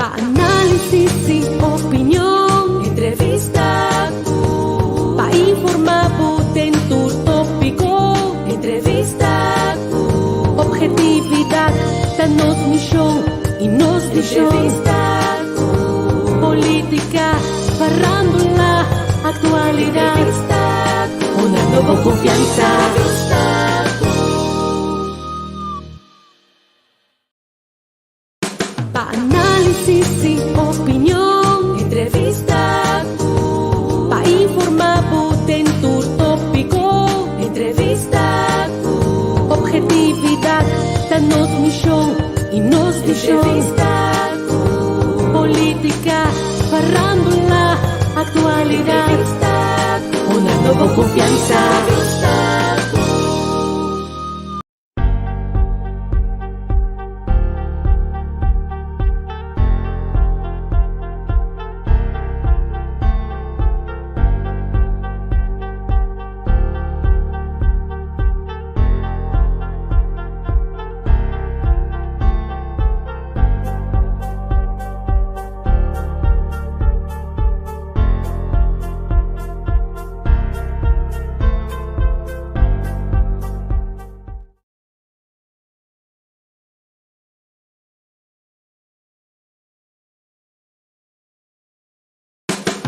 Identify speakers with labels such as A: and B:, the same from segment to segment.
A: Pa análisis i opinion, entrevista ku pa informá bo den tur tópiko, entrevista ku ophetividat ta nos mishon i nos vishon, entrevista ku polítika, farándula, aktualidat, entrevista ku honrando bo konfiansa, entrevista ku. Pa análisis i opinion, entrevista ku pa informá bo den tur tópiko, entrevista ku ophetividat ta nos mishon i nos vishon, entrevista ku polítika, farándula, aktualidat, entrevista ku honrando bo konfiansa, entrevista ku.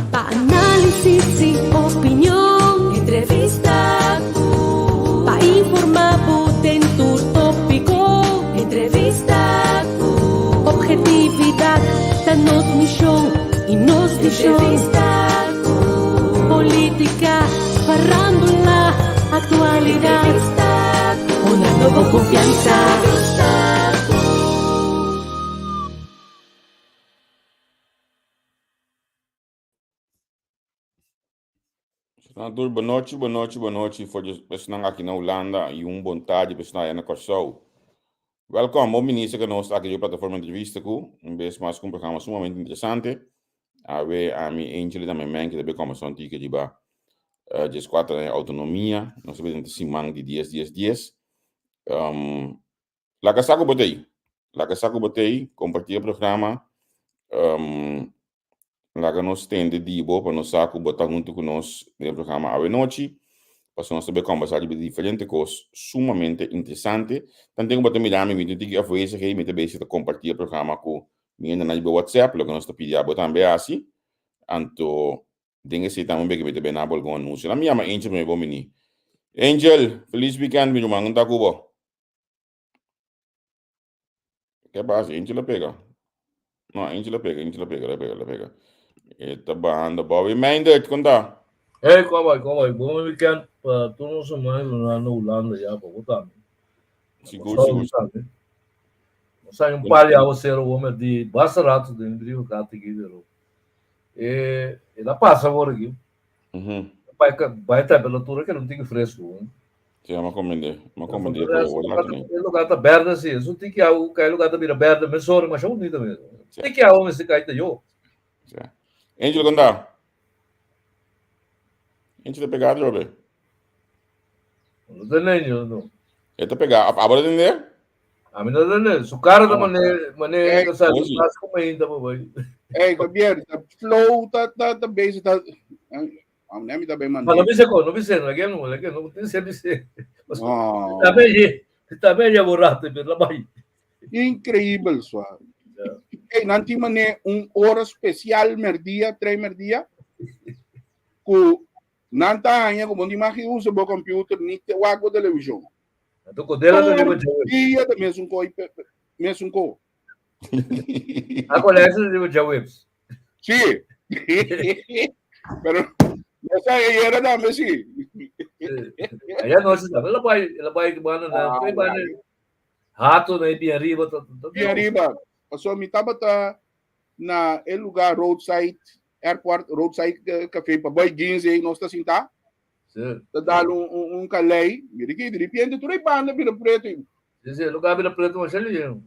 A: Pa análisis i opinion, entrevista ku pa informá bo den tur tópiko, entrevista ku ophetividat ta nos mishon i nos vishon, entrevista ku polítika, farándula, aktualidat, entrevista ku honrando bo konfiansa, entrevista ku.
B: Nan tur bon nochi, bon nochi, bon nochi for di personan aki na Hulanda y un bon tardi personan aya na Kòrsou. Welkom, bon bini serka nos aki di Plataforma Entrevista ku un bes mas ku un programa sumamente interesante. Awe ami Angel y tambe Menke ta bay kòmbersá un tiki riba 14 aña outonomia. Nos ta bay den siman di dies dies dies. Laga sa ku bo ta ei. Laga sa ku bo ta ei, kompartí e programa. Laga nos tende di bo pa nos sa ku bo ta huntu ku nos den e programa awe nochi. Pasobra nos ta bai kòmbersá riba diferente kos sumamente interesante. Tanten ku bo ta mira mi, mi tin tiki afwezig ei, mi ta besi ta kompartí e programa ku mi hendenan riba WhatsApp, loke nos ta pidi abo tambe hasi. Anto Den esei tambe un beke mi ta bena bo algun anuncio. Nan mi yama Angel prome bo bini. Angel, feliz weekend mi ruman, un ta ku bo? Ke pasa? Angel a pega. No, Angel a pega, Angel a pega, a pega, a pega. E ta bahando Bobby Meindert, kon ta?
C: Hey, kom bai, kom bai. Bon weekend pa tur nos hermanos na Hulanda ya, pa bo tambe.
B: Sigur, sigur.
C: Tambe. Nos hay un par de aguacero, hombre, di basta rato den brievenkaart aki, pero E el a pasa awor aki. Bai bai temperatura que un tiki fresco.
B: Sí, ma comprende. Ma comprende ko
C: wala tene. E lugar ta berde sí, es un tiki agu, kai lugar ta bira berde, me sorry, ma shon bonito mesmo. Tiki agu me se kai ta yo.
B: Sí. Angel konta. Angel ta pegado robe.
C: No ta Angel no.
B: E ta pegado. Abra tende?
C: A mi no ta Su cara ta mane mane ta sa mas como ainda pa bai.
D: Ey, Javier, ta flow ta ta ta bezig ta Ah, mi ta ben
C: mande. No bisa ko, no bisa, no lagi no, lagi no tin se bisa. Oh. Ta ben, ta ben ya borrato, pero la bai.
D: Increíbel, swa. Ey, nan tin mane un hora especial merdia, tres merdia, ku nan ta haña ku bo ni mag usa bo computer ni te wak bo television.
C: Anto kodela ta riba djaweps.
D: Dia ta mesun ko mesun ko.
C: A kolesa ta riba djaweps.
D: Sí. Pero no sa era tambe sí.
C: Allá no se sabe. La bai, la bai banda na, ah, banda. Hato na bien arriba.
D: Bien arriba. Paso mi tabata na e lugar roadside airport roadside café pa boy 15 nos ta sinta.
C: Sí.
D: Ta dal un, un, un kalei. Mira aquí, de repente tur e banda bira preto.
C: Sí, sí, lugar bira preto, mas ele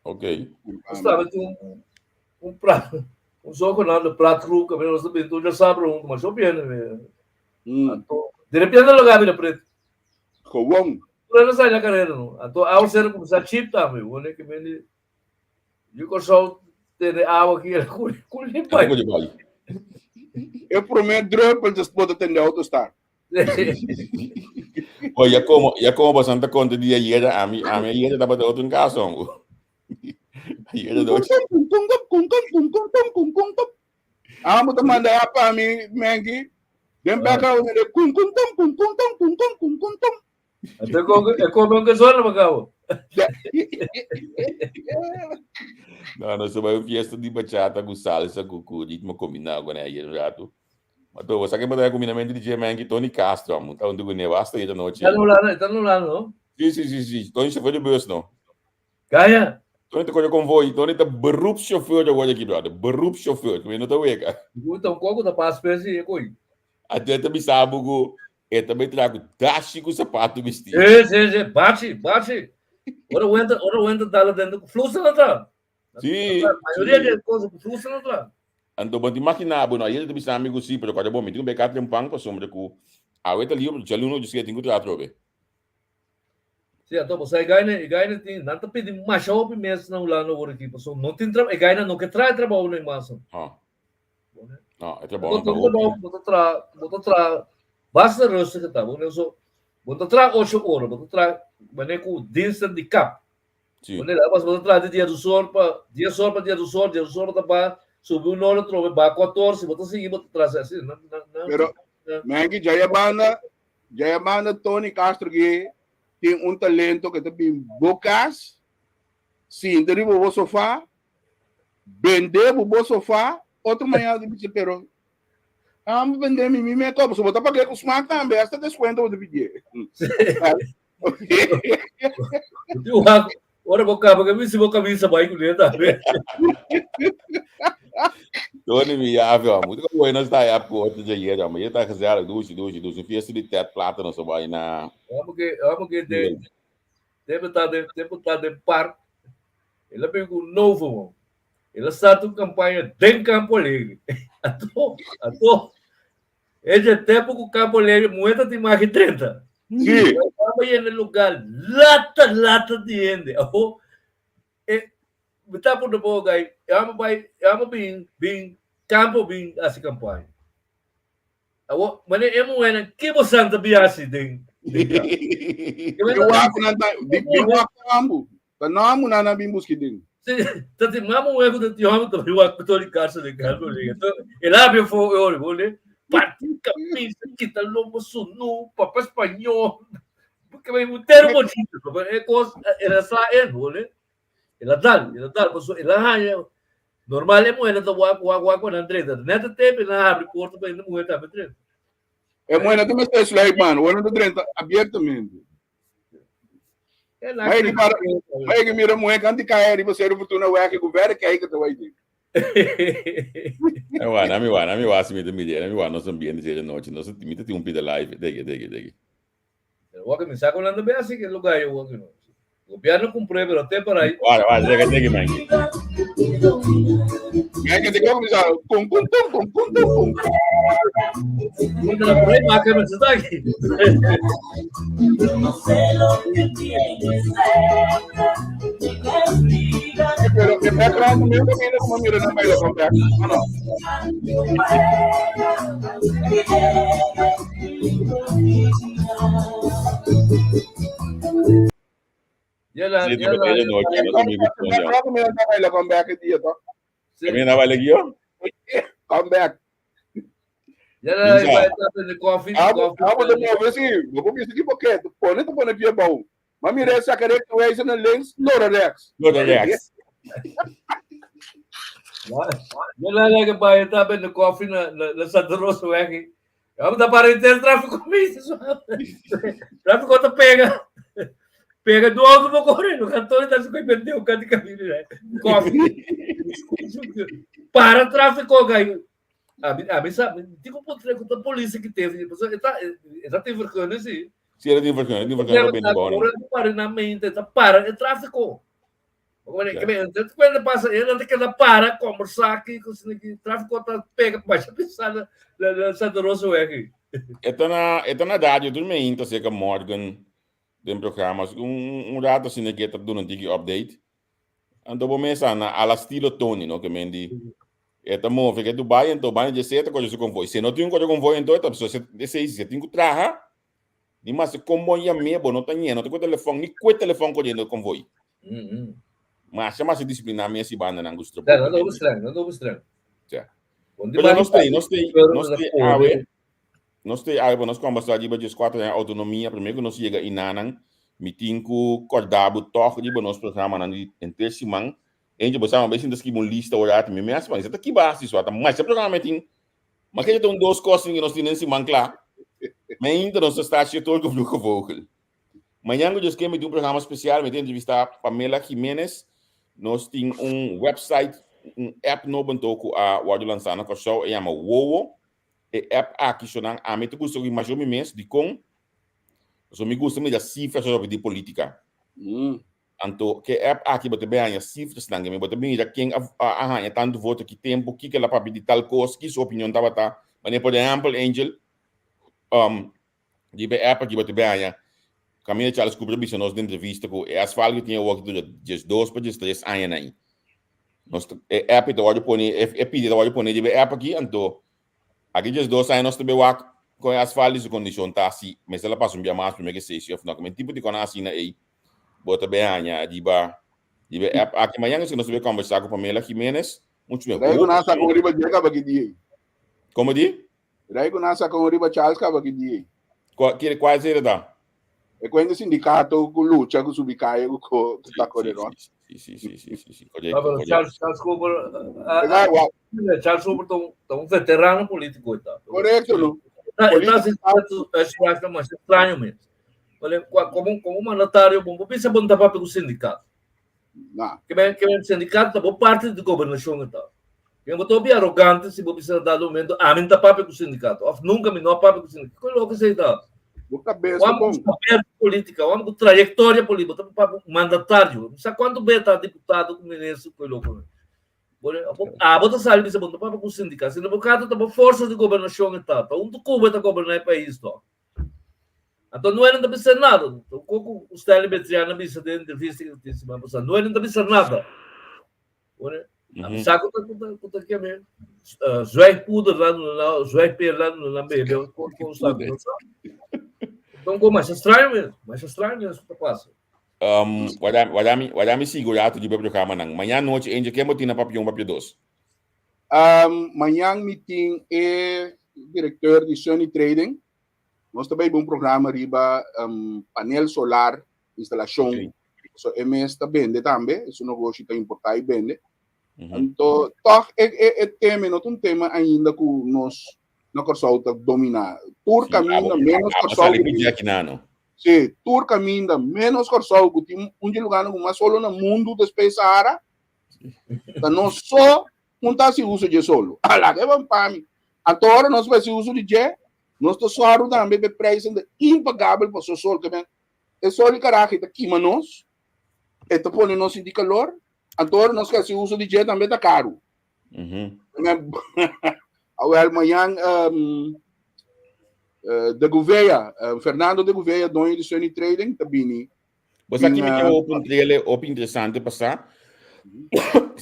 B: Ok.
C: Estava um um prato, um soco na de prato cru, que nós também tu já sabe um, mas eu bem, né? Então, de repente lugar bira preto.
D: Gewoon.
C: Tu não sai na carreira, não. Então, ao ser começar chip também, o que me Eu só. Tene awa ki el kuli bai.
B: Kuli bai.
D: E promé druppel te bota tende auto start.
B: Oye, ya como, ya como bastante conta di ayer, a mi ayer tabata otro en casa, hombre. Ayer noche.
D: Ah, bo ta manda ya pa mi, Menki. Den background de kum kum tum kum kum tum kum kum kum kum tum.
C: Ate ko e ko ben ke zona macabo.
B: No, no, se vai uma fiesta de bachata com salsa, com ritmo combinado com ayer um rato. Mas tô, você que vai combinamento de DJ Menki, Tony Castro, amo. Tá onde com basta ayer noche.
C: Está nublado, está nublado, no?
B: Sí. Tony chauffeur de bus, no.
C: Kaya.
B: Tony ta kore konvoi. Tony ta beroepschauffeur awor aki, brother. Beroepschauffeur. Ku no ta wega.
C: Guta un koko ta pas pesi e koi.
B: Até ta bisa ku e tambe trago dashi ku sapato bisti.
C: Sí, bachi, bachi. Ora wenta, ora wenta dala dentro, flusa na tra.
B: Sí.
C: A maioria de coisas flusa na tra.
B: Anto bo imagina bo no, ayer ta bisa amigo sí, pero kada bo mi tin un bekat un pan pa sombra ku awe ta libre, djaluno dje tin ku tra be.
C: Sí, anto você ganha, e ganha tem, não tá pedindo mais hopi mesmo na Holanda agora aqui, pessoal, não tem trabalho, e ganha não que traz trabalho nem massa.
B: Ah. No, e trabalho
C: Não
B: não tá
C: tem
B: hopi.
C: trabalho, bota tra, bota tra, basta rustig tá, bom, eu sou, bota tra 8 horas, bota tra, mané com diensten de cap. Wanneer was bota tra de dia do sol pa, dia sol pa dia do sol, dia do sol tá pa, subiu no outro, ba 14, bota seguir, bota tra assim, não, não, não.
D: Pero, Menki, ya banda Tony Castro ku tin un talento ku ta bin bo kas, sinta riba bo sofá, bende bo sofá, otro mañan di bisa, pero ah, bende mi mi me copo, so bota pagar com smack tambe, hasta descuento bo pidi.
C: Ora bo kaba que se bo camisa vai com ele tá.
B: Tony mi ya avio, muito bueno está aí a porta de ayer, mas tá gezellig, dushi, dushi, dushi, fiesta di Ted Plata no so vai na.
C: Vamos que de deve estar de par. El a pega un novo, man. El a start un campaña den Campo Alegre. Ato, ato. E tempo ku Campo Alegre, muita tem mais de 30.
D: Sí.
C: Estaba ahí en el lugar, lata, lata de gente. Oh, me tá por boca aí, amo vai, amo bem, bem, campo bem, assim campanha. Awo, mas é muito, que você anda bem assim, den.
D: Eu acho na di di wak ambu. Ta namu na na bin buski din.
C: Dat die mama hoe dat die homem também o actor de casa de Carlos Então, ele abre foi eu olha, partiu camisa, quita lombo sunu, papá espanhol. Porque vai inteiro bonito, é coisa, era só ele, olha. Ela dá, ela dá, ela arranha. Normal é mulher da wak wak wak com André, neta tempo ela abre porta para mulher tá entrando.
D: É mulher também está sluit man, wala na drenta abertamente.
C: É
D: Mas ele para, mas ele mira mulher canti cair e você fortuna werk ku werk kijk te vai.
B: É wa, na mi wa, na mi wa, si mi te mire, na mi wa, nos ambiente de noche, nos mi te un pida live, dege, dege, dege.
C: Wak mi saco hablando bem assim que lugar eu wak no. Gobierno cumpriu, pero até para aí.
B: Ora, ora, dege, dege, man.
D: Kijk te kom sa kum kum tum kum kum tum kum.
C: Quando la por aí marca mas está aqui.
A: No sé lo que tienes dentro,
D: Pero que background meu também não como mira na baila com back. No, no.
C: Yala,
B: Sí,
C: yala.
B: de noche, nos amigos.
D: Background meu na baila com back dia to.
B: Kami na baila aqui,
D: Come back.
C: Yala,
B: Isa.
C: vai estar de coffee,
D: Abo
C: coffee.
D: abo de mover sim, vou pensar que porque pone to pone pie bom. Maar mira essa cara que wij zijn links, lora rechts.
B: Lora rechts.
C: Yala, yala que vai estar de coffee na na Santa Rosa aqui. Vamos dar para inteiro tráfico comigo. Tráfico tá pega. Pega do alto vou correndo. O cantor tá se perdeu o canto de caminho, né? Coffee. Para tráfico, ganho. A mim sabe, digo por a polícia que teve, tá, tá tem vergonha sim.
B: Sí, era tem vergonha, tem vergonha bem bom.
C: Para na mente, tá para, é tráfico. Quando passa, ele tem que para, conversar aqui, com o tráfico tá pega, baixa pensar na na Santa Rosa aqui.
B: Ito na radio, toen me inta zeker morgen den programma, un rato asina ku ta duna un update. Anto bo mesa na ala stilo Tony, no? Ke men di e ta move ke Dubai, anto banda dje seta kohe su konvoi. Si no tin un kohe konvoi, anto e ta so se esei si tin ku traha, ni mas kon bon yam'é, bo no ta ñe, no ta ku telefòn, ni ku e telefòn kohiendo konvoi. Masha masha disipliná mes i bandanan ku su trabou.
C: Ja, nan ta streng, nan ta streng.
B: Ja. Pero nos ta, nos ta, nos ta awe, nos ta awe pa nos kombersá riba 14 aña outonomia, promé ku nos yega inanan, mi tin ku kòrda bo tòg riba nos programanan di henter siman. Eentje bo sa, mi a bai sinta skibi un lista ora ati, mi mes, ma ta kiba hasi so, ata masha programa mi tin. Ma kende ta un dos kos ku nos tin den siman kla. Mi ainda nos ta sta haci tur ku Vloege Vogel. Mañan ku Dios ke mi tin un programa spesial, mi ta entrevistá Pamela Jimenez. Nos tin un website, un app nobo anto ku a wòrdu lansá na Kòrsou, e yama Wowo. E app aki so nan ami ta gusta oki masha mi mes, dikon? Pasobra mi gusta mira sifra so di polítika. Anto ke app aki bo ta bin haña sifrasnan, ke bo ta mira ken a a haña tantu voto ki tempu, kiko el a papia di tal kos, ki su opinion tabata. Manera por ehèmpel Angel, Riba e app aki bo ta bin haña Camila Charles Cooper a bisa nos den entrevista ku e asfalt ku tin awor ki dura 12 pa 13 aña na ei. Nos ta, e app ta wòrdu pone, e pidi ta wòrdu pone riba e app aki, anto aki 12 aña nos ta bin wak kon e asfalt di su kondishon ta si mester la pasa un bia mas promé ke sesi òf no. Kimen tipo di kònan asina ei bo ta bin haña riba riba e app aki. Mañana si nos ta bin kòmbersá ku Pamela Jimenez, muchu mehor.
D: Rei ku nan saka un riba dje kaba ki dia ei.
B: Komo di?
D: Rei ku nan saka un riba Charles kaba ki dia ei.
B: Kua, kere, kua esei ta?
D: E kuenta sindikato ku lucha ku subi kaya ku ko ku ta kore rond.
B: Si, si, si, si, si, si,
C: Ah,
B: korekto,
C: pero
B: korekto.
C: Charles, Charles Cooper, ah,
D: Ega,
C: ah,
D: wa,
C: Charles Cooper ta un, ta un veterano político e ta.
D: korekto no.
C: Ta, e ta
D: Polítika
C: sintiendo es mas extraño mes. Vale, como, como mandatario, bom, bo bisa bon ta papia ku sindicato.
D: Na.
C: Ke men, ke men sindicato ta bo parte di gobernacion e ta. Ke bo ta hopi arrogante si bo bisa na dado momento, ami no ta papia ku sindicato, of nunca mi no a papia ku sindicato. Ki loke esei ta?
D: Bo kabes ta
C: Wam
D: bon.
C: ku saber di politica, wam ku trayectoria politica, bo ta papia ku mandatario. Mi sa cuanto be ta diputado ku ministro ku e loko. Bo, abo ta sali bisa bo no ta papia ku sindicato. Sindicato ta bo forsa di gobernacion e ta. Ta un Cuba ta goberna e pais to. Anto Noe no ta bisa nada. Ku Stanley Betrian a bisa den entrevista ku tin semana pasá. Noe no ta bisa nada. Sa ku ta ku ta ku ta keme zwijgpoeder la duna nan, zwijgpeer la duna nan bebe kon kon sa no sa. Enton kon masha straño mes, masha straño mes ku ta pasa.
B: Um, wada, wada mi, wada mi sigurá tu di programa nan. Mañana noche, Angel, ken bo tin na Papia 1, Papia 2?
D: Um, mañan mi tin e directeur di Sunny Trading. Nos ta bay un programa riba um, panel solar, instalacion.
B: Okay.
D: So e mes ta bende tambe, es un negocio ta importa y bende.
B: Anto,
D: Anto, toch e, e, e tema no ta un tema ainda ku nos na Kòrsou ta dominá. Tur
B: sí,
D: kaminda
B: abo,
D: menos
B: abo
D: Kòrsou
B: sali
D: ku
B: ku
D: tin
B: Jackie Nano.
D: Sí, tur kaminda menos Kòrsou ku tin un di lugánan ku mas solo na mundu despues Sahara. Ta nos so un ta hasi uso dje solo. Ala ke ban pa mi. Anto ora nos hasi uso di dje, nos ta sòru tambe pa e prijsnan ta impagabel paso sol ke men e sol di karahi ta kima nos, e ta pone nos sinti kalor, anto ora nos hasi uso di dje tambe ta karu. Awel mañan um, de Gouveia, Fernando de Gouveia, doño di Sunny Trading, ta bini.
B: Bo sa
D: Tin,
B: ki mi ke
D: eh,
B: hopi un trele hopi interesante pasá.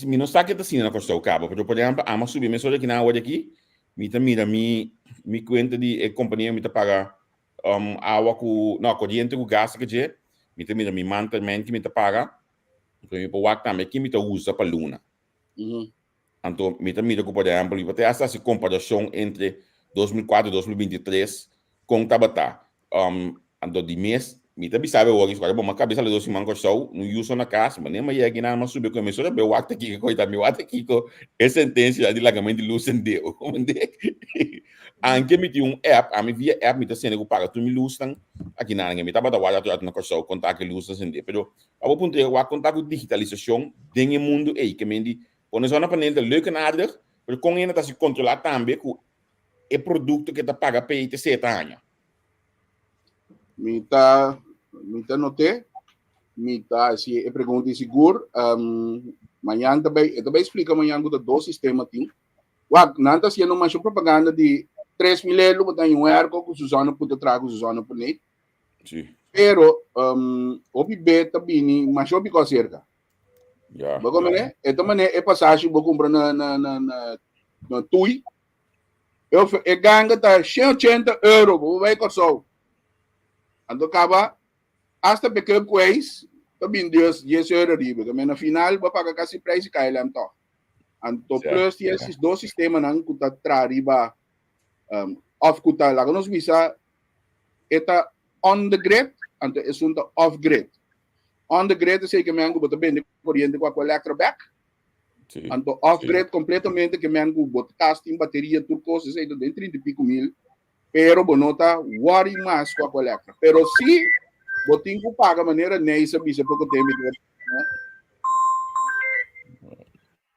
B: Mi no sa ke ta asina na Kòrsou kaba, pero por ehèmpel ama subi mesora ki nan awor aki, mi ta mira mi mi kuenta di e kompania mi ta paga um, awa ku, no, koriente ku gas ke dje, mi ta mira mi man termijn ki mi ta paga, pero mi por wak tambe ki mi ta usa pa luna. Anto mi ta mira ku por ehèmpel mi por ta hasta hasi komparashon entre 2004 i 2023 kon tabata. Um, anto di mes mi ta bisa awor ki bon, mi kabes sali dos siman Kòrsou, no yuso na kas, ma ne yega kinan mi a subi ku e mesora be wak ta kiko koita mi wak ta kiko e sentensia di lagamento di lus sendeu. Anke mi tin un app, ami via app mi ta sende ku paga tur mi lusnan akinan, mi tabata warda tur na Kòrsou konta ki lusnan sende, pero Pa bo puntra wak kon ta ku digitalisashon den e mundu ei, ke men di pone zonnepaneel ta leuk en aardig, pero kon hende ta hasi kontrolá tambe ku e produkto ke ta paga p'e ta seta haña?
D: Mi ta mi ta not'é, mi ta hasi e pregunta i sigur mañan ta bai e ta bai splika mañan ku ta dos sistema tin. Wak, nan ta hasiendo masha propaganda di 3000 elo bo ta haña un airco ku su zonne puta traha ku su zonnepaneel.
B: Sí.
D: Pero um, hopi be ta bini masha hopi kos cerca.
B: Ja.
D: Bo komprendé? E ta manera e pasashi bo kumpra na na na na na Tui. E of e ganga ta 180 euro bo bai Kòrsou. Anto kaba hasta pick-up ku eis ta bin dies dies euro riba. Ke men na final bo paga kasi prijs di KLM tòg. Anto
B: Ja.
D: plus tin e dos sistemanan ku ta traha riba um, of ku ta laga nos bisa e ta on the grid, anto esun ta off grid. On the grid esei ke men ku bo ta bende koriente ku Aqualectra bek.
B: Sí.
D: Anto off
B: Sí.
D: grid kompletamente ke men ku bo kas tin bateria tur kos esei ta den 30 i piko mil, pero bo no ta worry mas ku Aqualectra. Pero si bo tin ku paga manera Neis a bisa poko tempo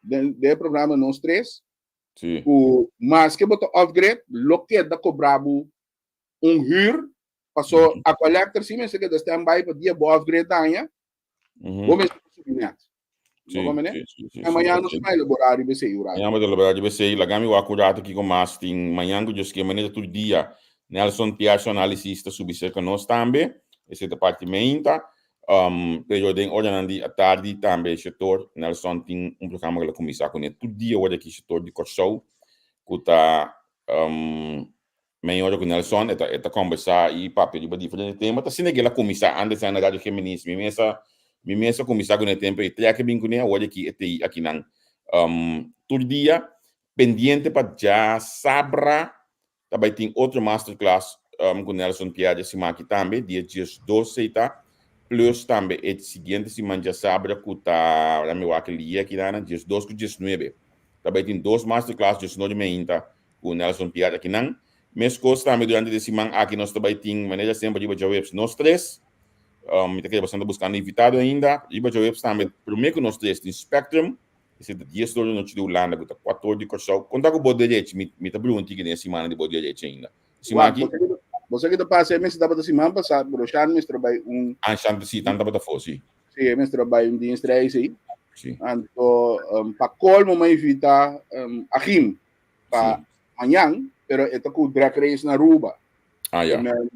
D: den den e programa Nos Tres,
B: Sí.
D: ku maske bo ta off grid lo keda kobra bo un huur paso Aqualectra si mester keda stand by pa dia bo off grid daña bo mester subi net.
B: Sí,
D: Bo mene?
B: sí, sí, sí,
D: En
B: sí,
D: mañana
B: ok.
D: nos ta elaborar riba esei ura.
B: Mañana bo ta elaborar riba esei. Laga mi wak un rato kiko mas tin. Mañana ku Dios ke manera tur dia Nelson Pierre su análisis ta subi serka nos tambe. Esei ta parti meinta. Um, pero den oranan di atardi tambe Shetor Nelson tin un programa ku el a kuminsá kuné tur dia ora aki Shetor di Kòrsou ku ta um, Mei ora ku Nelson e ta e ta kombersá i papia riba diferente tema, ta asina ku el a kuminsá antes na Radio Geminis. Mi mes a mi mes a kuminsá kuné tempu ei trèk a bin kuné, awor aki e ta ei akinan tur dia pendiente pa djasabra ta bai tin otro masterclass ku Nelson Pierre e siman aki tambe, dia 12 ei ta, plus tambe e siguiente siman djasabra ku ta, mi wak e lia akinan, 12 ku 19 ta bai tin dos masterclass 19 meinta ku Nelson Piar akinan. Meskos tambe durante di siman aki nos ta bai tin manera semper riba djaweps nos tres. Mi ta kere bastante buskando invitado ainda. Riba djaweps tambe prome ku nos tres tin Spectrum. Esei ta dies or di nochi di Hulanda ku ta kuater or di Kòrsou. Konta ku bo derechi mi mi ta brunti den e simana di bo derechi ainda. Siman aki.
D: Bo sa ki ta pasa e mester tabata siman pasa pero Shan mester bai un.
B: Ah Shan si tan tabata afó si.
D: Si e mester a bai un dienst reis ei.
B: Si.
D: Anto pa kolmo mi a invita Achim pa mañan, pero e ta ku drag race na Aruba.
B: Ah, ya.
D: Men,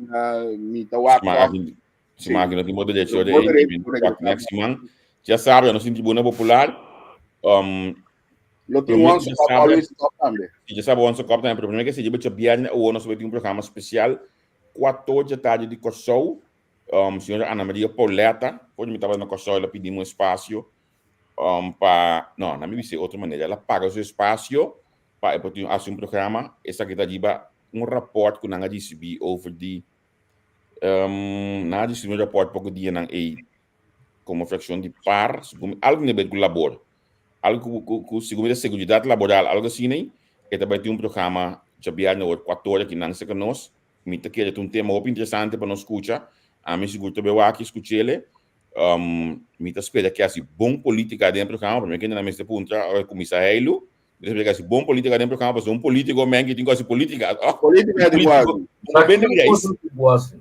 D: mi ta wak
B: Siman
D: toch.
B: aki, siman aki no tin moto derecho de
D: Moto derecho,
B: ei,
D: correcto.
B: wak next siman. Ya sabe, nos tin tribuna popular.
D: Lo tin
B: Prome
D: once
B: ya
D: cup
B: sabe.
D: always cup tambe.
B: Si ya sabe once cup tambe, pero prome ke si riba djabièrnè awor nos ta bai tin un programa spesial, kuator dja tardi di Kòrsou. Señora Ana Maria Pauletta, for di mi tabata na Kòrsou, el a pidi mi un espasio pa, no, na mi bisa e otro manera, el a paga su espasio pa e por tin hasi un programa, esaki ta riba un raport ku nan a risibí over di, nan a risibí un raport poko dianan ei komo frakshon di par, segun mi, algu tin a ber ku labor, algu ku ku segun mi ta seguridat laboral, algu asina ei, e ta bai tin un programa djabièrnè awor kuator aki nan serka nos, Mi ta kere ta un tema hopi interesante pa nos skucha. Ami sigur ta bewa aki skuch'ele. Mi ta spera ke hasi bon politika den e programa, prome kende nan mester puntra ora kuminsá heilu. Mi ta spera ke hasi bon politika den e programa, pasobra un politiko men ke tin ku hasi politika, oh.
D: Politika di
B: Politiko,
D: guasi.
B: bo bende reis.
C: Guasi.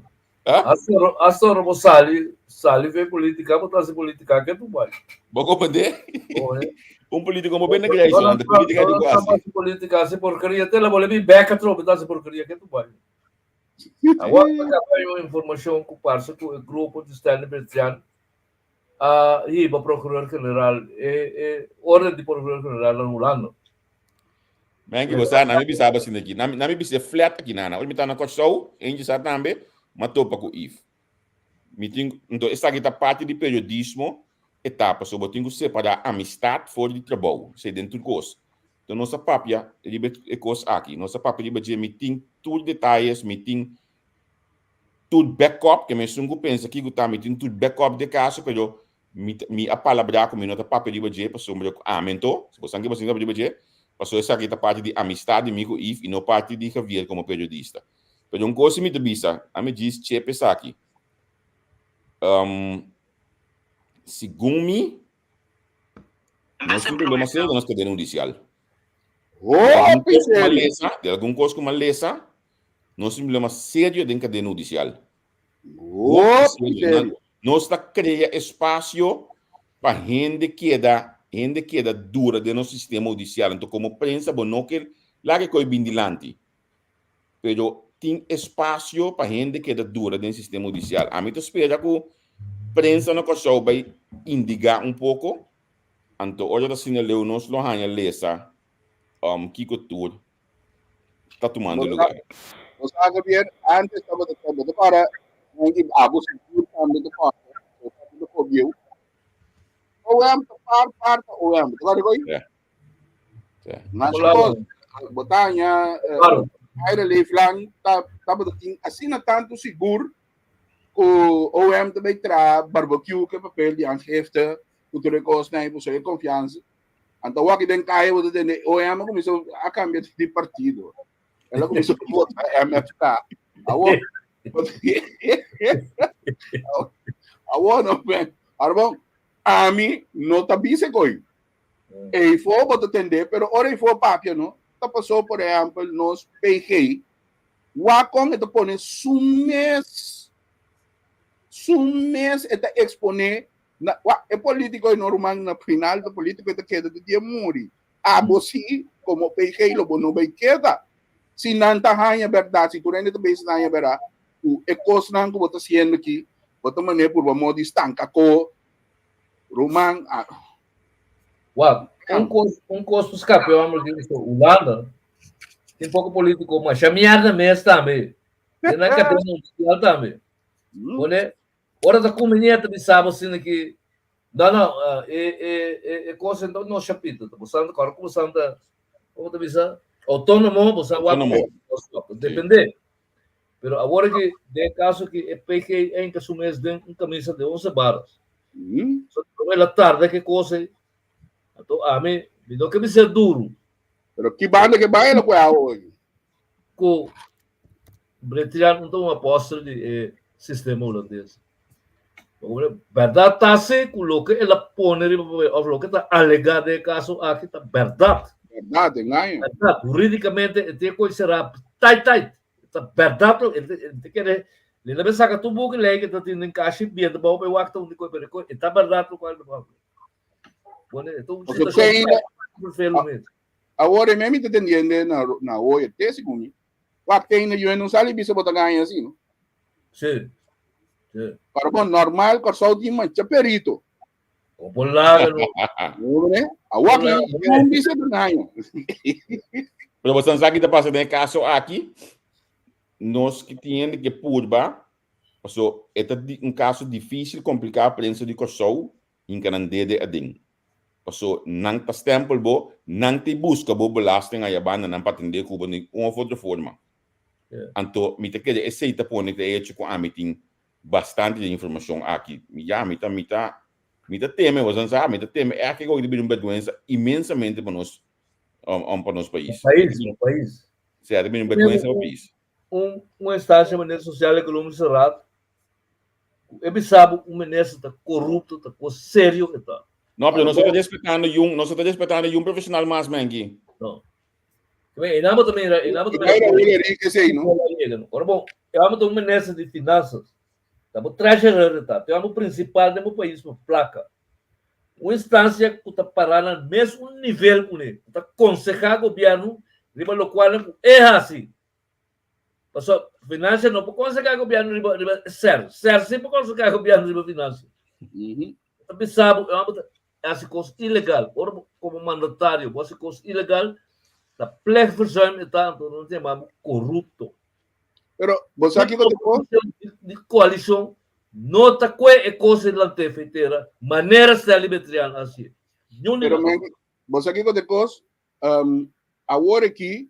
B: Ha?
C: Hasta ora bo sali, sali fe politika, bo ta hasi politika ke tu bai.
B: Bo comprende?
C: Oh, eh.
B: Un politico mo bende reis, anda politika di
C: Ora
B: guasi.
C: hasi politika, hasi porkeria, te la bo le bin bek atrobe, ta hasi porkeria ke tu bai. Awor ta kaba un informashon ku parse ku e grupo di Stanley Bertjan a hiba Procureur General e e orden di Procureur General na Hulanda.
B: Men ki bo sa, na mi bisa bo asina aki. Na mi bisa e flat aki nana. Ora mi ta na Kòrsou, Angie sa tambe, m'a topa ku Yves. Mi tin, nto esaki ta parti di periodismo etapa, so bo tin ku separá amistat for di trabou, esei den tur kos. Nto nos a papia riba e kos aki, nos a papia riba dje, mi tin tur detayes, mi tin tur backup, ke mesun ku pensa kiko ta, mi tin tur backup di e kaso, pero Mi ta, mi a palabrá ku mi no ta papia riba dje pasobra ku ami anto, si bo san ke bo sinti papia riba dje, pasobra esaki ta parti di amistad di mi ku Yves i no parti di Javier komo periodista. Pero un kos si mi ta bisa, ami djis chep esaki. Segun mi, nos tin problema serio ku nos kadena hudisial.
D: Hopi serio!
B: Di algun kos ku mi a lesa, nos tin problema serio den kadena hudisial.
D: Hopi serio.
B: Nos ta crea espacio pa hende keda hende keda dura den nos sistema hudicial. Anto como prensa bo no ke laga e koe bin dilanti. Pero tin espacio pa hende keda dura den sistema hudicial. Ami ta spera cu prensa na Kòrsou bay indiga un poco. Anto ora ta asina leu nos lo haña lesa kiko tur ta tumando lugar.
D: Bo sa Javier, antes tabata tabata para abo sigur tambe ta para, bo sa ta kobieu. OM ta par par ta OM, ta kore koi?
B: Ja. Ja.
D: Mas kos, bo ta haña aire leeflang ta tabata tin asina tantu sigur ku OM ta bai traha barbecue ku e papel di aangifte ku tur e kosnan ei pasobra e konfiansa. Anto awor aki den kaya bo ta tende OM a kuminsá a kambia di partido. El a kuminsá vota MFK. Awor awor no men. Ahora bon, ami no ta bisa koi. Eifo bo ta tende, pero ora eifo papia no, ta pasó por ehèmpel nos PG, wak kon e ta pone su mes, su mes e ta eksponé Na, wak, e politico e no ruman na final ta politico e ta keda te dia muri. Abo si, como PG lo bo no bay keda. Si nan ta haña berdad, si tur hende ta bezig ta haña berdad, ku e kosnan ku bo ta haciendo aki, bo ta manera purba modo di stanka ko, ruman, a.
C: Wak, un kos, un kos pa skape homber ki bisto Hulanda, tin poko politico, masha mierda mes tambe. Den nan kadena mundial tambe. Pone, Ora ta conveniente bisa bo asina ki, no, no, e, e, e, e cosa no no chapito, ta bosan ora ku bosan ta, como ta bisa, autónomo, bosan wak
B: Autónomo.
C: depende. Pero awor ki den caso ki e PG enka su mes den un camisa de once varas. So, la tarde ke cosa ei. Anto ami, mi no ke bisa duro.
D: Pero ki banda ke bai lo kue awo?
C: Ku Bretian no ta un apòstel di e sistema hulandes. Bèrdat ta si ku loke el a pone riba papel òf loke ta alegá den e kaso aki ta bèrdat.
D: Bèrdat, engaño.
C: Bèrdat. Hurídikamente e tin e kos será tait tait. Ta bèrdat lo e ta kere li ta bin saka tur buki lei ke ta tin den kashi bienta bou pa e wak ta un di kos pero e ta bèrdat lokual ta papia. Bueno, e ta un situashon
D: ferfelu mes. Awor e memi ta tendiende na na hoya te segun mi. Wak te ainda yo no sali bisa bo ta gaña así, no?
C: Sí. Sí.
D: Pero bon, normal Kòrsou tin mancha perito.
C: Como laga no.
D: No, ne? Awor ki yo bisa ta gaña.
B: Pero bo sa ki ta pasa den e kaso aki? Nos ki tin hende ke purba, paso e ta un kaso difísil, kompliká prensa di Kòrsou hinka nan dede aden. Paso nan ta stempel bo, nan ta buska bo belasting aya banda nan pa atende ku bo den un of otro forma. Anto mi ta kere esei ta pone ta hecho ku ami tin bastante di informashon aki. Ya mi ta mi ta mi ta teme bo sa mi ta teme èk e ta bira un bèrgwensa inmensamente pa nos pa nos pais.
C: Pais, pais.
B: Si ta bira un bèrgwensa pa pais.
C: Un un instancia manera Social Economisch Raad ku e bisa bo un minister ta korupto ta kos serio e ta.
B: No, pero nos no ta respetando yun, nos no ta respetando yun profesional mas, Menki.
C: No. E nan bo ta mira, e nan bo ta mira.
D: Raúl Enrique esei, no?
C: Ora bon, e amo ta un minister di finanzas. Ta bo treasurer e ta, te amo principal den bo pais pa placa. Un instancia ku ta para na mes un nivel kuné, ku ta konsehá gobierno riba lokualnan ku e hasi. Pasobra financia no por konsehá gobierno riba riba ser. Ser sí por konsehá gobierno riba financia. Ta bisa bo, e homber ta hasi kos ilegal. Ora bo komo mandatario bo hasi kos ilegal, ta pleegverzuim e ta, anto nan ta yama bo korupto.
D: Pero bo sa kiko ta kos?
C: Di koalishon no ta kue e kos ei delante feitera manera Stanley Betrian a hasié. Niun di
D: Pero
C: nan.
D: men, bo sa kiko ta kos? Awor aki,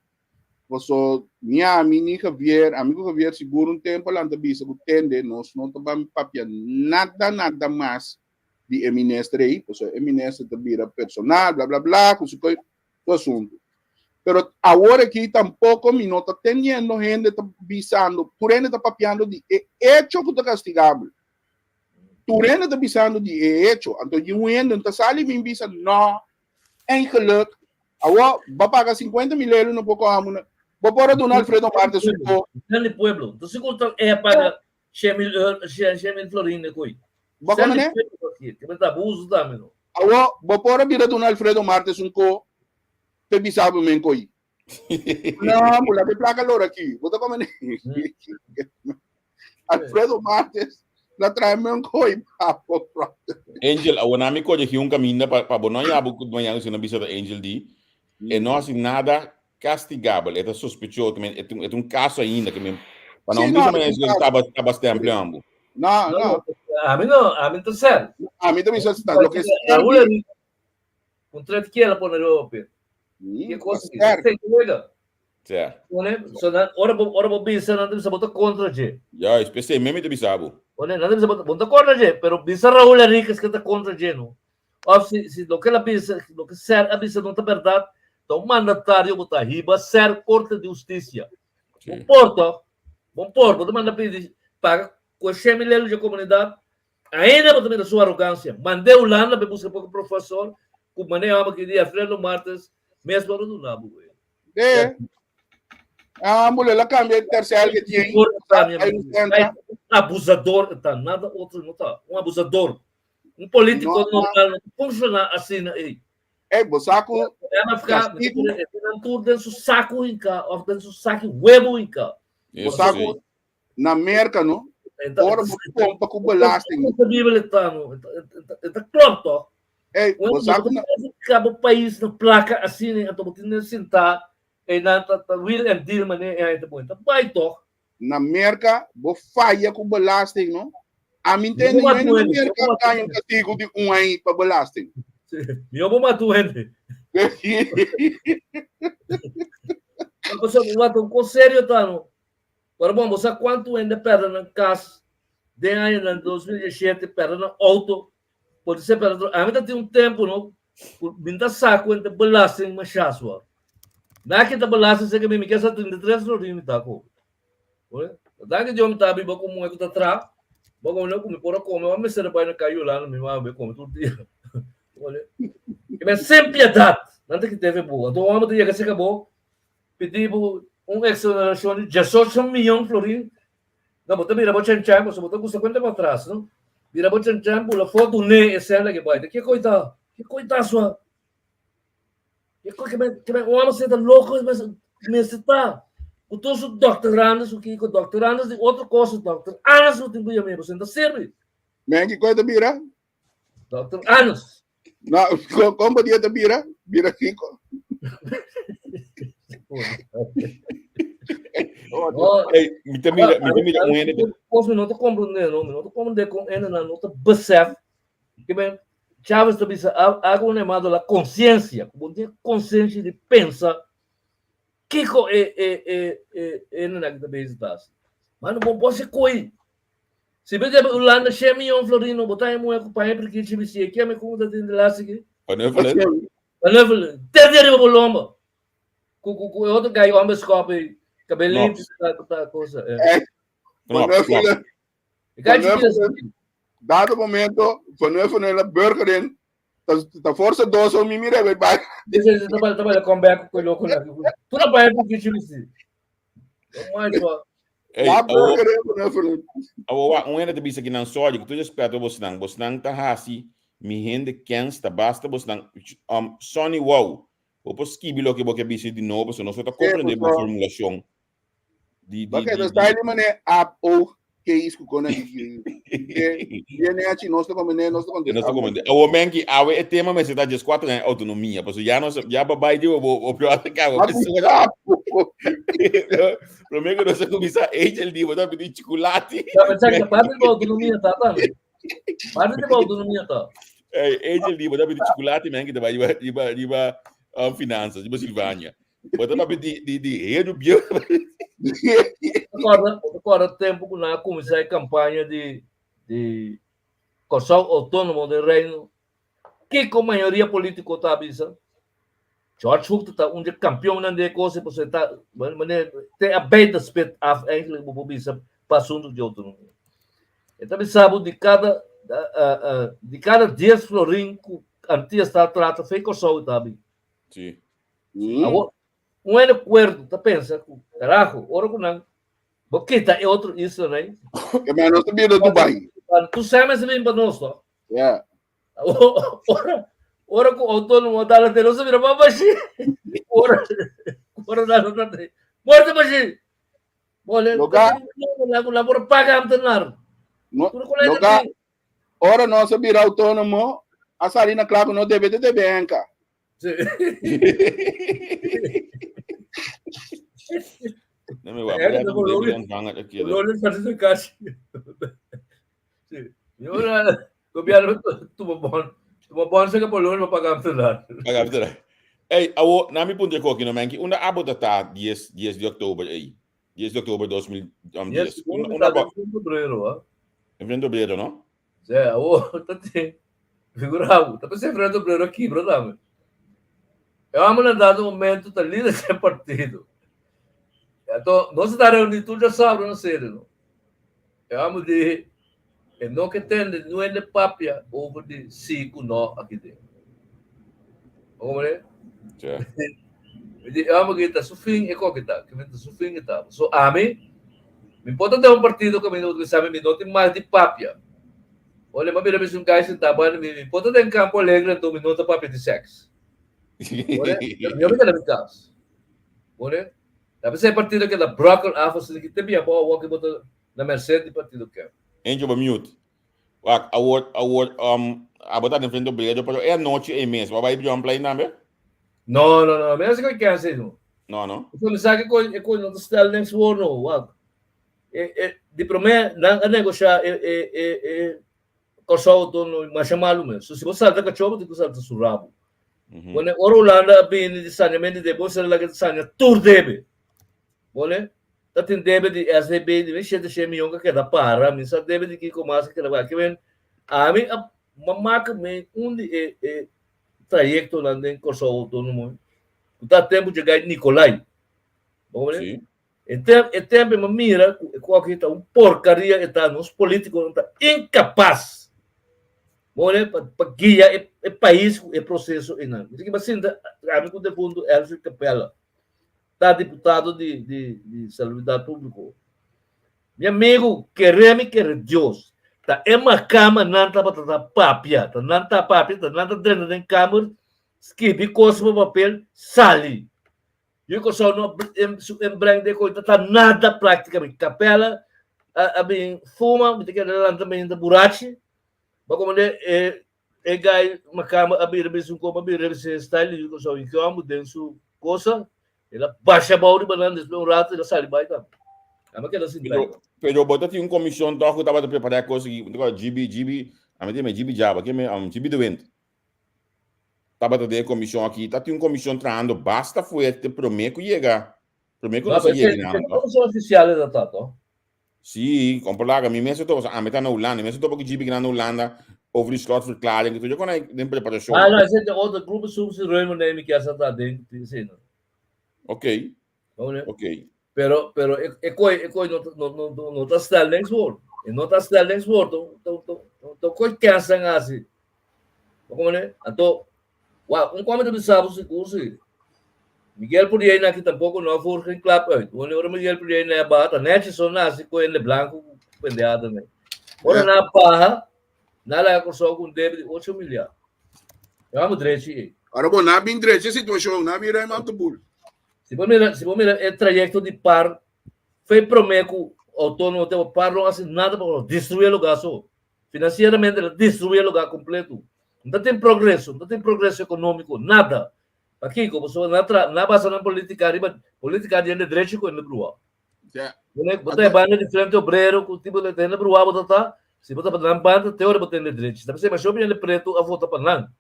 D: paso ni ami ni Javier, ami ku Javier sigur un tempu a lanta bisa ku tende nos no ta ban papia nada nada mas di e minister ei, paso e minister ta bira personal bla bla bla ku su koi su asuntu. Pero awor aki tampoko mi no ta teniendo hende ta bisando, tur hende ta papiando di e echo ku ta kastigabel. Tur hende ta bisando di e echo, anto niun hende no ta sali bin bisa no. Eigenlijk, awor bo paga 50 mil euro no por amo na. Bo por a duna Alfredo Martes un po.
C: Sel di pueblo. Entonces si ta e paga 100 mil euro, 100 mil florin de koi.
D: Bo
C: Sel
D: kono
C: di
D: ne?
C: pueblo ki ke ta abuso tambe no.
D: Awor bo por a bira duna Alfredo Martes un ko pe bisa bo men koi. No, mula ke plaka lora aki. Bo ta kono ne? Alfredo Martes. La trae me un koi papo
B: Angel, awor mi koje un caminda pa pa bo no ya bo mañana si no bisa Angel di e no hace nada castigabel, e ta sospechoso, e ta un caso ainda que me pa no bisa mañana si taba taba stemple ambo.
D: No, no.
C: A mi no, a mi ta ser.
D: A mi ta bisa lo que
C: Raúl un tret kier pone riba papel. Ke cosa ki?
B: Ja.
C: So na, ora bo ora bo bisa nan ta bisa bo ta kontra dje.
B: Juist, p'esei mes mi ta bisa bo.
C: One, nan ta bisa bo ta kontra dje, pero bisa Raul Henriquez ke ta kontra dje no. Of si si loke el a bisa, loke Ser a bisa no ta berdad, ta un mandatario bo ta hiba Ser Korte di Hustisia.
B: Sí.
C: Bon por toch? Bon por, bo ta manda pidi paga ku e shen mil lelu dje komunidat, ainda bo ta mira su arogansia. Mand'é Hulanda pa e buska poko profesor ku manera hòmber ki di Alfredo Martes mes por a duna bo.
D: De. Ah, mulher, ela cambia terceiro que tinha.
C: Abusador tá, nada outro não tá. Um abusador. Um político não, normal não funciona assim aí.
D: Ei, bo saco.
C: Ela fica tudo dentro do saco em cá, ou dentro do saco huevo em cá.
D: Bo saco na América, não? Ora, bo pompa com belasting.
C: A Bíblia tá, no, tá claro, toch?
D: Ei, bo saco na
C: Acaba o país na placa assim, né? Então, botin sentar, e na tá will and deal, mané, é tá bom. Tá vai toch?
D: Na América, bo falha com belasting, não? A mim tem na América tem um castigo de um ano para belasting.
C: Eu vou matar o gente. Você vai um sério, tá, não? Agora, bom, você quanto ainda perde na casa, de ano em 2017, perde na auto, pode ser perde. A mim tem um tempo, não? Minta saco entre belasting, mas chaswa. Na que tá belasting, sei que me quer 33 florin tá com. Da que eu me tá biba como é que tá tra, bom, não come por come, mas me serve para caiu lá, não me vai come todo dia. Olha. Que é sem piedade. Não tem que deve boa. Então, o homem tem que se acabou. Pediu uma exoneração de 18 milhões de florin. Não, bota mira, bota chan, você bota custa quanto para trás, não? Mira, bota chan, pula foto ne, essa é que vai. Que coisa, que coisa sua. Que coisa que me, que me, o homem se tá louco, mas me se tá. O todos os doctorandos, o que o doctorandos de outra coisa, doctor Anos, o tempo de mesmo, você não serve.
D: Men que coisa bira?
C: Doctor Anos.
D: No, como podia te bira? Bira Kiko.
B: Hey, mi ta mira, mi ta mira un hende.
C: Pois mi no ta comprende, no, mi no ta comprende con ene na no ta besef. Que ben, Chávez ta bisa algo un llamado la conciencia, como tiene conciencia de pensa kiko e e e e ene na que ta bezig tas. Maar no bom se coi. Si be de Holanda 100 miljoen florino, botar em moe com pai porque te bisi aqui me como da de lá aqui.
B: Van
C: Huffelen. Terceiro bolomba. Com com com outro gajo homem scope, cabelinho, tá tá coisa.
D: É. Van Huffelen. Dado momento, Van Huffelen la burger in. Ta força dos o mi mira bij.
C: Dit is het trabalho comeback com louco lá. Tu não vai porque te bisi. Mais
B: Hey,
D: La burger in Van Huffelen.
B: Awo un hende te bisa ki nan sorry, ku tu respeto bosnan, bosnan ta hasi mi hende kens ta basta bosnan Sonny wow. Bo por skibi loke bo ke bisa di nobo, so nos ta comprende bo formulacion. Di di
D: Oké,
B: di
D: dus daar die meneer aap oog Kees ku kona di viene a nos te come nos te
B: Nos ta comprende. Awo menki awe e tema me se ta just 4 aña autonomia, paso ya nos ya babai di bo bo pro ka bo. Prome que nos começar Angel di bo ta pedi chocolate.
C: Já pensei que parte de autonomia tá tá. Parte de autonomia tá.
B: Hey, Angel di bo ta pedi chocolate menki ta bai riba riba riba finanças, riba Silvânia. Bo ta pedi di di hedo bio.
C: Agora, agora tempo que na começar a campanha de de Kòrsou Autónomo del Reino, que com maioria político tá bisa? George Hoek tá um de campeão de coisa, você tá, maneira, tem a beita spit af eigenlijk bo bisa pa assunto de autonomia. Então, sabe de cada de cada 10 florin que Antillas está trata, foi Kòrsou tá bem.
B: Sí.
C: Agora, um é acordo, tá pensa, carajo, ora com não. Boquita é outro isso, né?
D: Que mas nós também do Dubai.
C: Tu sabes bem para nós, ó.
D: Yeah.
C: Ora, ora com autônomo da lá não se vira para baixo. Ora, ora da lá Morte baixo. Olha,
D: Lugar.
C: lá lá por pagar antenar.
D: No, loka, ora nos a bira autónomo, a sali na kla ku no debe de debe henka.
B: Nee, maar wat,
C: Ja, Colônia faz casi. Sí. Yo ora gobierno tuma bon. Tuma bon se que Polonia pa pagar dólar.
B: Pagar dólar. Hey, awo, na mi punto koki no menki, unda abo ta 10 10 di oktober ei. 10 di oktober 2010.
C: Yes,
B: Unda
C: unda
B: unda bo
C: obrero, ah.
B: Frente Obrero, no?
C: Sí, awo, tati. Figuravo, ta pensei Frente Obrero kibra tambe. Eu amo na dado momento ta líder del partido. Anto, nos ta reuni tur djasabra na sede, no? Eu amo di e no ke tende nuende papia over di si ku no aki den. Bo komprende?
B: Ja.
C: Mi di, eu amo ki ta su fin e koke ta, ki ta su fin e ta. So ami, mi por ta den un partido kaminda bo ta bisa mi, mi no tin mas di papia. Olha, mi a bira bisa un guy sentá banda mi, mi por ta den Campo Alegre anto mi no ta papia di sèks. Olha, yo mi keda mi kas. Olha, ta bisa e partido keda brokkel af asina ki te bia bo awor ki bo ta na merced di partido ken.
B: Eentje op mute. Wak, awor, awor, um, abo ta den Frente Obrero, pero e anochi ei mes, bo a bai Brionplein tambe?
C: No, no, no, mi no sa ku ken asina no.
B: No, no.
C: Mi sa ku e koi no ta stel niks voor no, wak. E, e, di promé nan a negoshá e, e, e, e Kòrsou tono masha malu mes. So si bo salta kachó, bo tin ku salta su rabu. Bone, ora Hulanda a bini di saneamento di debe, bo sera laga sania tur debe. Bone, ta tin debe di SVB di 700 miyon ka keda para, mi sa debe di kiko mas ka keda para. Ke men, ami a maka mi un di e, e trayektonan den Kòrsou Outónomo, ku ta tempu dje gai Nicolai. Bone,
B: Sí.
C: E tem, e tempo mi mira ku e koki ta un porcaria e ta nos politikonan ta inkapas more pa pa guia e e pais ku e proseso einan. Mi tin ki sinta ami ku defuntu Elfried Capella ta diputado di di di Salubridat Públiko. Mi amigu kere mi kere Dios ta e makama nan tabata ta papia ta nan ta papia ta nan ta drenta den kamer skibi kos pa papel sali. Yu Kòrsou no su inbreng den koi ta ta nada práktikamente. Kapèla a a bin fuma, mi ta kere lanta mainta burachi. Bo komende e e gai makamba a bira bisa un kopa a bira bisa e style di Yu Kòrsou i kiòmbu den su kosa, el a basha abou riba nan despues un rato el a sali bai tambe. Ami a keda sinta
B: Pero,
C: ei.
B: pero bo ta tin un komishon tòg ku tabata prepará e kos aki, GB, GB, ami ta yama GB Java, ke me GB de Wind. Tabata den e komishon aki, ta tin un komishon trahando basta fuerte promé ku yega, promé ku
C: No,
B: nos a
C: pero
B: yega
C: ese,
B: nan,
C: ese
B: no?
C: komishon ofisial e ta ta, to?
B: Sí, kon por laga, mi mes a topa, ami ta na Hulanda, mi mes a topa ku GB na Hulanda over di slotverklaring, tur kon ai den preparashon.
C: Ah, no, ese ta otro grupo subsi ruim nee mi kier sa ta den, sí, no.
B: Ok, ok.
C: Pero, pero e, e koi, e koi no, no, no, no ta stellingswoord. E no ta stellingswoord, to, to, to, to, to koi kensan asi. Como ne? Anto, wa, un kwame te bisabo sigur si. Miguel Puriena aqui tampoco no voer geen klap uit. Wanneer ora Miguel Puriena bata, netjes zo nasi koi en de blanco pendeada ne. Ora na paha, na la Kòrsou ku un debe di 8 milyar. Vamos drechi ei.
D: Ora bo na bin drechi situacion, na bin ruim op de boel.
C: Si bo mira, si bo mira e trayecto di par, foi promé ku autónomo te par no hasi nada pa destruí e lugar so. Financieramente el a destruí e lugar completo. No ta tin progreso, no ta tin progreso económico, nada. Pakiko? Pasobra nan tra, nan basa nan política riba política di hende drechi ku hende brua.
D: Ja.
C: Bo ta e banda di Frente Obrero ku tipo di hende brua bo ta ta, si bo ta pa nan banda te ora bo ta hende drechi. Ta p'esei masha hopi hende pretu a vota pa nan.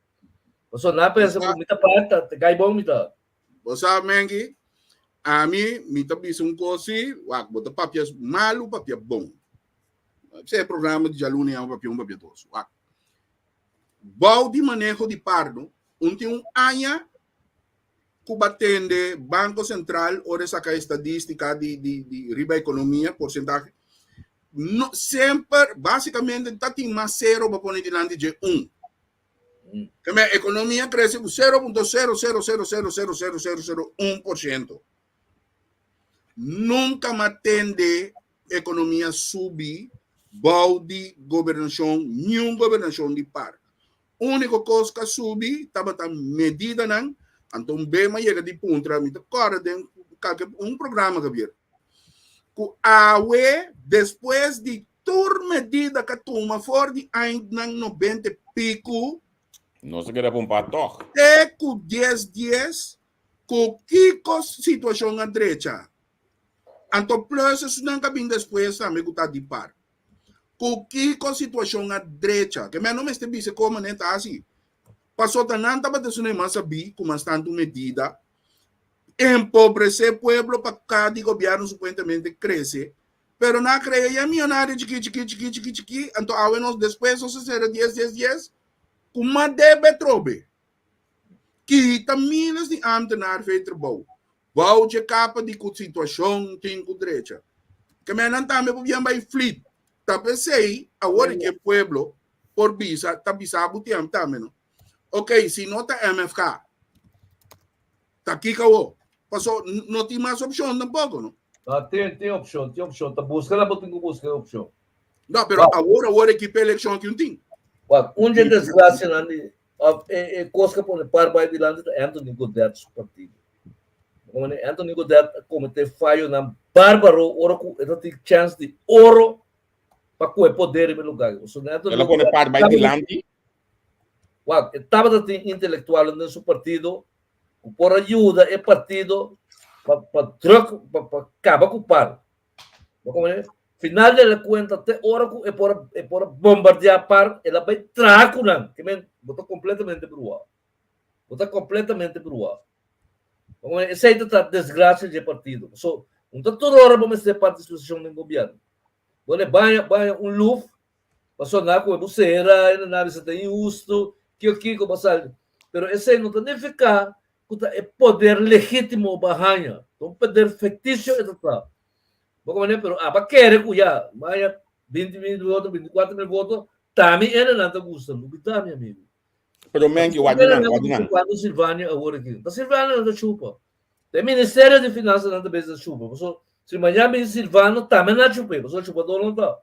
C: Pasobra nan a pensa ku mi ta parta, ta gai bon mi ta.
D: Bo sa, Mengi, ami mi ta bisa un kos si, wak, bo ta papia malu, papia bon. P'esei e programa di djaluna yama Papia Un Papia Dos. Wak, bou di maneho di Pardo, un tin un aña ku bo a tende Banko Sentral ora e saka estadístika di di di riba ekonomia, porsentahe, no semper básikamente ta tin mas sero bo pone dilanti dje un. Ke men ekonomia krese ku 0.00000000001%. Nunka m'a tende ekonomia subi bou di gobernashon, niun gobernashon di par. Úniko kos ku a subi tabata medidanan, anto un be m'a yega di puntra, mi ta kòrda den kalke un programa, Javier, ku awe despues di. Tur medida ku a tuma for di añanan 90 i piku.
B: Nos a keda pumpá tòg.
D: Te ku dies dies, ku kiko situashon a drecha. Anto plus esunnan ku a bin despues tambe ku ta di par. Ku kiko situashon a drecha. Ke men no mester bisa komo nan ta hasi. Pasobra nan tabata esunnan mas sabí ku mas tantu medida empobresé pueblo pa ka di gobièrnu supuestamente krese. Pero nan a krea ya miyonario chikí chikí chikí chikí chikí, anto awe nos despues nos a sera dies dies dies ku mas debe trobe. Kita miles di ambtenaar fe trabou. Bou dje kapa di ku situashon tin ku drecha. Ke men nan tambe por bien bai flit. Ta p'esei awor ke pueblo por bisa ta bisa bo tiemp tambe no. Ok, si no ta MFK, ta kiko awo? Paso no tin mas opshon tampoko no.
C: No, tin, tin opshon, tin opshon. Ta buska la bo tin ku buska e opshon.
D: No, pero awor awor ekipa elekshon aki un tin.
C: Wak, un dje desgrasianan di of e e kos ku a pone par bai dilanti ta Anthony Godett su partido. Como Anthony Godett a kometé fayonan bárbaro ora ku e ta tin chèns di oro pa kohe poder riba e lugá.
B: So Anthony El a pone par bai dilanti.
C: Wak, e tabata tin intelektualnan den su partido ku por a yuda e partido pa pa druk pa pa kaba ku par. Bo komprende? Final de la kuenta te ora ku e por a e por a bombardiá par el a bai traha ku nan. Ke men bo ta kompletamente bruá. Bo ta kompletamente bruá. Bo komprende? Esei ta ta desgrasia dje partido. So, no ta tur ora bo mester partisipashon den gobièrnu. Bo ne baña baña un luf Pasobra nan ku e busera e nan bisa ta inhustu, kiko kiko pa sali. Pero esei no ta nifiká ku ta e poder legítimo bo a haña. Ta un poder fiktisio e ta ta. Bo komprendé? Pero aba kere ku ya bo haña 20 mil voto, 24 mil voto, ta mi ene nan ta gusta. Lubidá mi amigu.
B: Pero Menki, wak di nan, wak di nan.
C: Chupando Silvania awor aki. Ta Silvania nan ta chupa. Ta e ministerio di finansa nan ta bezig ta chupa. Pasobra si mañana bin Silvano tambe nan a chup'é, pasobra chupadó nan ta.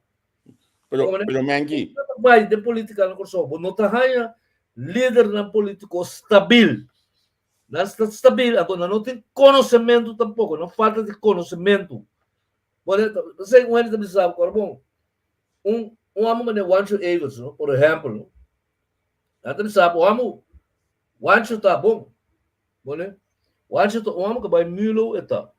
B: Pero, pero Menki.
C: Bai den politica na Kòrsou, bo no ta haña lidernan politiko stabil. Nan sta stabil, anto nan no tin konosementu tampoko, nan falta di konosementu. Bo ta un hende ta bisa bo, bon, un un amo manera Wancho Everts, no, por ehèmpel, no. Nan ta bisa bo, amo, Wancho ta bon. Bo ne? Wancho ta un amo ku bai Mulo e ta.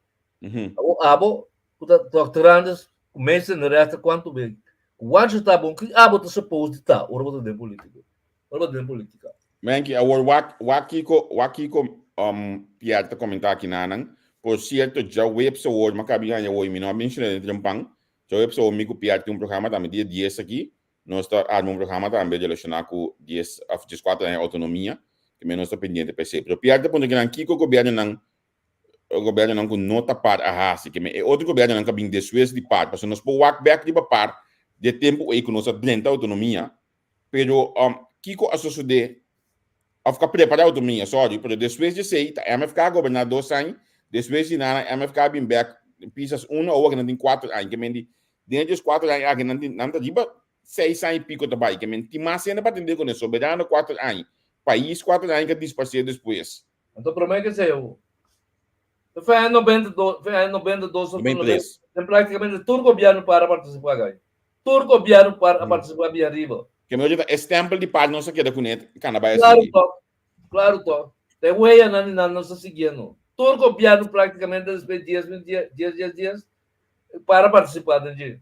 C: Abo, abo ku ta doctorandus ku meester in rechten kuantu be ku Wancho ta bon, ki abo ta suppose di ta ora bo ta den politiko? Ora bo ta den politika.
B: Menki, awor wak wak kiko wak kiko um Pierre ta komentá aki nanan. Por sierto djaweps awor mi a kabi haña awor i mi no a menshoná den trempan. Djaweps awor mi ku Pierre tin un programa tambe dia dies aki. Nos ta arma un programa tambe relashoná ku dies òf dieskuater aña outonomia. Tambe nos ta pendiente pa esei. Pero Pierre ta puntra kinan kiko gobièrnunan gobièrnunan ku no ta par a hasi. Ke men e otro gobièrnunan ku a bin despues di par. Pasobra nos por wak bèk riba par di e tempu ei ku nos a drenta outonomia. Pero kiko a sosodé òf ku a prepará outonomia, sòri, pero despues di esei ta MFK a goberná dos aña, despues di nada MFK a bin bèk Pisas uno, awor nan tin kuater aña. Ke men di den e djes kuater aña aki nan tin nan ta riba seis aña i piko ta bai. Ke men tin mas hende pa atendé kuné, Soberano kuater aña, pais kuater aña ku a disparsé despues.
C: Anto promé ke seu. Fe aña 92, fe aña 92 of
B: 93.
C: Den prácticamente tur gobierno para participá gai. Tur gobierno para participá bien riba.
B: Ke mi oye ta e stempel di par nos a keda kuné kana bai a
C: Claro
B: sigui.
C: to, claro to. Te hueyanan di nan nos ta siguiendo. Tur gobierno prácticamente después dies mil dies, dies, dies, dies, para participá den dje.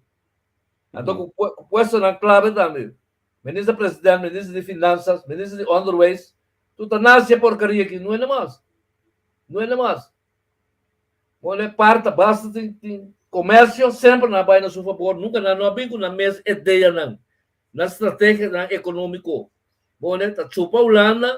C: Anto ku ku puestonan clave tambe. Minister president, minister di finanzas, minister di onderwijs, Tur ta nace e porcaria aki, no hende mas. No hende mas. Mole parta basta tin tin comercio semper nan bai na su fabor, nunca nan no a bin cu nan mes ideanan, nan strategianan economico. Bone ta chupa Hulanda,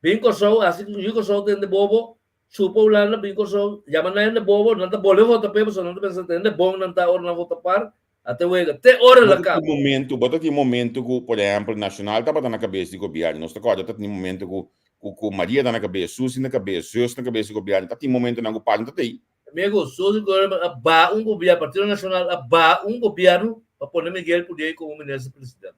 C: bin Corsou, haci cu yu Corsou ta hende bobo, chupa Hulanda, bin Corsou, yama nan hende bobo, nan ta bolbe vota p'e pasobra nan ta pensa ta hende bon nan ta ora nan vota par, A te wega te ora el a
B: Bo ta
C: kaba.
B: tin momento, bo ta tin momento ku, por ehèmpel, Nacional tabata na kabes di gobièrnu. Nos ta kòrda ta tin momento ku ku ku Maria ta na kabes, Susi na kabes, Zeus na kabes di gobièrnu. Ta tin momentonan ku Palm ta tei.
C: Amigo, Susi Goerman a baha un gobièrnu, Partido Nacional a baha un gobièrnu pa pone Miguel Pudey komo minister presidente.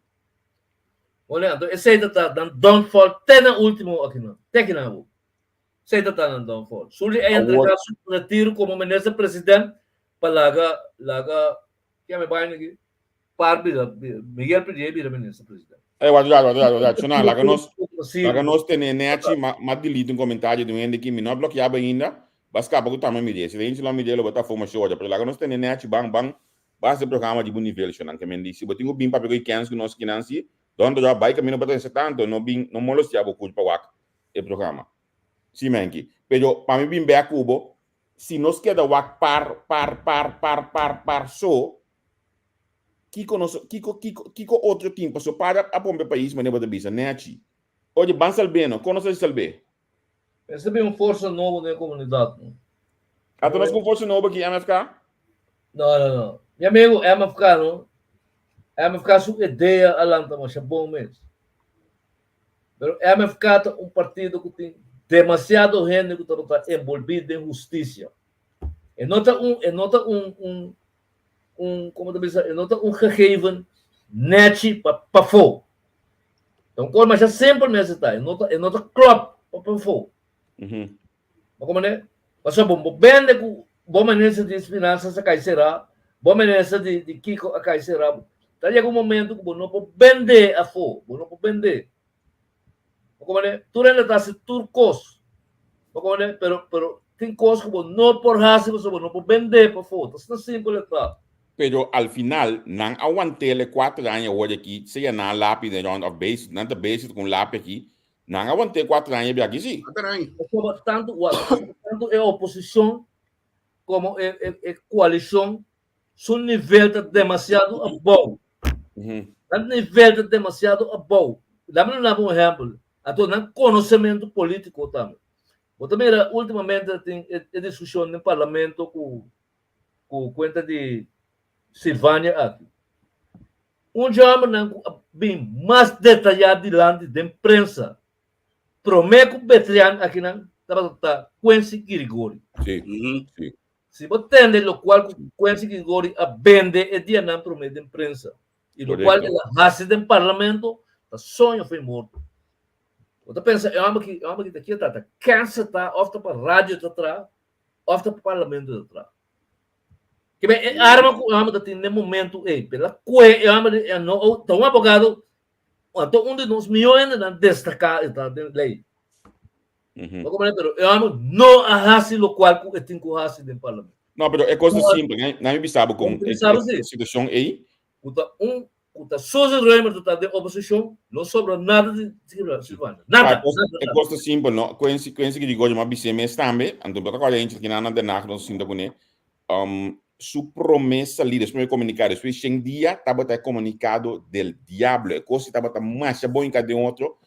C: Wole, anto esei ta ta nan downfall te na ultimo akinan, te akinan awor. Esei ta ta nan downfall. Suli a
B: Awor.
C: entrega su retiro komo minister president pa laga laga kiami baina aki? Par bira, Miguel Predier bira minister president.
B: Ey, wacht, wacht, wacht, wacht, wacht. Shona, laga nos, laga nos tene nechi, ma, ma delete un comentario di un hende ki mi no a bloqueaba ainda, ba scapa cu tama mire. Si hende lo mire, lo bota fuma shoda. Pero laga nos tene nechi, ban, ban, ban haci programa di bo nivel, shona. Ke men di, si bo tin cu bin papia cu e kens cu nos kinan si, don to bai camino pa ta tanto, no bin, no molestia bo curpa wak e programa. Si, menki. Pero, pa mi bin bek cu bo, si nos keda wak par, par, par, par, par, par so, Kiko nos, kiko, kiko, kiko otro tin? Paso para a pompe pais manera bo ta bisa, nechi. Oye, ban salb'é no, kon nos ta haci salb'é?
C: Mester bin un forsa nobo den e komunidat no.
B: Ata nos ku un forsa nobo aki, MFK?
C: No, no, no. Mi amigo, MFK no. MFK su idea a lanta masha bon mes. Pero MFK ta un partido ku tin demasiado hende ku tabata enbolbí den hustisia. E no ta un, e no ta un, un, un, como ta bisa, e no ta un gegeven nechi pa pafó. Ta un kos masha simpel mester ta, e no ta, e no ta klop pa pafó. Bo komprende? Pasobra bo bo bende ku bo minister di finanzas a kai será, bo minister di di kiko a kai será. Ta yega un momento ku bo no por bende afó, bo no por bende. Bo komprende? Tur hende ta hasi tur kos. Bo komprende? Pero, pero tin kos ku bo no por hasi pasobra bo no por bende pafó. Ta asina simpel e ta.
B: Pero al final nan a want'el e kuater aña awor aki, sea nan a lapi den rond of bezig, nan ta bezig ku un lapi aki, nan a want'é kuater aña bia aki si.
D: Kuater aña.
C: Pasobra tantu, wak, tantu e oposishon komo e, e, e koalishon su nivel ta demasiado abou. Nan nivel ta demasiado abou. Dame duna bo un ehèmpel. Anto nan konosementu polítiko tambe. Bo ta mira últimamente tin e diskushon den parlamento ku ku kuenta di Silvania aki. Un dje hòmbernan ku a bin mas detayá dilanti den prensa promé ku Betrian akinan tabata ta Quincy Girigory.
B: Sí, sí.
C: Si bo tende lokual ku Quincy Girigory a bende e dianan promé den prensa i lokual el a hasi den parlamento, ta soño fin morto. Bo ta pensa e hòmber aki, e hòmber aki ta kier ta? Ta kènsa ta òf ta pa radio ta traha òf ta pa parlamento ta traha? Ke men e arma ku e hòmber ta tin den momentu ei, pero el a kohe e hòmber di e no ta un abogado, anto un di nos mihó hendenan destaká e ta den lei. Bo comprende? Pero e hòmber no a hasi lokual ku e tin ku hasi den parlamento.
B: No, pero e kos ta simpel. Nan nan mi bisa bo kon e situashon ei.
C: Ku ta un ku ta Suzy Römer ta ta den oposishon, no sobra nada di Silvania. Nada.
B: E kos ta simpel, no? Quincy, Quincy Gregorio m'a bis'é mes tambe, anto bo ta kòrda hende ki nan na Den Haag nos a sinta kuné, su promé salida, su promé komunikado despues di shen dia tabata e komunikado del diablo. E kos tabata masha bon hinká den otro.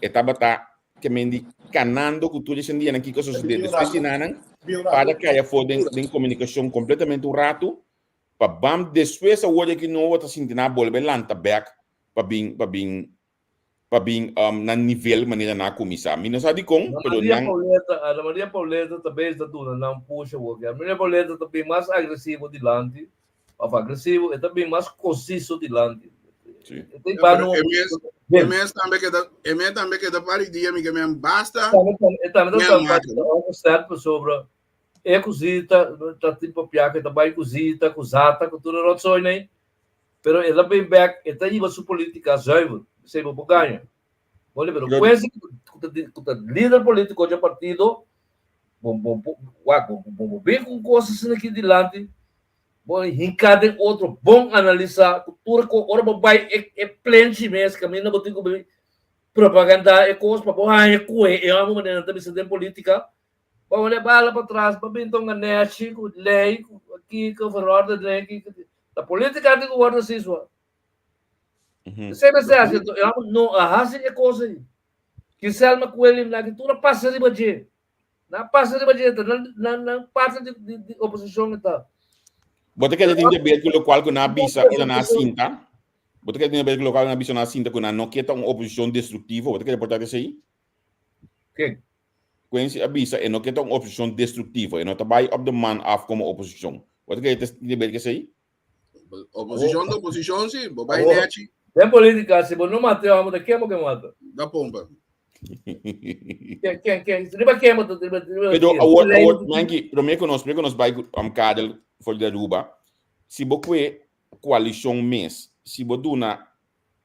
B: E tabata ke men di kanando ku tur e shen dianan kiko a sosodé. Despues di nanan para kai afó den den komunikashon kompletamente un ratu pa bam despues awor di aki nobo ta sinti nan a bolbe lanta bèk pa bin pa bin pa bin na nivel manera nan a kuminsá. Mi no sa dikon,
C: Ana
B: pero
C: Maria
B: nan.
C: Pauleta, Ana Maria Pauleta ta bes ta duna nan push awor. Ana Maria Pauleta ta bin mas agresivo dilanti, of agresivo, e ta bin mas konsiso dilanti.
B: Sí.
C: E ta
D: Ja,
C: ba
D: pero
C: no
D: e mes, e mes tambe keda, e mes tambe keda pari dia mi ke men basta.
C: E tambe ta
D: Men
C: ta
D: mata.
C: ta sterk pasobra e kosita ta tin papia ku e ta bai kosita, ku zata, ku tur e rotzooi nei. Pero el a bin bek, e ta hiba su politica zuiver, esei bo por gaña. Bo pero Quincy ku ta ku ta lider politico dje partido, bo bo bo wak bo bo bo bin ku kos asina aki dilanti, bo hinka den otro, bon analisa ku tur ko ora bo bai e e plenchi mes kaminda bo tin ku bin propaganda e kos pa bo haña kue e hòmber manera nan ta bisa den politica, bo wole bala patras, bo bin tonga nechi ku lei ku kiko verordening kiko. Ta politica tin ku wòrdu así sua. Esei mester hasi anto e hòmber no a hasi e kos ei. Ki Selma ku William nan ki tur a pasa riba dje. Nan a pasa riba dje ta nan nan nan parti di di di oposishon e ta.
B: Bo ta kere tin di haber ku lokual ku nan a bisa ora nan a sinta? Bo ta kere tin di haber ku lokual ku nan a bisa ora nan a sinta ku nan no ke ta un oposishon destruktivo? Bo ta kere por ta esei?
C: Ken?
B: Quincy a bisa e no ke ta un oposishon destruktivo, e no ta bai op de man af komo oposishon. Bo ta kere tin di ber ku esei?
D: Oposishon ta oposishon si, bo bai nechi.
C: Den politica si bo no mata e hòmber ta ken bo ke mata?
D: Da pompa.
C: Ken ken ken riba ken bo ta riba riba
B: Pero awor awor Manky, promé ku nos promé ku nos bai ku Kadel for di Aruba, si bo kue. koalishon mes, si bo duna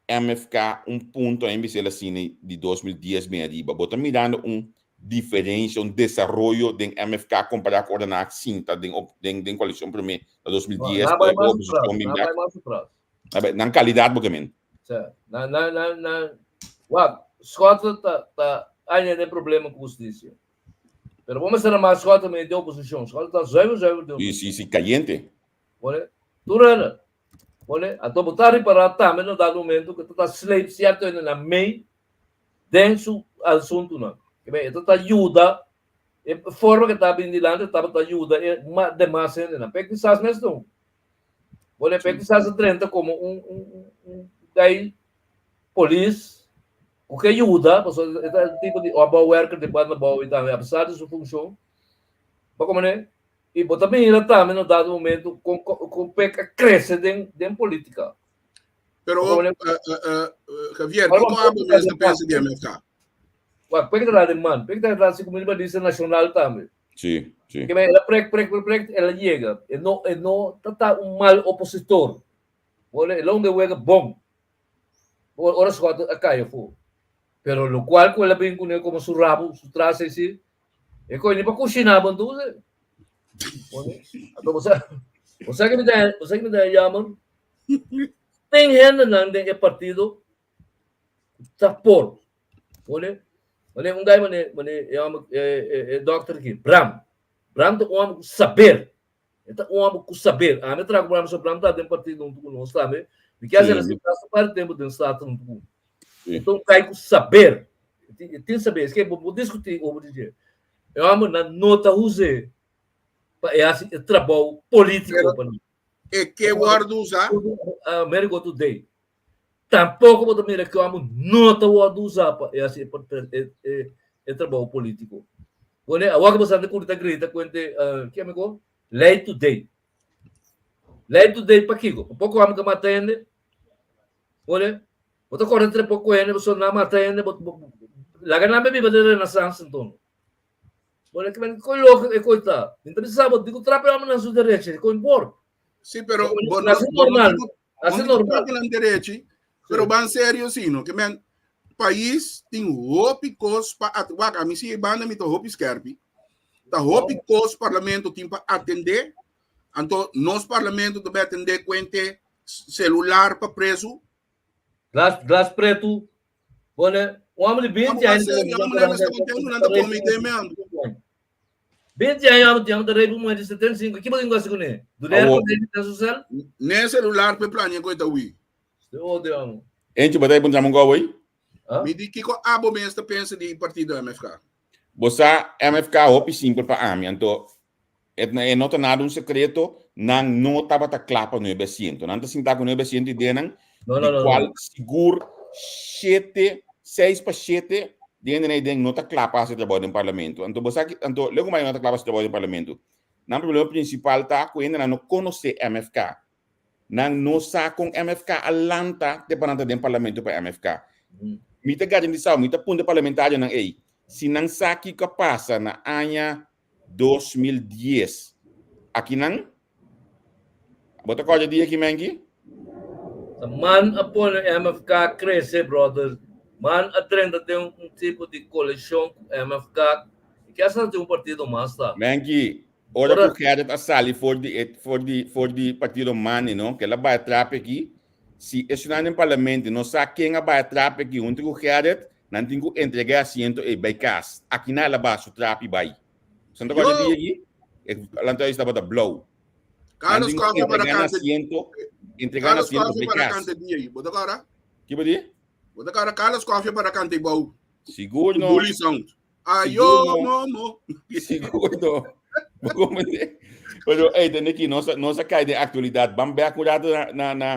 B: MFK un punto en bisel asina di 2010 bin ariba, bo ta mirando un diferensia, un desaroyo den MFK kompará ku ora nan a sinta den den den koalishon promé na 2010
C: Nan bai
B: ora ku
C: mas
B: oposishon
C: atras,
B: bin
C: nan
B: bèk?
C: bai mas atras.
B: Nan bai, nan kalidat bo ke men.
C: Sa, nan nan nan nan wak, Schotte ta ta aña den problema ku hustisia. Pero bo mester ama Schotte me di oposishon. Schotte ta zuiver zuiver di
B: Si,
C: oposishon.
B: si, si, kayente.
C: Bone, tur hende. Bone, anto bo ta ripará tambe na dado momento ku ta ta sleep sierto hende na mei den su asuntunan. Ke men, e ta ta yuda, e forma ke ta bini dilanti tabata yuda e demas hendenan. P'e kisas mes no. Bone, p'e kisas a drenta komo un un un guy polis ku ke yuda, pasobra e ta un tipo di opbouwwerker di banda bou i tambe apesar di su funshon. Bo komprende? I bo ta mira tambe na dado momento kon kon pek a krese den den politika.
D: Pero uh, uh, uh, Javier, kiko abo mes ta pensa di MFK?
C: Wak, pek ta den man, pek ta den si komo di lista nacional tambe.
B: Sí, sí.
C: Ke men, ela prek, prek, prek, prek, ela yega. E no, e no ta ta un mal opositor. Ora, e longe wega bom. Ora Schotten a kai afó. Pero lokual ku el a bin kuné komo su rabu, su tras ei E koe ni pa kushiná bo entonces. Anto bo sa, bo sa ke mi ta, bo sa ke mi ta jammer? Tin hendenan den e partido ku ta por. Mone, mone un guy mone, mone e hòmber e e e dòkter aki, Bram. Bram ta un hòmber ku saber. E ta un hòmber ku saber. Ami a traha ku Bram, so Bram ta den partido huntu ku nos tambe. Mi kier
B: Sí.
C: hacer así, pasa par di tempu den Staten huntu ku.
B: Sí.
C: Então, cai com saber. E tem saber. Es que vou discutir over de dia. Eu amo na nota use pa é assim, é trabalho político
D: Pero-
C: para mim.
D: E ke wòrdu usá?
C: America Today. Tampoko bo ta mira ku amo no ta wòrdu usá pa e hasi e e trabou polítiko. Pone awor ku bo sa ku ta grita kuente ke amigo Lei Today. Lei Today pakiko? Pa poko amo ka mata hende. Pone bo ta kore entre poko hende pasobra nan mata hende bo laga nan biba den Renaissance anto. Pone ke men koi loko e koi ta. Mi ta bisa bo di ku trapa e amo nan su derecho e koi por.
D: Sí, pero bo no,
C: Así
D: bo no
C: normal.
D: tin ku
C: Así
D: Bo
C: normal.
D: nan derechi, pero ban serio sino, ke men pais tin hopi kos pa at wak, a mi si banda mi ta hopi skerpi. Ta hopi kos parlamento tin pa atende. Anto nos parlamento ta be atende kuente celular pa preso.
C: Glas, glas preto. Bone, un homem de 20
D: Vamos
C: anos.
D: sério, vamos lá, nós estamos tendo nada para meter mesmo.
C: 20 anos, tinha um rei para de 75. Que você gosta com ele? Do
B: Awo.
C: Lerco, dele, social?
D: Nem celular para planear coisa ui.
C: Oh, Deus.
B: Eentje, wat hij moet go away?
D: Mi di kiko abo mes ta pensa di partido MFK.
B: Bosa MFK hopi simpel pa ami, anto et na e no ta nada un secreto, nan no tabata kla pa nuebe asiento. Nan ta sinta ku nuebe asiento i denan,
C: No, no,
B: di
C: no, no.
B: cual sigur shete, seis pa shete, di hende na den no ta kla pa hasi trabou den parlamento. Anto bo sa ki, anto lego mai no ta kla pa hasi trabou den parlamento. Nan problema principal ta ku hendenan no konosé MFK. Nan no sa kon MFK a lanta te pa nan ta den parlamento pa MFK. Mi ta garantisa, mi ta punta parlamentarionan ei, si nan sa kiko a pasa na aña 2010 akinan, bo ta kòrda dia aki Menki?
C: Ta man a pone MFK krese, brother. Man a drenta den un tipo di koleshon ku MFK. I ke hasta tin un partido mas ta.
B: Menki, ora ku Gerrit a sali for di e for di for di partido Mani no, ke el a bai atrap aki, si esunnan den parlamento no sa ken a bai atrap aki huntu ku Gerrit, nan tin ku entrega e asiento ei bai kas. Akinan el a baha su trap i bai. Bo ta kòrda
D: Yo!
B: dia aki? E lantahuis tabata blou.
D: Carlos
B: Nan tin ku
D: Coffee para
B: entrega nan
D: cante.
B: asiento, entrega nan
D: Carlos
B: asiento
D: Coffee
B: bai
D: para
B: kas.
D: cante dia aí. Bota cara.
B: Ki bo di?
D: Bota cara Carlos Coffee para cante bou.
B: Sigur no.
D: Bully sound. Ayo
B: Sigur no.
D: momo.
B: Sigur no. Bo comprende? Pero, hey, tende aki, nos, nos a kai den aktualidat. Ban bek un rato na, na, na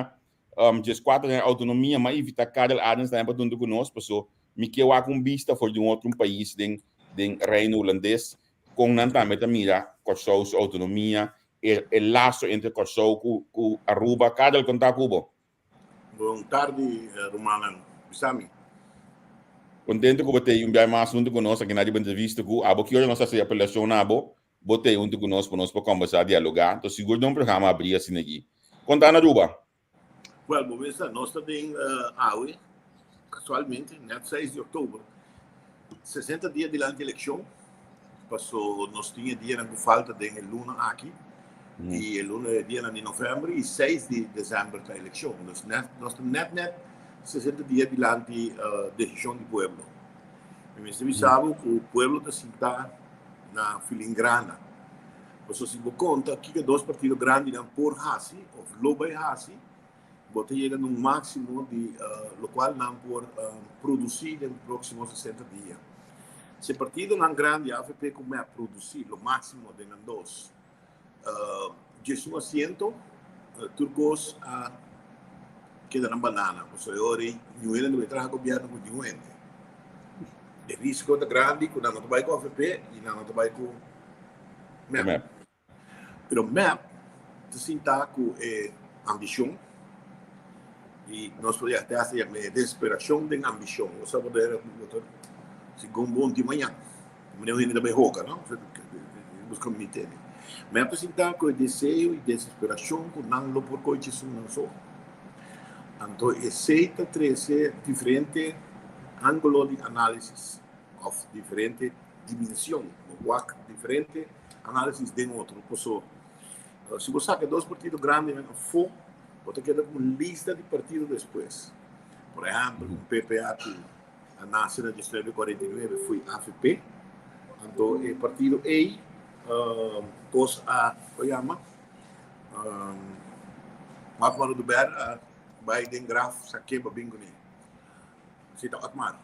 B: um, djes kuater aña autonomia, ma invita Karel Arends tambe pa duntu ku nos, paso mi ke wak un bista for di un otro pais den, den Reino Hulandes, kon nan tambe ta mira Kòrsou su autonomia, e, e laso entre Kòrsou ku, ku Aruba. Karel, kon ta ku bo?
E: Bon tardi, rumannan. Bisa mi.
B: Contento cu bo tei un biaha mas hunto cu nos aki na riba entrevista cu abo. Ki ora nos haci apelacion na abo, bo tei hunto cu nos pa nos por combersa, dialoga. Entonces sigur den un programa abri asina aki. Con ta na Aruba?
E: Wel, bo mester, nos ta den awe, casualmente, net 6 di october, 60 dia dilanti eleccion, paso nos tin e dianan cu falta den e luna aki, y e luna, e dianan di november y 6 di december ta eleccion. Dus net, nos ta net net 60 dia dilanti decision di pueblo. Mi mester bisa bo cu pueblo ta sinta na filingrana. Pasobra si bo konta kiko dos partido grandinan por hasi òf lo bai hasi, bo ta yega na un máksimo di lokual nan por produsí den próksimo 60 dia. Si e partidonan grandi avp ku mep produsí lo máksimo den nan dos 11 asiento, tur kos a keda na banana. Pasobra e ora ei niun hende no bai traha gobièrnu ku niun hende. E risiko ta grandi ku nan no ta bai ku avp i nan no ta bai ku mep.
B: Mep.
E: Pero mep ta sinta ku e ambishon i nos por yega te hasta yama e desesperacion den ambishon. Bo sa bo ta bo ta segun bon di mañan. Manera un hende ta bai hoga, no? Buska mi tene. Mep ta sinta ku e deseo i desesperacion ku nan lo por koe djis un nan so. Anto esei ta trese diferente angulo di analisis of diferente dimension, bo wak diferente análisis den otro. Paso, si bo saca dos partido grandinan afó, bo ta keda cu un lista di partido despues. Por ehempel, un PPA cu a nace na 1949 fui avp. Anto e partido ey, cos a, con yama, Otmar Oduber a bay den graf saque pa bin cune. Así ta Otmar.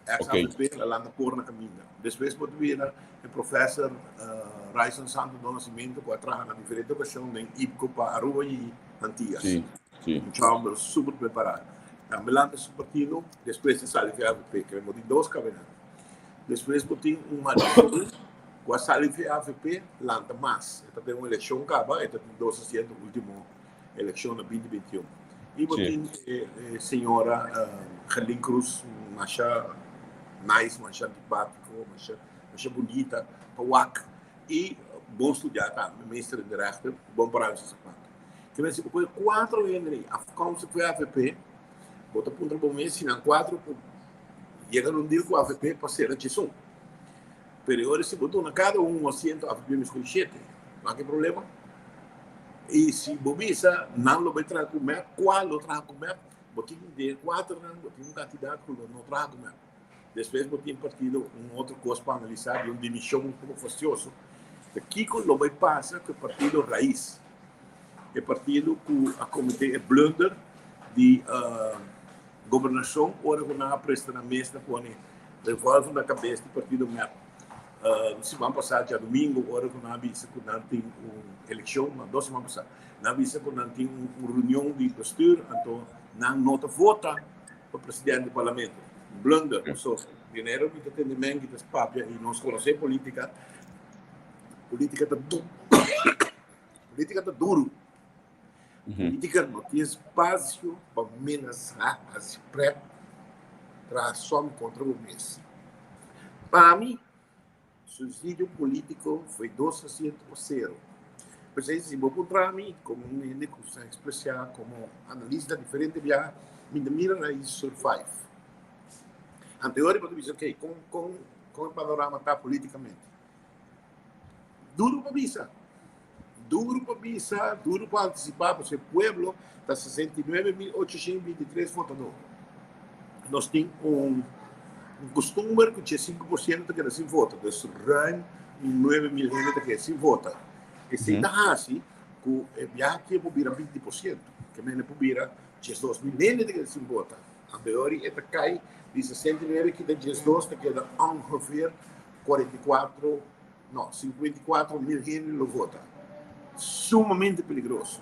E: Ex AVP la lanta por na caminda. Despues bo ta bira e professor Ryson Santo do Nascimento cu a traha na diferente ocasion den IPCO pa Aruba y Antillas. Un chomber super prepara. Tambe lanta su partido despues di sali fi AVP. Kere bo tin dos cabinet. Despues bo tin un Marisol cu a sali fi AVP lanta mas. E ta den un eleccion caba, e ta tin dos asiento ultimo eleccion na binti binti un. Y bo tin e señora Gerlin Cruz, masha nice, masha antipatico, masha masha bunita pa wak y bon studia tambe, meester in de rechten, bon pará su zapato. Te men si bo kohe cuatro hende ei afkomstig for avp, bo ta puntra bo mes si nan cuatro por yega na un deal ku avp pa sera djesun. Pero e ora si bo duna kada un un asiento avp mes kohe shete, no aki problema. I si bo bisa nan lo bai traha ku mep, kua lo traha ku mep? Bo tin den e kuaternan bo tin un kantidat ku lo no traha ku mep. Despues bo tin partido un otro kos pa analisá di un dimishon un poko fastioso, ta kiko lo bai pasa ku e partido Raiz, e partido ku a kometé e blunder di gobernashon ora ku nan a presta nan mes na pone revolver na kabes di partido mep. Siman pasá djadumingu ora ku nan a bisa ku nan tin un elekshon, no dos siman pasá, nan a bisa ku nan tin un reunion di bestuur anto nan no ta vota pa presidente di parlamento. Blunder, paso dinero mi ta tende men ki ta papia i nos konosé politika, politika ta duru, politika ta duru. Politika no tin espasio pa menasá, hasi prèt, traha sòm kontra bo mes. Pa mi, suisidio polítiko foi dos asiento o sero. P'esei, si bo puntra mi, komo un hende ku sa ekspresá komo analista diferente biaha, mi ta mira na e survive. Anteori bo ta bisa, ok, kon kon kon e panorama ta polítikamente? Duru pa bisa. Duru pa bisa, duru pa antisipá, pasobra e pueblo ta 69.823 votadó. Nos tin un kustumber ku 5% ta keda sin vota, dus ruim 9.000 hende ta keda sin vota. Esei ta hasi ku e biaha aki e por bira 20%, ke mende por bira 12.000 hende ta keda sin vota. Anteori e ta kai di 69 kita 12 ta keda ongeveer 44 No, 54 mil hende lo vota. Sumamente peligroso.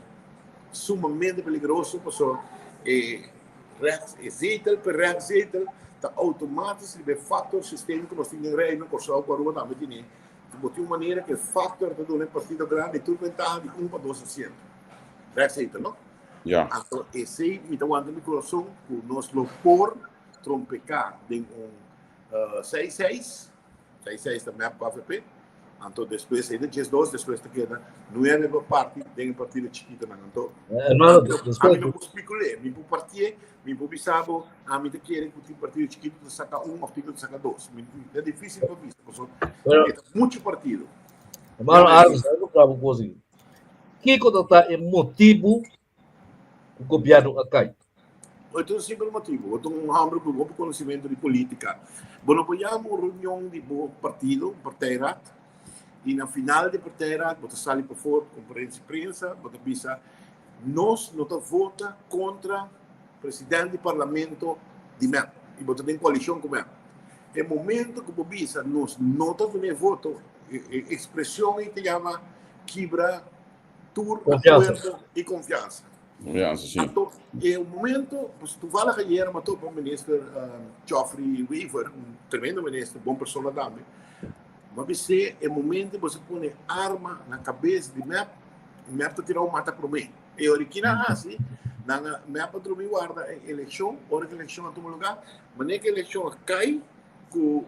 E: Sumamente peligroso paso e rechts, e zetel per rechtszetel ta automatisch riba e factor sistemico nos tin den Reino, Kòrsou ku Aruba tambe tine. Bo tin un manera ku e factor ta duna e partido grandi tur ventaha di un pa dos asiento. Rechtszetel, no?
B: Ja.
E: Anto esei mi ta wanta mi kurason ku nos lo por trompeká den un 6-6. 6-6 ta mep ku avp. Anto despues e ta 12, despues ta keda 9 pa parti den e partido chikitonan. Anto,
C: Hermano,
E: anto
C: despues
E: ami no por speculé, mi por partié, mi por bisa bo, ami ta kere ku tin partido chikito ta saka un of tin ta saka dos. Mi, ta difícil pa bisa, pasobra
C: Pero,
E: e ta mucho partido.
C: hermano
E: Ja,
C: Arends, sabe ku bravo kos aki. Kiko ta ta e motibu ku gobièrnu a kai?
E: Bo tin un simpel motibu, bo ta un hòmber ku hopi konosementu di polítika. Bo no por yama un reunion di bo partido, un partijraad, i na final di partijraad bo ta sali pafor konferensia di prensa, bo ta bisa, Nos no ta vota kontra president di parlamento di mep i bo ta den koalishon ku mep. E momento ku bo bisa nos no ta duna e voto, e ekspreshon ei ta yama kibra tur akuerdo i konfiansa.
B: Confianza, sí.
E: Anto, e momento, pues, toevallig ayer me topo minister Geoffrey Wever, un tremendo minister, bon persona tambe. Ma bisé, e momento você pone arma na cabeza di MEP, MEP ta tira un mata promé. E ora kina hasi, nan MEP a drumi guarda e eleccion, ora que eleccion a tuma lugar, mané que eleccion a cai ku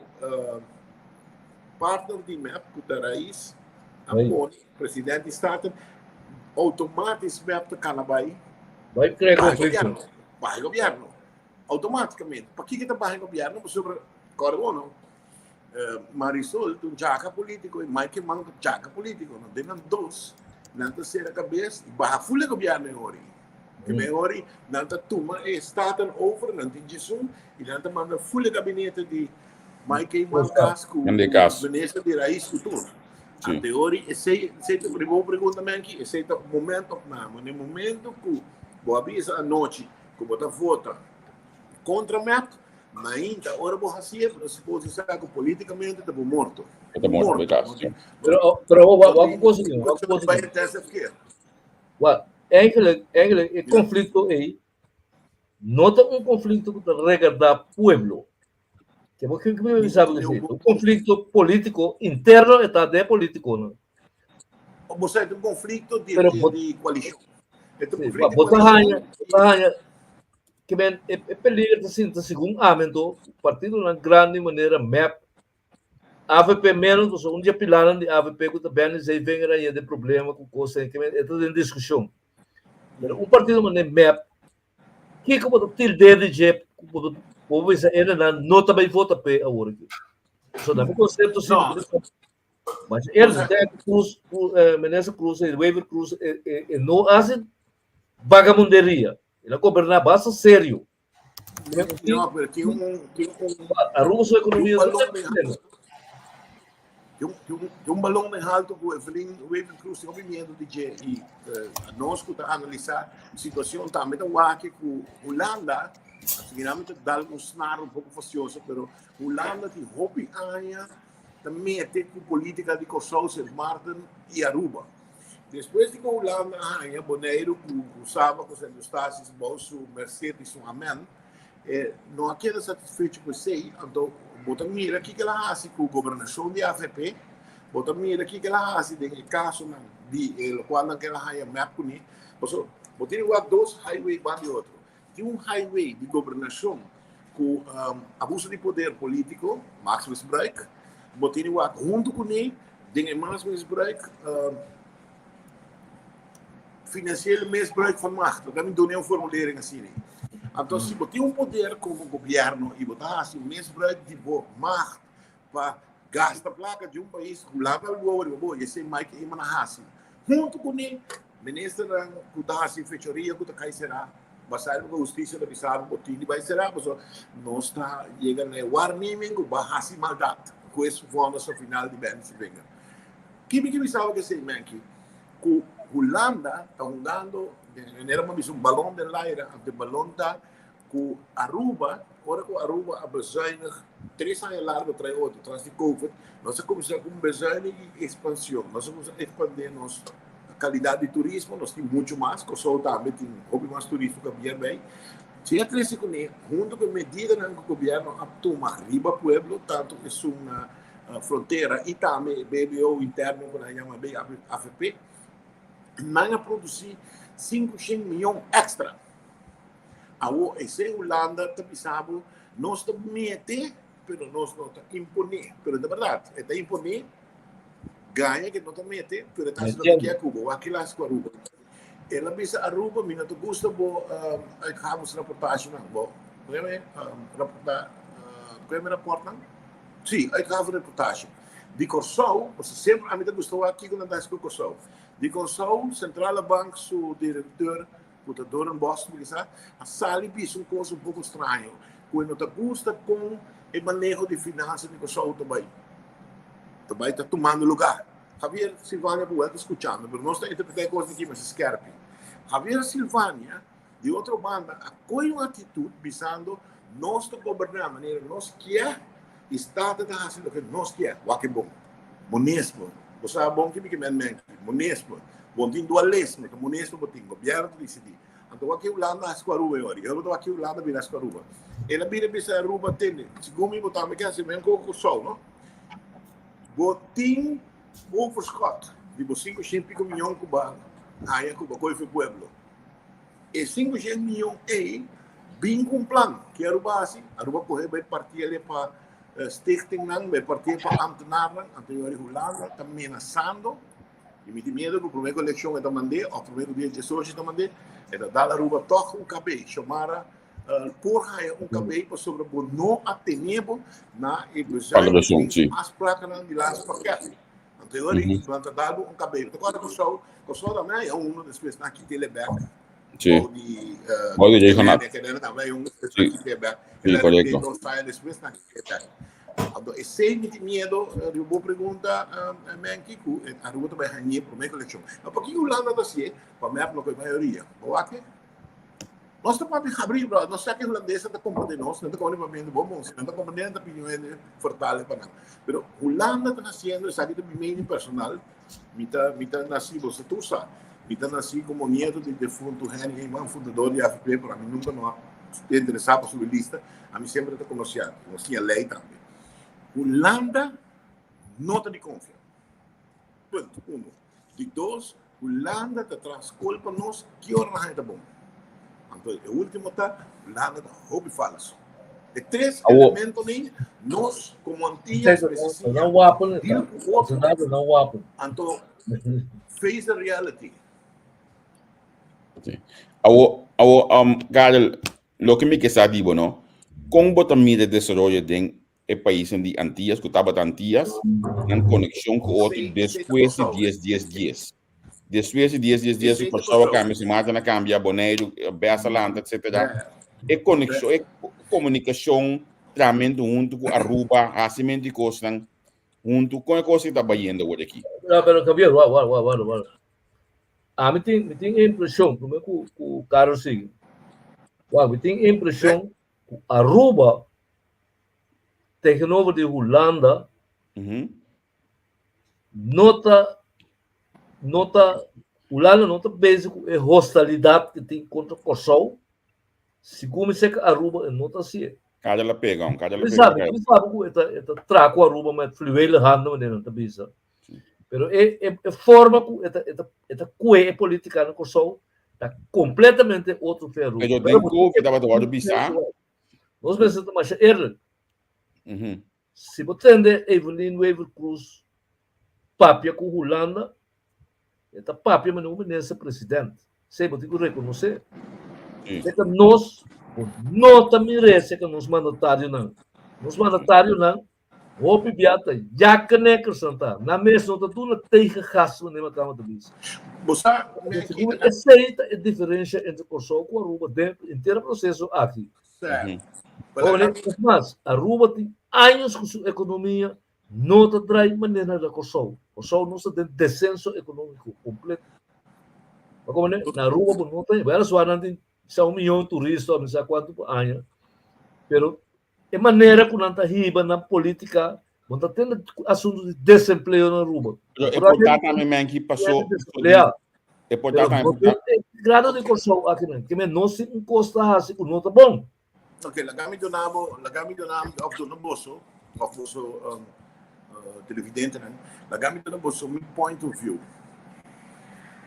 E: partner di MEP, ku ta Raiz, a pone Presidente di Staten, automatisch MEP ta cana bay.
C: Bay crea
E: Baha
C: conflicto.
E: gobierno. Baha gobierno. Automaticamente. Pakiko ta baha gobierno? Pasobra, corre bo no, Marisol ta un jaca politico y Mike Eman ta un jaca politico. No, den nan dos, nan ta cera cabes y baha full e gobierno e ori. Ke men ori, nan ta tuma e Staten over, nan tin djesun, y nan ta manda full e gabinete di Mike Eman cas cu minister di Raiz cu tur.
B: Sí.
E: Ante ori, esei, esei ta bo pregunta menki, esei ta momento opname. Na momento ku bo a bisa anochi ku bo ta vota kontra MEP, mainta ora bo hasié, bo ta supose sa ku politikamente ta bo morto.
B: Ta morto,
E: Morto.
B: cas.
E: No tin,
C: Pero, pero wa,
E: no
C: wa
E: tin
C: cosa, wa
E: cuestión
C: cosa.
E: bai TSFG.
C: Wa, eigenlijk, eigenlijk, e conflicto ei no ta un conflicto ku ta regardá pueblo. Ke bo ke mi sabe que sí. Un conflicto político interno está de político, no?
E: Bo sa, un conflicto di,
C: Pero
E: di,
C: bo,
E: di coalición. É un
C: sí,
E: conflicto de
C: bo ta
E: coalición.
C: haña, bo ta haña ke men e, e peligro ta sinta segun amento partidonan grandi manera MEP, AVP menos, pasobra un dia pilanan di AVP ku ta Benny Zeevinger a yende problema ku kos ke men e ta den diskushon. Pero un partido manera MEP Kiko bo ta tild'é di dje ku bo ta bo bisa hendenan no ta bai vota p'e awor aki? So na mi konsepto si
E: No.
C: Mas eers Dèk Cruz, Minister Cruz i Wever Cruz e e e no hasi bagamunderia. El a goberná basta serio.
E: No, pero tin un tin un
C: Aruba su
E: tin un
C: ekonomia no
E: balón
C: ta
E: den
C: problema.
E: tin un tin un tin un balón den alto ku Evelyn Wever Cruz tin hopi miedo di dje i nos ku ta analisá situashon tambe ta wak ku Hulanda, asina mi ta dal un snaar un poko fasioso, pero Hulanda tin hopi aña ta mete ku polítika di Kòrsou, Sint Maarten i Aruba. Despues di ku Hulanda a haña Boneiru ku ku Saba ku Sint Eustatius bou su merced i su amen, e no a keda satisfecho ku esei, anto bo ta mira kiko el a hasi ku gobernashon di avp, bo ta mira kiko el a hasi den e kasonan di e lokualnan ku el a haña mep kuné. Pasobra bo tin wak dos highway ban di otro. Tin un highway di gobernashon ku abuso di poder polítiko, machtsmisbruik, bo tin wak huntu kuné den e machtsmisbruik financieel misbruik van macht. Lo mi duna un formulering asina. Anto, si bo tin un poder komo gobierno i bo ta hasi misbruik di bo macht pa gasta plaka di un pais, Hulanda a luo riba bo, i esei Mike Eman a hasi. Huntu kuné, ministernan ku ta hasi fechoria ku ta kai será, basá riba ku hustisia ta bisa bo tin di bai será, pasobra nos ta yega na e waarneming ku bo a hasi maldat ku e vonnis final di Benny Sevinger. Ki mi ke bisa bo esei, Menki? Ku Hulanda ta hungando, manera bo a bisa, un balon den laira, anto e balon ta ku Aruba, ora ku Aruba a bezuinig tres aña largo trae otro, tras di Covid, nos a kuminsá ku un bezuinig i ekspanshon. Nos a kuminsá ekspandé nos kalidat di turismo, nos tin muchu mas, Kòrsou tambe tin hopi mas turismo ku a bier bai. Si a trese kuné, huntu ku e medidanan ku gobièrnu a tuma riba pueblo, tantu esun na frontera i tambe e BBO interno ku nan yama AFP, nan a produsí 500 mion èkstra. Awor esei Hulanda ta bisa bo, nos ta mete, pero nos no ta imponé. Pero di bèrdat, e ta imponé. Gaña ke no ta mete, pero e ta hasi loke ke ku bo. Wak kila hasi ku Aruba. El a bisa Aruba, mi no ta gusta bo uitgavensrapportagenan. Bo, ku e raporta, ku e raportnan? Sí, uitgavenreportage. Di Kòrsou, pasobra semper ami ta gusta wak kiko nan ta hasi ku Kòrsou. Di Kòrsou, Centrale Bank su direkteur ku ta Doornbos, mi kisa, a sali bisa un kos un poko straño, ku e no ta gusta kon e maneho di finansa di Kòrsou ta bai, ta bai ta tumando lugá. Javier Silvania por wèl ta skuchando, pero nos ta interpretá e kos aki mester skèrpi. Javier Silvania, di otro banda, a kohe un aktitut bisando nos ta goberná manera nos kier i Staten ta hasi loke nos kier. Wak e bon. Monismo. Bo sa bon ki mi ke men men. Monismo. Bo no tin dualismo, ta monismo bo tin. Gobièrnu ta disidí. Anto wak ki Hulanda hasi ku Aruba e ora. E ora bo ta wak ki Hulanda bira hasi ku Aruba. El a bira bisa Aruba, tende, segun mi bo tambe ke hasi men ku Kòrsou, no? Bo tin overschot di bo 500 piko miyon ku bo haña ku bo koe for pueblo. E 500 miyon ei bin ku un plan. Ke Aruba hasi? Aruba kohe bai parti el pa stichtingnan, bai parti pa ambtenarnan. Anto yori Hulanda ta menasando i mi tin miedo ku prome ku elekshon e ta mand'é òf prome ku dia 18 e ta mand'é, e ta dal Aruba tòg un kabei. Xiomara por haya un kabei pasobra bo no a tene bo na e bezuiniging afsprakennan di laatste pakket. Anto e ora ei nan ta dal bo un kabei. Ta kòrda Kòrsou, Kòrsou tambe haya uno despues nan a kit'é bèk.
B: Sí.
E: Bou di
B: Bou di Regenat.
E: Kènè tambe haya uno despues
B: Sí.
E: nan a kit'é bèk.
B: Sí, korekto.
E: Dos aña despues nan a kit'é bèk. Anto esei mi tin miedo riba bo pregunta, Menki, ku Aruba ta bai hañ'é promé ku elekshon. Ma pakiko Hulanda ta hasié? Pa mep no ku e mayoria. Bo wak? Nos ta papia habrí, bro. Nos sa ke hulandesnan ta komprendé nos, nan ta komprendé papiamentu bon bon. Si nan ta komprendé, nan ta pidi un hende vertale pa nan. Pero Hulanda ta hasiendo esaki ta mi mening personal. Mi ta, mi ta nasí, boso tur sa, mi ta nasí komo nieto di defuntu Henny Eman, fundador di AFP, pero ami nunka no a interesá pa subi lista. Ami semper ta komersiante, nos siña lei tambe. Hulanda no ta di konfia. Punt uno. Di dos, Hulanda ta traha skol pa nos, ki ora nan haña ta bon? Anto e ultimo ta, Hulanda ta hopi falso. E tres elementonan nos komo Antillas mester siña deal ku otro, anto face the reality.
B: Awo, awo, Karel, loke mi ke sa di bo no, kon bo ta mira e desaroyo den e paisnan di Antillas ku tabata Antillas, nan konekshon ku otro despues di dies dies dies. Despues di dies dies dies ku Kòrsou a kambia, Sint Maarten a kambia, Boneiru, Bes a lanta, etcetera. E konekshon, e komunikashon, trahamentu huntu ku Aruba, hasimentu di kosnan huntu, kon e kos ei ta bayendo awor aki?
C: No, pero Javier, wak, wak, wak, wak, wak. Ami tin, mi tin e impreshon, promé ku, ku Carlos sigui. Wak, mi tin e impreshon ku Aruba tegenover di Hulanda no ta no ta Hulanda no ta bezig ku e hostalidat ku tin kontra Kòrsou, segun mi seka Aruba e no ta hasié.
B: Kada la pega, un kada la
C: Mi
B: pega.
C: sabi, mi sabi ku e ta e ta traha ku Aruba met fluwelen handen manera nan ta bisa. Pero e e e forma ku e ta e ta e ta kue e politika na Kòrsou ta kompletamente otro fe Aruba.
B: Pero den Covid tabata wòrdu bisa.
C: Nos mester ta masha eerlijk. Si bo tende Evelyn Wever Croes papia ku Hulanda, e ta papia manera un minister president. Esei bo tin ku rekonosé. Seka nos, bo no ta mir'é seka nos mandatarionan. Nos mandatarionan Hopi bia ta jakkenekkersnan ta. Nan mes no ta duna tegengas wanneer mi kaba ta bisa.
E: Bo sa, mi a
C: Segun
E: kita.
C: Esei ta e diferensha entre Kòrsou ku Aruba den henter e proseso aki.
E: Sèr.
C: Oye, es mas, Aruba tin años ku su ekonomia no ta drai manera na Kòrsou. Kòrsou nos ta den desenso ekonómiko kompleto. Bo komprende? Na Aruba bo no ta, wèleswaar nan tin sa un miyon turista òf mi sa kuantu pa aña, pero E manera ku nan ta hiba nan politika, bo ta tende asuntu di desempleo na Aruba.
B: Pero e por ta tambe menki paso e por ta tambe
C: grado di Kòrsou aki nan, ke men no si un kos ta hasi ku no ta bon.
E: Ok, laga mi duna bo, laga mi duna òf duna boso, òf boso televidentenan, laga mi duna boso mi point of view.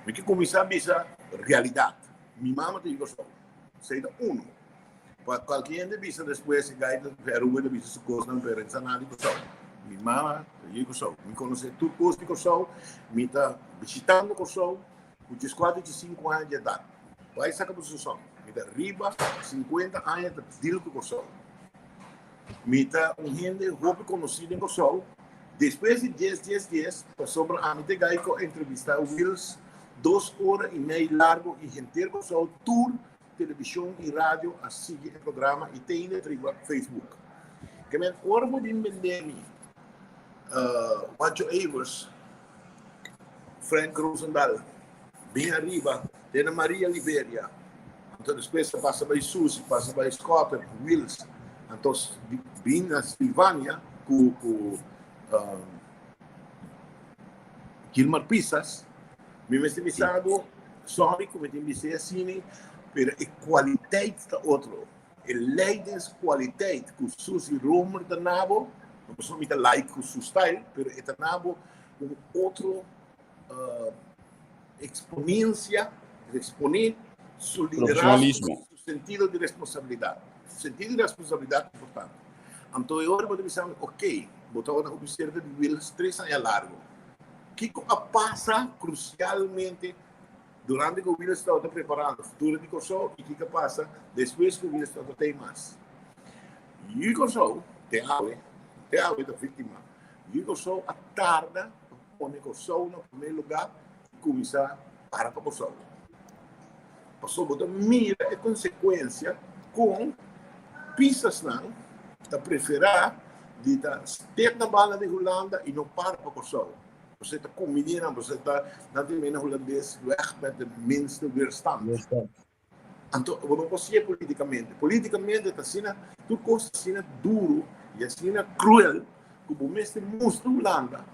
E: Mi ke kuminsá bisa realidat. Mi mama ta di Kòrsou. Esei ta uno. Pa cualke hende bisa despues e gai ta Aruba ta bisa su cosnan pero e sa nada di Kòrsou. Mi mama ta yu di Kòrsou. Mi konosé tur kos di Kòrsou. Mi ta bishitando Kòrsou ku dieskuater, diesinku aña di edat. Bai saka boso sòm. Mi ta riba sinkuenta aña ta deal ku Kòrsou. Mi ta un hende hopi konosí den Kòrsou. Despues di dies dies dies, pasobra ami ta e gai ku a entrevistá Wiels dos ora i mei largu i henter Kòrsou tur Televishon i radio a sigui e programa i te ainda riba Facebook. Ke men ora bo bin bende mi Juancho Evers, Frank Rozendal, bin ariba te na Maria Liberia, anto despues a pasa bai Suzy, pasa bai Schotten, Wiels, anto bin na Sylvania ku ku Gilmar Pisas, mi mester bisa bo, sorry ku mi tin bis'é asina, pero e kwaliteit ta otro. E leiderskwaliteit ku Suzy Romer ta na bo, no pasobra mi ta like ku su style, pero e ta na bo un otro eksponensia, eksponé su liderazgo, su sentido di responsabilidat. Su sentido di responsabilidat ta importante. Anto e ora bo ta bisa mi, ok, bo tabata hopi serka di Wiels tres aña largo. Kiko a pasa krusialmente durante ku Wiels tabata preparando futuro di Kòrsou i kiko a pasa despues ku Wiels tabata tei mas? Yu Kòrsou te awe, te awe ta víktima. Yu Kòrsou a tarda pa pone Kòrsou na promé lugá i kuminsá para pa Kòrsou. Pasobra bo ta mira e konsekuensia kon pisasnan ta preferá di ta step na banda di Hulanda i no para pa Kòrsou. Pasobra e ta kumbiní nan, pasobra ta nan tin mena hulandes weg met de minste weerstand. Anto bo no por si'e politikamente. Politikamente ta asina, tur kos ta asina duru i asina kruel ku bo mester mustra Hulanda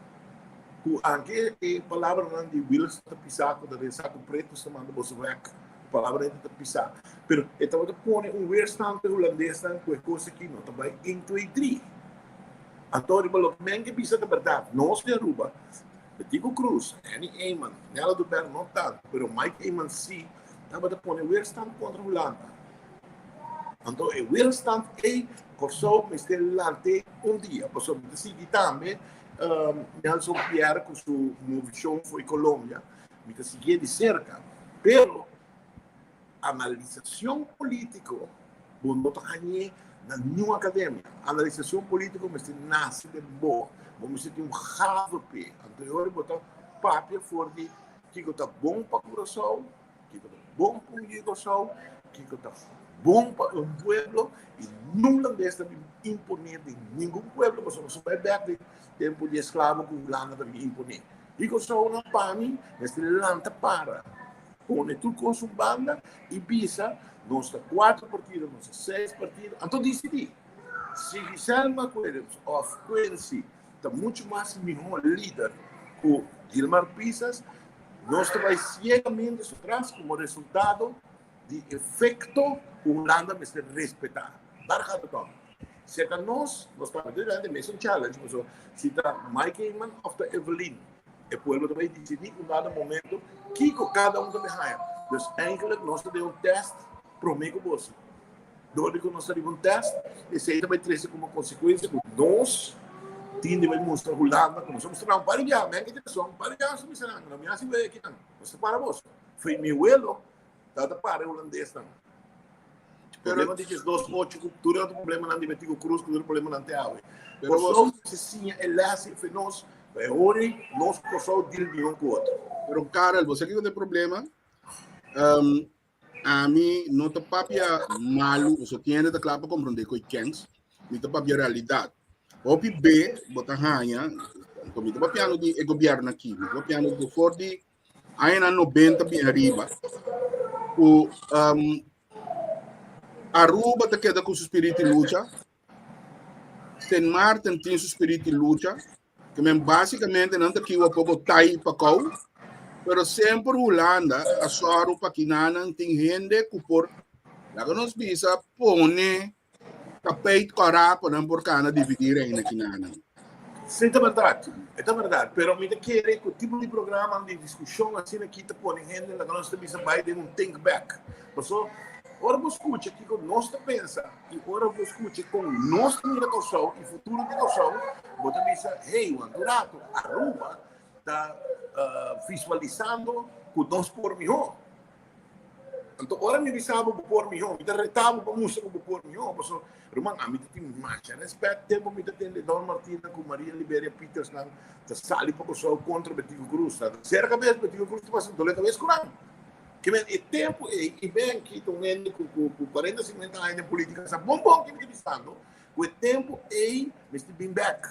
E: ku anke e palabranan di Wiels ta pisá ku ta den saku pretu ta manda boso wèk, palabranan ta pisá, pero e tabata pone un weerstand pa e hulandesnan ku e kos aki no ta bai un, twee, drie. Anto riba loke men ke bisa ta bèrdat, nos di Aruba, Betico Croes, Henny Eman, Nel Oduber no tantu, pero Mike Eman si, tabata pone weerstand kontra Hulanda. Anto e weerstand ei Kòrsou mester lant'é un dia, pasobra mi ta sigui tambe Nelson Pierre ku su movishon fo'i Colombia, mi ta siguié di serka, pero analisashon polítiko bo no ta hañ'é na niun akademia. Analisashon polítiko mester nase den bo, bo mester tin un gave p'e, anto e ora bo ta papia for di kiko ta bon pa Kurasow, Kiko ta bon pa un yu Kòrsou, kiko ta bon pa un pueblo i nunca hulandes ta bin imponé den ningun pueblo pasobra nos a bai bèk den tempu di esklabo ku Hulanda ta bin imponé. Yu Kòrsounan pa mi mester lanta para, pone tur kos un banda i bisa nos ta kuater partido, nos ta seis partido, anto disidí si Giselle Williams òf Quincy ta muchu mas mihó lider ku Gilmar Pisas. Nos ta bai ciegamente su tras como resultado di efecto cu Hulanda mester respeta. Daar gaat het om. Si ta nos, nos ta mete delante mesun challenge, pasobra si ta Mike Eman of ta Evelyn, e pueblo ta bai dicidi un dado momento kico cada un ta bai haya. Dus eigenlijk nos ta den un test prome cu boso. Dor di ku nos ta riba un tèst, esei ta bai trese komo konsekuensia ku nos tin di bai mustra Hulanda ku nos a mustra nan un par di biaha. Men ke tin rason, un par di biaha nos a bisa nan, no mi hasi wei akinan, nos ta para boso. Fo'i mi welo tabata para e hulandesnan. Problema di diesdos ocho ku tur e otro problemanan di Betico Cruz ku tur e problemanan te awe. Kòrsou mester siña e lès ei fo'i nos, pa e ora ei nos ku Kòrsou deal mihó ku otro.
D: Pero Karel, bo sa kiko ta e problema? Ami no ta papia malu, so tiene ta kla pa komprondé ku kens, mi ta papia realidat. Hopi be bo ta haña, anto mi ta papiando di e gobièrnu aki, mi ta papiando di for di añanan 90 bin ariba, ku um, Aruba ta keda ku su spiritu di lucha, Sint Maarten tin su spiritu di lucha, que men básicamente nan ta kiwa poco tai pa kou, pero semper Hulanda a sòru pa kinanan tin hende ku por, laga nos bisa, pone tapijt kòrá pa nan por kana dividí reina kinanan.
E: Sí, ta bèrdat, e ta bèrdat, pero mi ta kere ku tipo di programa di diskushon asina aki ta pone hende, laga nos ta bisa, bai den un think back. Paso. Ora bo skucha kiko nos ta pensa i ora bo skucha kon nos ta mira Kòrsou i futuro di Kòrsou, bo ta bisa, hey, wak un rato, Aruba ta visualisando ku nos por mihó. Anto ora mi bisa bo bo por mihó, mi ta reta bo pa mustra ku bo por mihó. Pasobra, ruman, ami ta tin masha rèspèt tempu mi ta tende Don Martina ku Maria Liberia Peters nan ta sali pa Kòrsou kontra Betico Croes. Nan ta sera kabes, Betico Croes ta pasa dole kabes ku nan. Ke men e tempu ei i ben kita un hende ku ku ku 40, 50 aña den politika sa bon bon ke mi ta bisando ku e tempu ei mester bin bèk.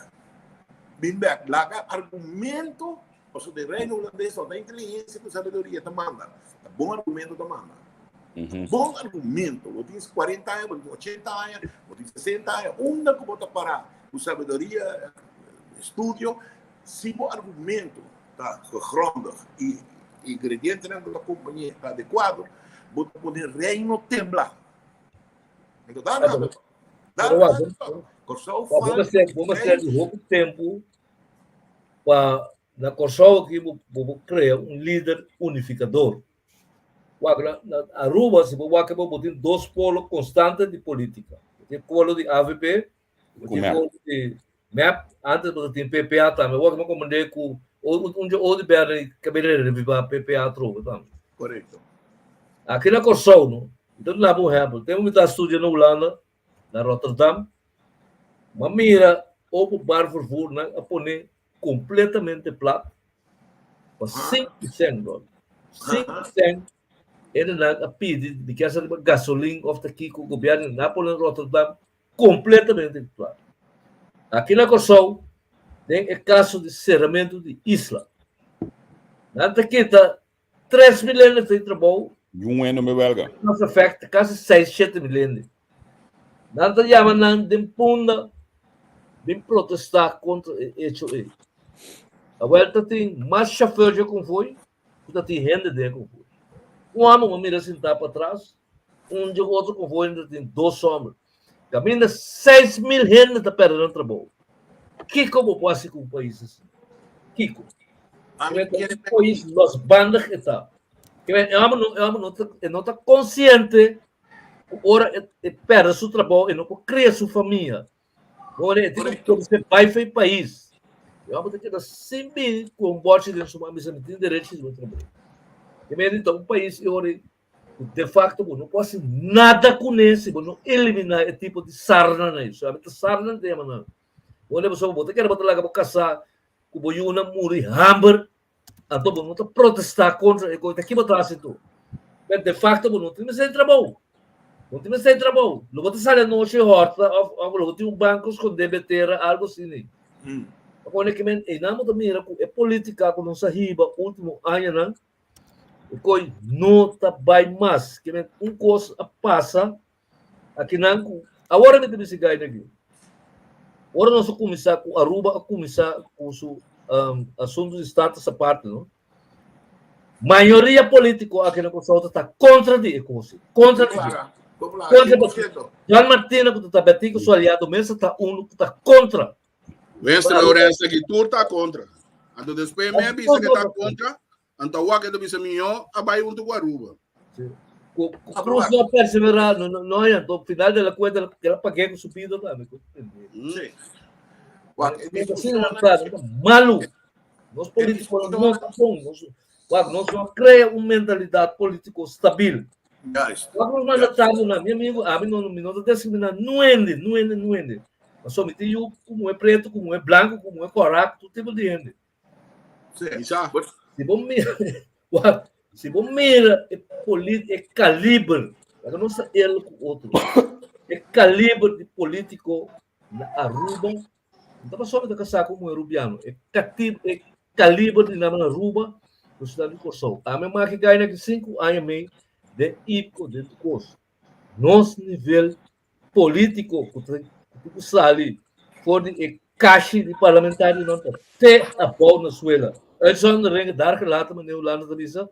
E: Bin bèk. Laga argumento pasobra den Reino Hulandes no ta inteligensia ku sabiduria ta manda. Ta bon argumento ta manda. Bon argumento. Bo tin 40 aña, bo tin 80 aña, bo tin 60 aña, unda ku bo ta pará ku sabiduria, estudio, si bo argumento ta gegrondig i ingredientenan ku ta kompañ'é ta adekuado, bo ta pone Reino tembla. Anto daar gaat het om. Daar gaat het om. Kòrsou
C: Bo mester bo mester di hopi tempu pa na Kòrsou aki bo bo krea un lider unifikador. Wak na na Aruba si bo wak bo tin dos polo konstante di politika. Bo tin polo di avp
B: Ku mep.
C: Mep, antes bo tin PPA tambe. Wak mi komprende ku un dje odi berde kabele reviva PPA atrobe tambe.
E: Korekto.
C: Aki na Kòrsou no, mi ta duna bo un ehèmpel. Tempu mi ta studia na Hulanda, na Rotterdam, mi a mira openbaar vervoer nan a pone kompletamente plat pa sinku sènt dòler. Sinku sènt hendenan a pidi di kier sa riba gasolin òf ta kiko gobièrnu nan a pone Rotterdam kompletamente plat. Aki na Kòrsou den e kaso di seramentu di isla nan ta kita 3.000 hende sin trabou.
B: I un hende me wèlga.
C: Nos efect kasi seis 7.000 hende. Nan ta yama nan den punda bin protestá kontra e echo ei. Awel ta tin mas shofèr dje konvoi ku ta tin hende den e konvoi. Un hòmber bo mira sintá patras, un dje otro konvoi ta tin dos hòmber. Kaminda 6.000 hende ta pèrdè nan trabou. Kiko bo por hasi ku un pais asina? Kiko? Un pais losbandig e ta. E hòmber no, e hòmber no ta, e no ta konsiente ku ora e, e pèrdè su trabou e no por kria su famia. Ora e tin ku produsé bai for e pais. E hòmber ta keda sin bini ku un bòrchi den su man bisa mi tin derecho di trabou. E mester ta un pais e ora ku de facto bo no por hasi nada kuné si bo no eliminá e tipo di sarna ei. So ta sarna nan ta yama nan. Bo leba so bo ta kere bo ta laga bo kasá ku bo yunan muri hamber, anto bo no ta protestá kontra e kos. Ta ki bo ta hasi tur? Pero de facto bo no tin mester di trabou. Bo no tin mester di trabou. Lo bo ta sali anochi hòrta òf òf lo bo tin un banko skondé be tera algu asina. Pasobra ke men einan bo ta mira ku e polítika ku nos a hiba último añanan E koi no ta bai mas. Ke men un kos a pasa akinan ku awor mi ta bisa gai aki. Ora nos a kuminsá ku Aruba a kuminsá ku su um, asuntu di status aparte, no? Mayoria polítiko aki na Kòrsou ta kontra di e kos. Kontra di Kontra di Juan Martina ku ta Betico su aliado mes ta unu ku ta kontra.
D: Wester Lorenzo aki tur ta kontra. Anto despues mi a bisa ke ta kontra, anto awor ke ta bisa mihó a bai huntu ku Aruba.
C: Ku Cruz no persevera, no no no, anto final de la cuenta que la pagué ku su vida tambe.
E: Sí.
C: Wak, e discusión malu. Nos políticos no ta bon. Nos, wak, nos no crea un mentalidad político stabil.
E: Juist.
C: Wak nos mandatario na mi amigo, a mi no mi no ta discrimina nuende, nuende, nuende. Pasobra mi tin yu ku muhé pretu, ku muhé blanku, ku muhé kòrá, ku tur tipo di hende.
E: Sí.
D: Isa.
C: Si bo mira, wak, si bo mira e polit, e kaliber, laga nos ta el ku otro, e kaliber di polítiko na Aruba, no ta pasobra mi ta kasá ku un muhé rubiano, e kati, e kaliber di nan na Aruba, ku esnan di Kòrsou. Ami a maki gai na ki sinku aña mei den IPCO, den tur kos. Nos nivel polítiko ku ta ku sali for di e kashi di parlamentarionan ta te abou na suela. Uitzonderingen daar gelaten, meneer Hollanda ta bisa,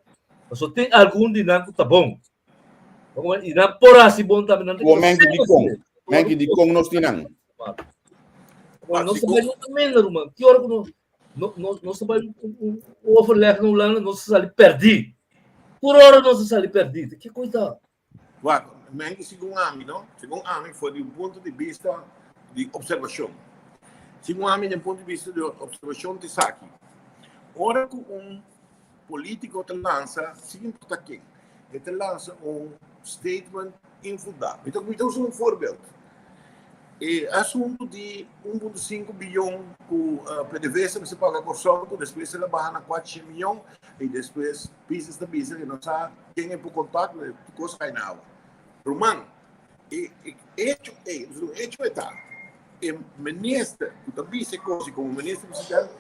C: pasobra tin algun di nan ku ta bon. I nan por hasi bon tambe, nan ta
B: Bo menki di kon? Menki di kon nos tin nan?
C: Nos ta bai no ta minder, ruman. Ki ora ku nos nos ta bai un overleg na Hulanda, nos ta sali pèrdí. Tur ora nos ta sali pèrdí. Ki kos ta?
E: Wak, Men segun ami, no? Segun ami, for di un punto di bista di observacion. Segun ami, den punto di bista di observacion ta esaki. Ora cu un politico ta lansa, sin importa ken, e ta lansa un statement infundado. Mi ta, mi ta usa un voorbeeld. E asunto di 1.5 billion cu PDVSA mester paga Corsou, cu despues el a baha na 400 milyon, y despues Pisas ta bisa que no sa ken e por contacto, tur cos cay na awa. Ruman, e hecho ey, e hecho e ta, e minister cu ta bisa e cos y como minister presidente,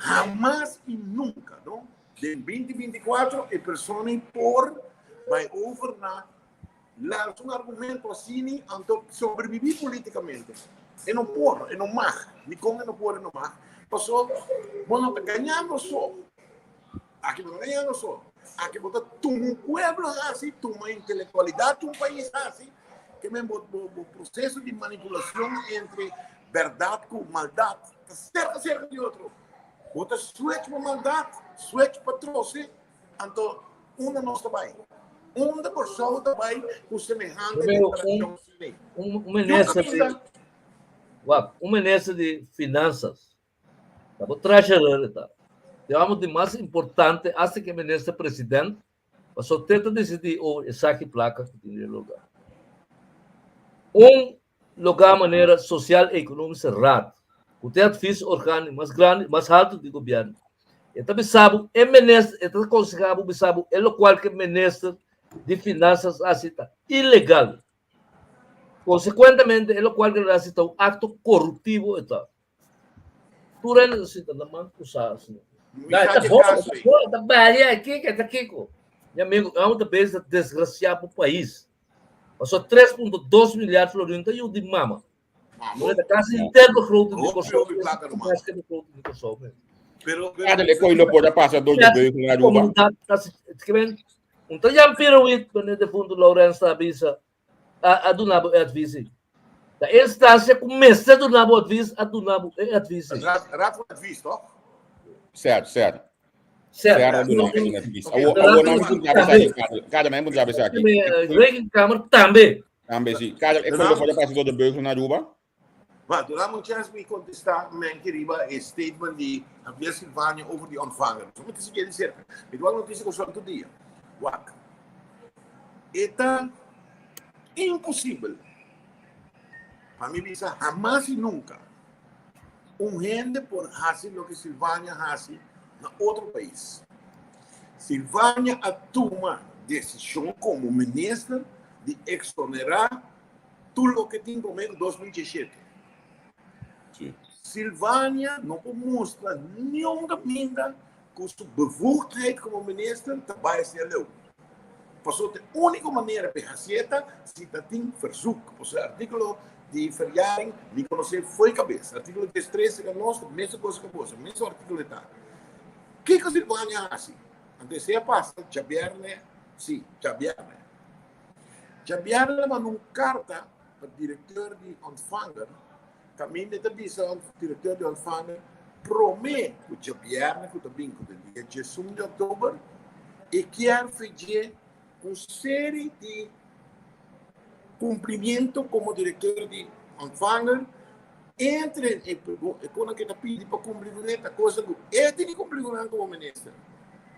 E: hamas y nunca, no, den 2024 e persona ey por bay over na Lansa un argumento asini anto sobrevivi politicamente. E no por, e no mag. Dikon e no por, e no mag? Paso bo no ta gañando so. Aki bo no ta gañando so. Aki bo ta tuma un pueblo hasi, tuma intelectualidad di un pais hasi, ke men bo bo bo proceso di manipulacion entre berdad ku maldad ta serka serka di otro. Bo ta switch pa maldad, switch pa trose. Anto, unda nos ta bai? Unda Kòrsou ta bai ku semehante deklarashon asina?
C: Un minister di, wak, un minister di finansas, ta bo treasurer e ta. Digamos di mas importante hasta ku e minister president, pasobra te ta disidí over esaki plaka ku tin den lugar. Un Loga manera Social Economische Raad, ku ta e advisorgan di mas grandi, mas haltu di gobièrnu. E ta bisa bo e minister, e ta konsehá bo bisa bo e lokual ku e minister di finansas hasi ta ilegal. Konsekuentemente e lokual ku el hasi ta un akto koruptivo e ta. Tur hende ta sinta na man kusá asina.
E: Mi
C: Da,
E: sa
C: ta
E: dje
C: bo,
E: kaso
C: ta
E: ei.
C: bo, ta balia aki, ke ta kiko. Mi amigo, amo ta bezig ta desgrasiá bo pais. Pasobra 3.2 milyard florin ta yu di mama.
E: Mamo.
C: Ta kasi henter begroting di
E: Hopi,
C: Kòrsou.
E: hopi plaka ruman.
C: Mas ke begroting di Kòrsou mes.
E: Pero, pero,
B: Kada le koi lo por a pasa door de beugel na Aruba.
C: Komunidat ta ke men un ta Jan Pirouet, meneer defunto Laurens ta bisa, a, a duna bo e advies ei. Ta e instansia ku mester duna bo advies a duna bo e advies ei.
E: Raad, Raad van Advies, toch?
B: Certo, certo.
C: Certo.
B: Certo, duna un advies. Awo,
C: Raad
B: awo
C: van
B: nan
C: Advies
B: moet sabi
C: tambe.
B: saki, kada men moet sabi saki.
C: Rekenkamer tambe.
B: Tambe si. Kada e koi lo por a pasa door de beugel na Aruba.
E: Maar duna mi un chance mi contesta Menke riba e statement di Javier Silvania over di ontvanger. So mi ta sigui di cerca. Mi ta wak noticia cu son tur dia. Wak. E ta imposibel pa mi bisa hamas y nunca un hende por haci loke Silvania haci na otro pais. Silvania a tuma decision como minister di exonera Tur loke tin promé ku 2017.
B: Sí.
E: Silvania no por mustra niun kaminda ku su bevoegdheid komo minister ta bai hacia leu. Pasobra e úniko manera pa e hasié ta si ta tin verzoek. Pasobra e artíkulo di verjaring mi konosé fo'i kabes. Artíkulo diestres ta nos ta mesun kos ku boso, mesun artíkulo e ta. Kiko Silvania a hasi? Anto esei a pasa djabièrnè, sí, djabièrnè. Djabièrnè a manda un karta pa direkteur di Ontvanger, kaminda e ta bisa direkteur di Ontvanger promé ku djabièrnè ku ta bin ku ta dia diesun di òktober e kier fedjé un seri di kumplimiento komo direkteur di Ontvanger entre e konan ku e ta pidi pa kumpli kuné ta kosnan ku e tin di kumpli ku nan komo minister.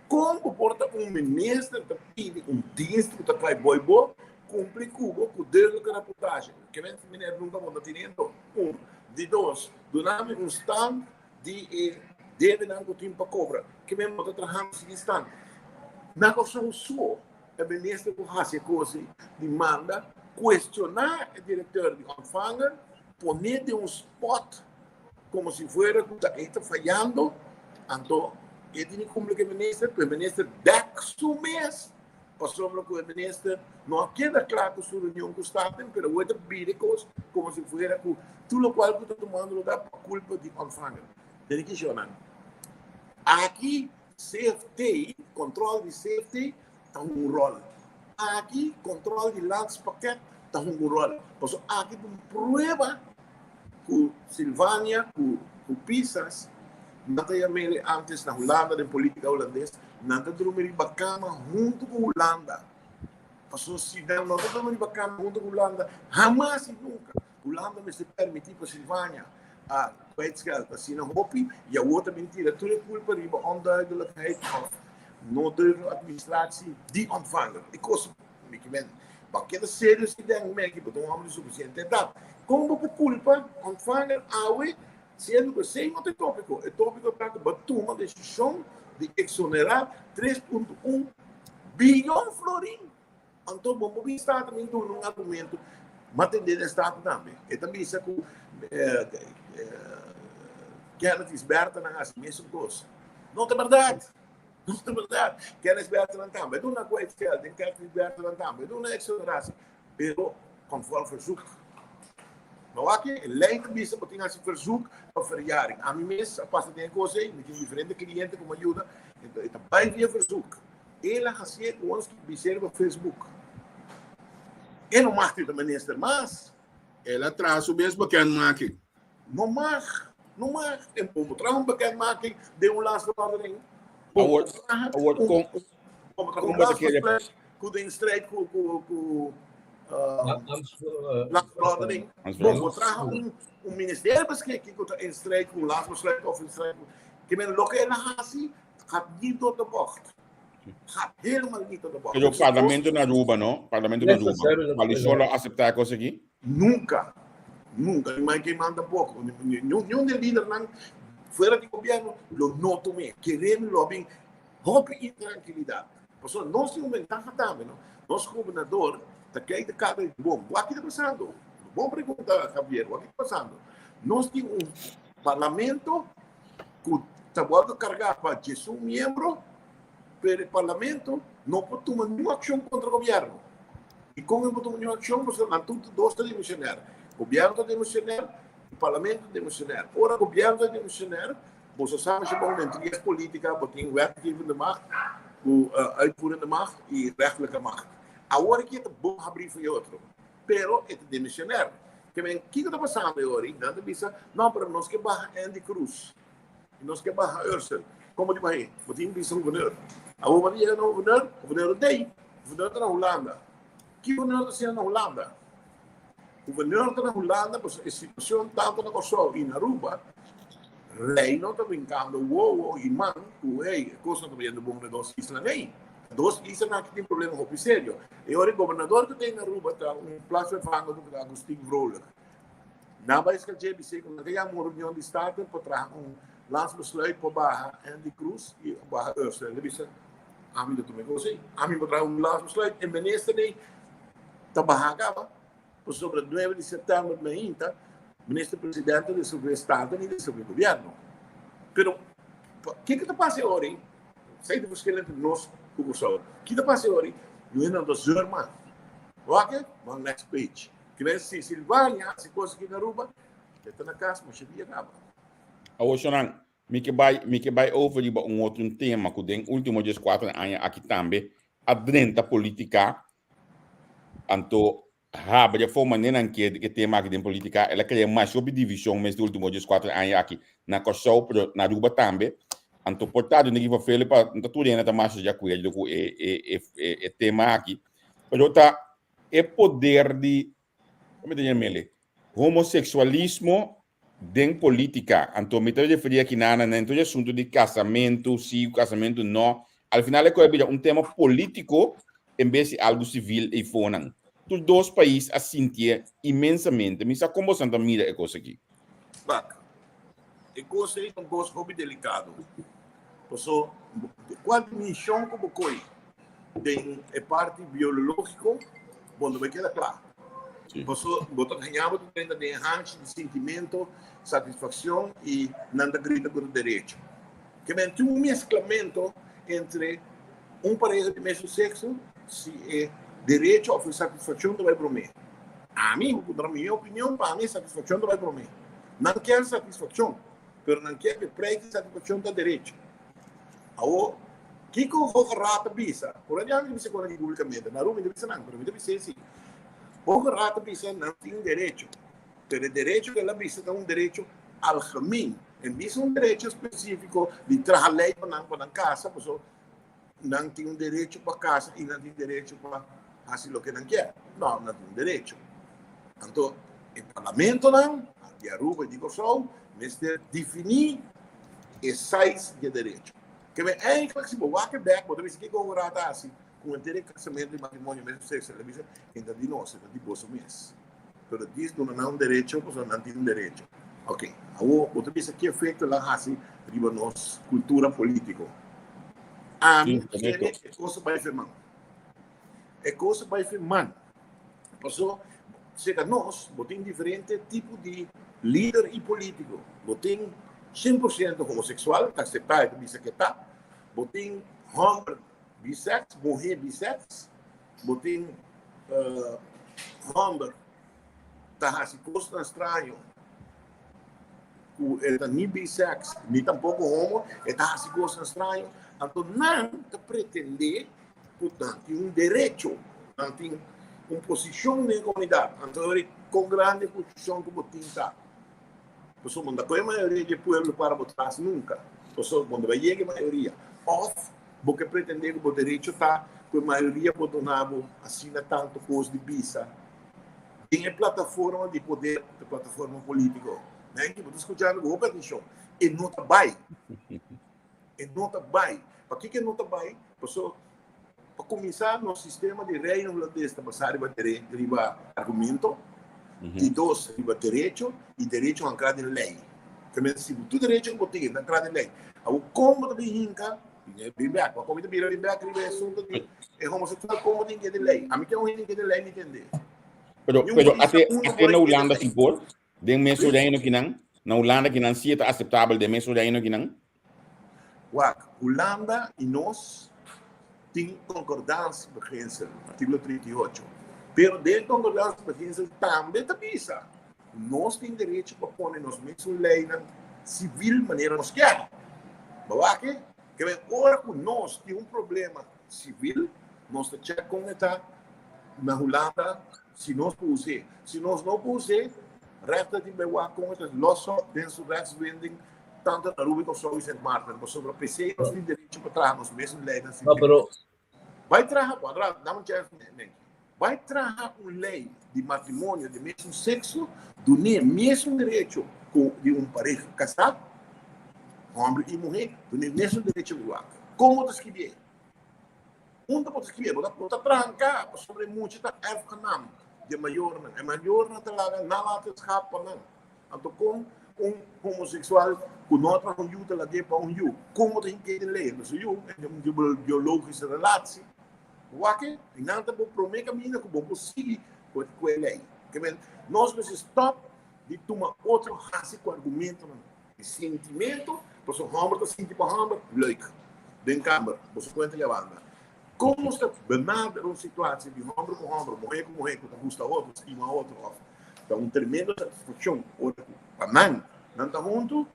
E: Kon bo por ta un minister ta pidi un dienst ku ta trae boi bo kumpli ku bo ku degelijke rapportage? Ke men meneer nunka bo ta teniendo? Un. Di dos, duna mi un stand di e debenan ku tin pa kobra. Ke men bo ta trahando sin stand? Na Kòrsou so e minister ku hasi e kos ei di manda kuestioná e direkteur di ontvanger, pone den un spot Como si fuera cu ta e ta fayando, anto e tin di cumpli cu e minister, cu e minister dek su mes, pasobra cu e minister no a keda cla cu su reunion cu Staten, pero awor e ta bira e cos como si fuera cu tur locual cu ta tumando lugar pa culpa di ontvanger. Tene ki shonan. Aki CFT, control di CFT, ta hunga un rol. Aki control di landspakket ta hunga un rol. Pasobra aki ta un prueba Ku Silvania ku ku Pisas, nan ta yam'e antes na Hulanda den politica hulandes, nan ta drumi riba kama huntu ku Hulanda. Pasobra si nan no ta duna riba kama huntu ku Hulanda, hamas i nunka Hulanda mester permití pa Silvania a kwijtscheld asina hopi i awor ta bin tira tur e kulpa riba onduidelijkheid òf no duidelijke administratie di ontvanger. E kos mi ki men bo keda serio si den meki bo ta un hòmber di sufisiente edat. Kon bo por kulpa ontvanger awe siendo ku esei no ta e tópiko? E tópiko ta ku bo a tuma desishon di eksonerá 3.1 Biyon florin! Anto bo por bin Staten bin duna un argumento, ma tende den Staten tambe. E ta bisa ku Kenneth Isberta nan hasi mesun kos. No ta bèrdat! No ta bèrdat! Kenneth Isberta nan tambe a duna kwijtgeld den Kenneth Isberta nan tambe a duna exoneratie, pero conform verzoek. No aki e lei ta bisa bo tin hasi verzoek pa verjaring. Ami mes a pasa den e kos ei, mi tin diferente kliente ku mi a yuda, e ta bai via verzoek. El a hasié ku ons bis'é riba Facebook. E no mag tin ta minister mas.
D: El a traha su mes bekendmaking.
E: No mag, no mag. E bo traha un bekendmaking den un landsverordening. Bo
B: Awor,
E: traha
B: awor
E: un,
B: kon,
E: bo traha
B: kon
E: un
B: bo ta kere
E: landsbesluit ku den strijd ku ku ku landsverordening. Bo bo traha un un ministeriebeschikking ku ta in strijd ku landsbesluit of in strijd ku. Ke men loke el a hasi Gaat niet door de bocht. Gaat helemaal niet door de bocht.
B: Pero parlamento na Aruba, no? Parlamento na Aruba. Coalition lo acepta e cos aki?
E: Nunca. Nunca. Ni Mike Eman tampoco. Ni un de lidernan fuera di gobierno lo no tome. Keremi lo bin hopi intranquilidad. Pasobra nos tin un ventaha tambe, no? Nos gobernador ta kijk de cara di bon. Wak ki ta pasando? Bon pregunta, Javier. Wak ki ta pasando? Nos tin un parlamento ku ta wòrdu kargá pa djesun miembro, pero e parlamento no por tuma niun akshon kontra gobièrnu. Dikon e por tuma niun akshon? Pasobra nan tur dos ta demisioner. Gobièrnu ta demisioner i parlamento ta demisioner. Ora gobièrnu ta demisioner, boso sa masha bon den trias polítika bo tin wetgevende macht ku uitvoerende macht i rechterlijke macht. Awor aki e ta bon habrí for e otro. Pero e ta demisioner. Ke men, kiko ta pasando e ora? Nan ta bisa, no, pero nos ke baha Andy Cruz. I nos ke baha Ursel. Komo di bah'é? Bo tin bisa guvernor. Awor bo ta yega na guvernor, guvernor ta dey. Guvernor ta na Hulanda. Ki guvernor ta haciendo na Hulanda? Guvernor ta na Hulanda pasobra e situacion tanto na Kòrsou i na Aruba, Reino ta brincando wowo i man ku, hey, e kosnan ta bayendo bon na dos islanan ei. Dos islanan aki tin problema hopi serio. E ora e gobernador ku tin na Aruba ta un plaatsvervanger ku ta Agustin Vrolijk. Nan bai esca dje bis'é ku nan ta yama un reunion di Staten pa traha un landsbesluit pa baha Andy Cruz i baha Ursula. El a bisa, Ami ta tuma e kos ei. Ami por traha un landsbesluit. E minister ei ta baha kaba pasobra nuebe di sèptèmber mainta minister presidente ta disolvé Staten i disolvé gobièrnu. Pero kiko ta pasa e ora ei? Esei ta verschil entre nos ku Kòrsou. Ki ta pasa e ora ei? Yu hende no ta zeur mas. Wak, ban next page. Kibes si Silvania hasi kos aki na Aruba, e ta na kas masha dia kaba.
B: Awor shonnan, mi ke bai, mi ke bai over riba un otro un tema ku den ultimo dieskuater aña aki tambe a drenta politika, anto Habri afó manera nan ke e tema aki den politica, el a crea mas hopi division mes di ultimo 14 aña aki na Kòrsou pero na Aruba tambe. Anto por ta duna ki vervelen pa no ta tur hende ta masha di akuerdo ku e e e tema aki, pero ta e poder di, como ta yam'el, homosexualismo den politica. Anto mi ta referi aki na na tur e asunto di casamentu si, casamentu no. Al final e koe a bira un tema politico en bes di algo civil eifonan. Tur dos pais a sintié inmensamente. Mi sa con bosan ta mira e cos aki.
E: Bak, e cos ei ta un cos hopi delicado. Paso, cual dimension cu bo coy den e parti biológiko, bo no bai keda kla. Paso bo ta haña bo ta drenta den e hanchi di sintimento, satisfakshon i nan ta grita ku ta derecho. Ke men tin un mesklamento entre un pareha di mesun sekso si e derecho òf e satisfakshon ta bai promé. Ami, bo puntra mi opinion, pa mi e satisfakshon ta bai promé. Nan kier satisfakshon, pero nan kier ku e prei di satisfakshon ta derecho. Awor, kiko Hoge Raad ta bisa? Por a dianti bisa kon aki publikamente. Na Aruba mi ta bisa nan, pero mi ta bisa esei. Hoge Raad ta bisa nan tin derecho, pero e derecho ku el a bisa ta un derecho algemeen. E bisa un derecho spesífiko di traha lei pa nan pa nan kasa, pasobra nan tin un derecho pa kasa i nan tin derecho pa. hasi loke nan kier. No, nan tin un derecho. Anto e parlamentonan di Aruba i di Kòrsou mester definí e size di e derecho. Ke men eigenlijk si bo wak e bek bo ta bisa kiko un raad ta hasi ku henter e kasamentu i matrimonio mesmo sekso. El a bisa e ta di nos, e ta di boso mes. Pero dis duna nan un derecho pasobra nan tin un derecho. Ok, awor bo ta bisa ki efecto el a hasi riba nos cultura politico. Ami
B: Sí,
E: kere
B: correcto.
E: e cosa bai firman. E cosa bai firman. Paso cerca nos bo tin diferente tipo di lider y politico. Bo tin 100% homosexual, ta acepta y ta bisa ke ta. Bo tin homber bisex, muher bisex. Bo tin hòmber ta hasi kosnan straño ku e ta ni bisèks ni tampoko homo, e ta hasi kosnan straño. Anto nan ta pretendé ku nan tin un derecho, nan tin un posishon den e komunidat. Anto kon grandi e posishon ku bo tin ta? Pasobra bo no ta kohe mayoria di e pueblo para bo tras nunka. Pasobra bo no ta bai yega e mayoria. Òf Bo ke pretendé ku bo derecho ta ku e mayoria por duna bo asina tantu kos di bisa den e plataforma di poder ku ta plataforma polítiko? Menki, bo ta skuchando ku hopi atenshon. E no ta bai. E no ta bai. Pakiko e no ta bai? Pasobra pa kuminsá nos sistema di Reino Hulandes ta basá riba riba argumento, di dos riba derecho i derecho ankrá den lei. Ke men si bo tur derecho ku bo tin ta ankrá den lei. Awor kon bo ta bin hinka Bin bek, pa komi ta bira bin bek riba e asunto di e homoseksual komo tin ke den lei. Ami ke un hende ke den lei mi tende.
B: Pero,
E: Ni un
B: pero
E: polisía
B: ate,
E: uno
B: ate
E: por
B: na
E: ahí
B: Hulanda
E: den
B: si
E: lei.
B: por, den mesun reino kinan, na Hulanda kinan si e ta aceptabel den mesun reino kinan.
E: Wak, Hulanda i nos tin concordansbeginsel, artíkulo 38. Pero den concordansbeginsel tambe ta bisa ku nos tin derecho pa pone nos mesun leinan sivil manera nos kier. Bo wak e? Ke men ora ku nos tin un problema sivil, nos ta chèk kon e ta na Hulanda si nos por us'é. Si nos no por us'é, rèchter tin bai wak kon e ta lòs òp den su rechtswinding tantu na Aruba i Kòrsou i Sint Maarten. Pasobra p'esei nos tin derecho pa traha nos mesun leinan
C: No,
E: sivil.
C: pero
E: Bai traha, cuadra, dame un chance, Nenki. Bai traha un ley di matrimonio di mesun sexo, dun'é mesun derecho cu di un pareha casá, homber y muher, dun'é mesun derecho igual. Con bo ta scribié? Unda bo ta scribié? Bo ta, bo ta tranca pasobra e mucha ta erfgenaam di e mayornan. E mayornan ta laga nalatenschap pa nan. Anto kon un homoseksual ku no a traha un yu ta lag'é pa un yu? Kon bo ta hink'é den lei? Pasobra yu e un biologische relatie. Wak e, i nan ta bo promé kaminda ku bo por sigui ku e lei. Ke men, nos mester stòp di tuma otro hasi ku argumentonan di sintimentu, pasobra hòmber ta sinti pa hòmber, leuk, den kamber, boso kuenta yabanda. Kon nos ta benader un situatie di hòmber ku hòmber, muhé ku muhé ku ta gusta otro, stima otro òf ta un tremendo satisfakshon ora ku pa nan, nan ta huntu?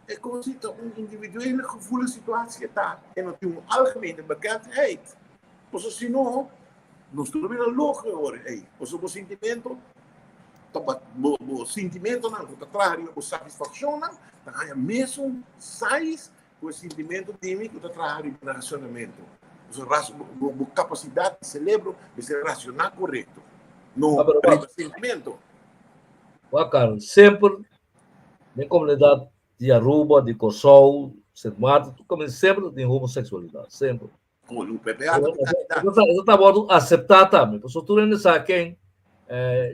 E: E kos ei ta un individuele gevoelig situatie ta e no tin un algemene bekendheid. Pasobra si no, nos tur a bira loko e ora ei. Pasobra bo sintimento ta bo bo sintimentonan ku ta traha riba bo satisfakshonnan ta haña mesun size Ku e sintimentu di mi ku ta traha riba nan rasionamentu. Bo bo kapasidat di selebro mester rasioná korekto, no
C: Ah, pero
E: riba
C: wak,
E: sintimentu.
C: wak Carlos, semper den komunidat di Aruba, di Kòrsou, Sint Maarten, tur kaminda semper ta tin homoseksualidat, semper.
E: Ku lu PPA ta kandidat.
C: Eso ta wòrdu aseptá tambe, pasobra tur hende sa ken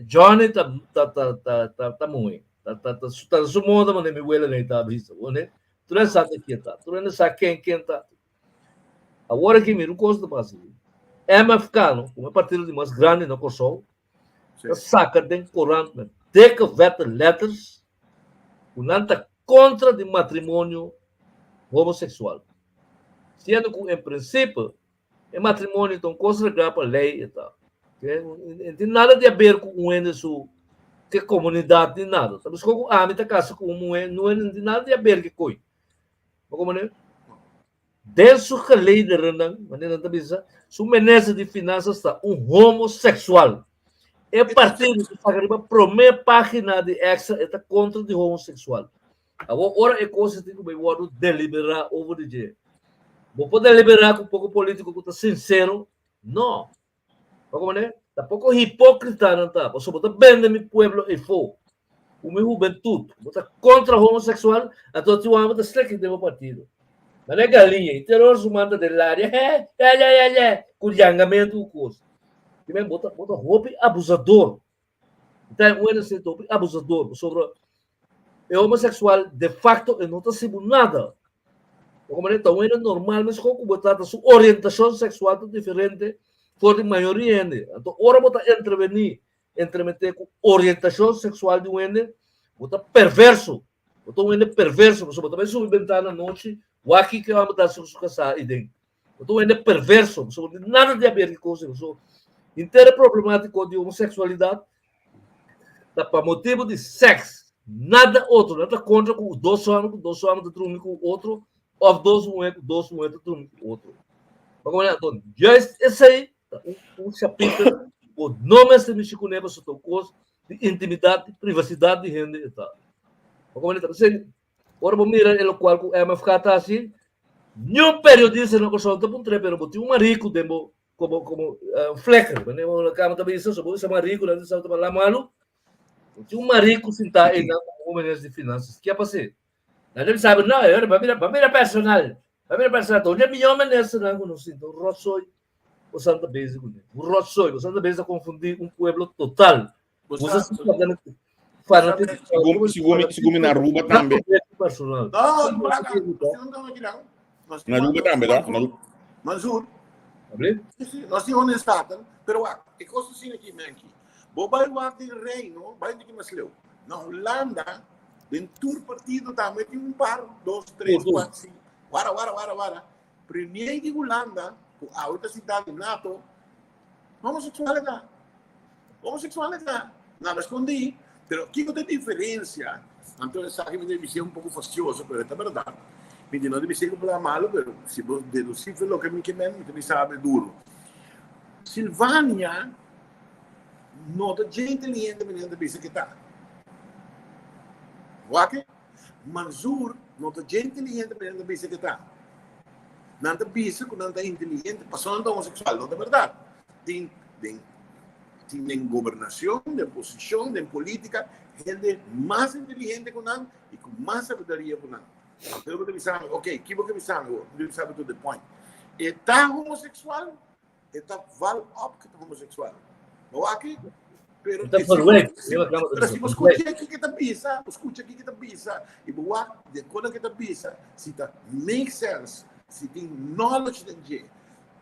C: Johnny ta ta ta ta ta ta muhé, ta ta ta ta su moda manera mi wela nei ta bisa, bo ne? Tur hende sa ta ken ta, tur hende sa ken ken ta. Awor aki mira un kos ta pasa aki. MFK no, komo e partido di mas grandi na Kòrsou, ta saka den korant met dikke vette letters ku nan ta kontra di matrimonio homoseksual. Siendo ku en prinsipio e matrimonio ta un kos reglá pa lei e ta. E tin nada di haber ku un hende su ke komunidat ni nada. Ta buska ku ami ta kasa ku un muhé, no tin nada di haber ke koi. Bo komprende? Den su gelederennan, manera nan ta bisa, su minister di finansas ta un homoseksual. E partido ku saka riba promé página di Extra e ta kontra di homoseksual. Awor ora e kos tin ku bai wòrdu deliberá over di dje. Bo por deliberá ku poko polítiko ku ta sinsero? No. Bo komprendé? Ta poko hipókrita nan ta, pasobra bo ta bende mi pueblo efó, ku mi hubentut. Bo ta kontra homoseksual, anto tin wak bo ta sleki den bo partido. Manera galiña, i teror su man ta den laria, he, he, he, he, he, ku yangamentu ku kos. Primer, bo ta, bo ta hopi abusador. Ta un hende asina ta hopi abusador, pasobra e homoseksual de facto e no ta hasi bo nada. Bo komprende? Ta un hende normal meskos ku bo ta, ta su orientashon seksual ta diferente for di mayoria hende. Anto ora bo ta entrevení, entremeté ku orientashon seksual di un hende, bo ta perverso. Bo ta un hende perverso, pasobra bo ta bai subi bentana anochi, wak kiko e hòmber ta hasi ku su kasá ei den. Bo ta un hende perverso, pasobra bo no tin nada di haber ku kos ei. Pasobra henter e problemátiko di homoseksualidat ta pa motibu di sèks, nada otro. Nan ta kontra ku dos hòmber ku dos hòmber ta drumi ku otro òf dos muhé ku dos muhé ta drumi ku otro. Bo komprende? Anto, juist esei ta un chapiter ku no mester mishi kuné pasobra ta un kos di intimidat, di privasidat di hende e ta. Bo komprende? Ta p'esei ora bo mira e lokual ku MFK ta hasi, niun periodista na Kòrsou ta puntr'é, pero bo tin un mariku den bo komo komo flekker, manera bo na kama ta bisa, so bo bisa mariku nan ta sa bo ta bala malu, bo tin un mariku sintá einan komo minister di finansas, ke a pas'é? Nan ta bisa bo, no, e ora bo a bira personal, bo a bira personal, ta un di e mihó ministernan ku nos tin, ta un rotzooi. Boso ta bezig kuné. Un rotzooi. Boso ta bezig ta konfundí un pueblo total. Boso ta
B: fanatismo. Segun mi na Aruba tambe.
C: Personal.
B: Na Aruba tambe, no?
E: Mansur. Nos tin honden Staten, pero wak, e kos asina aki, Menki. Bo bai wak den Reino, bai un tiki mas leu. Na Hulanda, den tur partido tambe tin un par, dos, tres, kuater, sinku. Wara, wara, wara, wara. Premier di Hulanda, ku awe ta sintá den nato, homoseksual e ta. Homoseksual e ta. Nada skondí. Pero kiko ta e diferensia? Anto esaki mi ta bis'é un poko fastioso, pero e ta bèrdat. Mi di no ta bis'é ku palabra malu, pero si bo dedusí for loke mi ke men, mi ta bisa bo duru. Silvania no ta dje inteligente manera nan ta bisa ke ta. Wak? Manzur no ta dje inteligente manera nan ta bisa ke ta. Nan ta bisa ku nan ta inteligente pasobra nan ta homoseksual. No ta bèrdat. Tin den tin den gobernashon, den posishon, den politika hende mas inteligente ku nan i ku mas sabiduria ku nan. Anto bo ta bisa mi, ok, ki bo ke bisa mi awor? Mi ta bisa bo to the point. E ta homoseksual? E ta val op ku ta homoseksual. Bo wak? Pero
C: Ta
E: si
C: verwek.
E: pero si bo skucha kiko e ta bisa, bo skucha kiko e ta bisa, i bo wak de kos ku e ta bisa, si ta make sense, si tin knowledge den dje.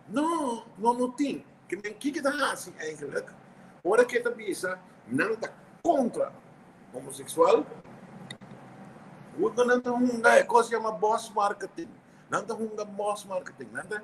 E: No, no no tin. Ke men kiko e ta hasi eigenlijk? Ora ku e ta bisa nan ta kontra homoseksual, hoe nan ta hunga e kos yama boss marketing. Nan ta hunga boss marketing. Nan ta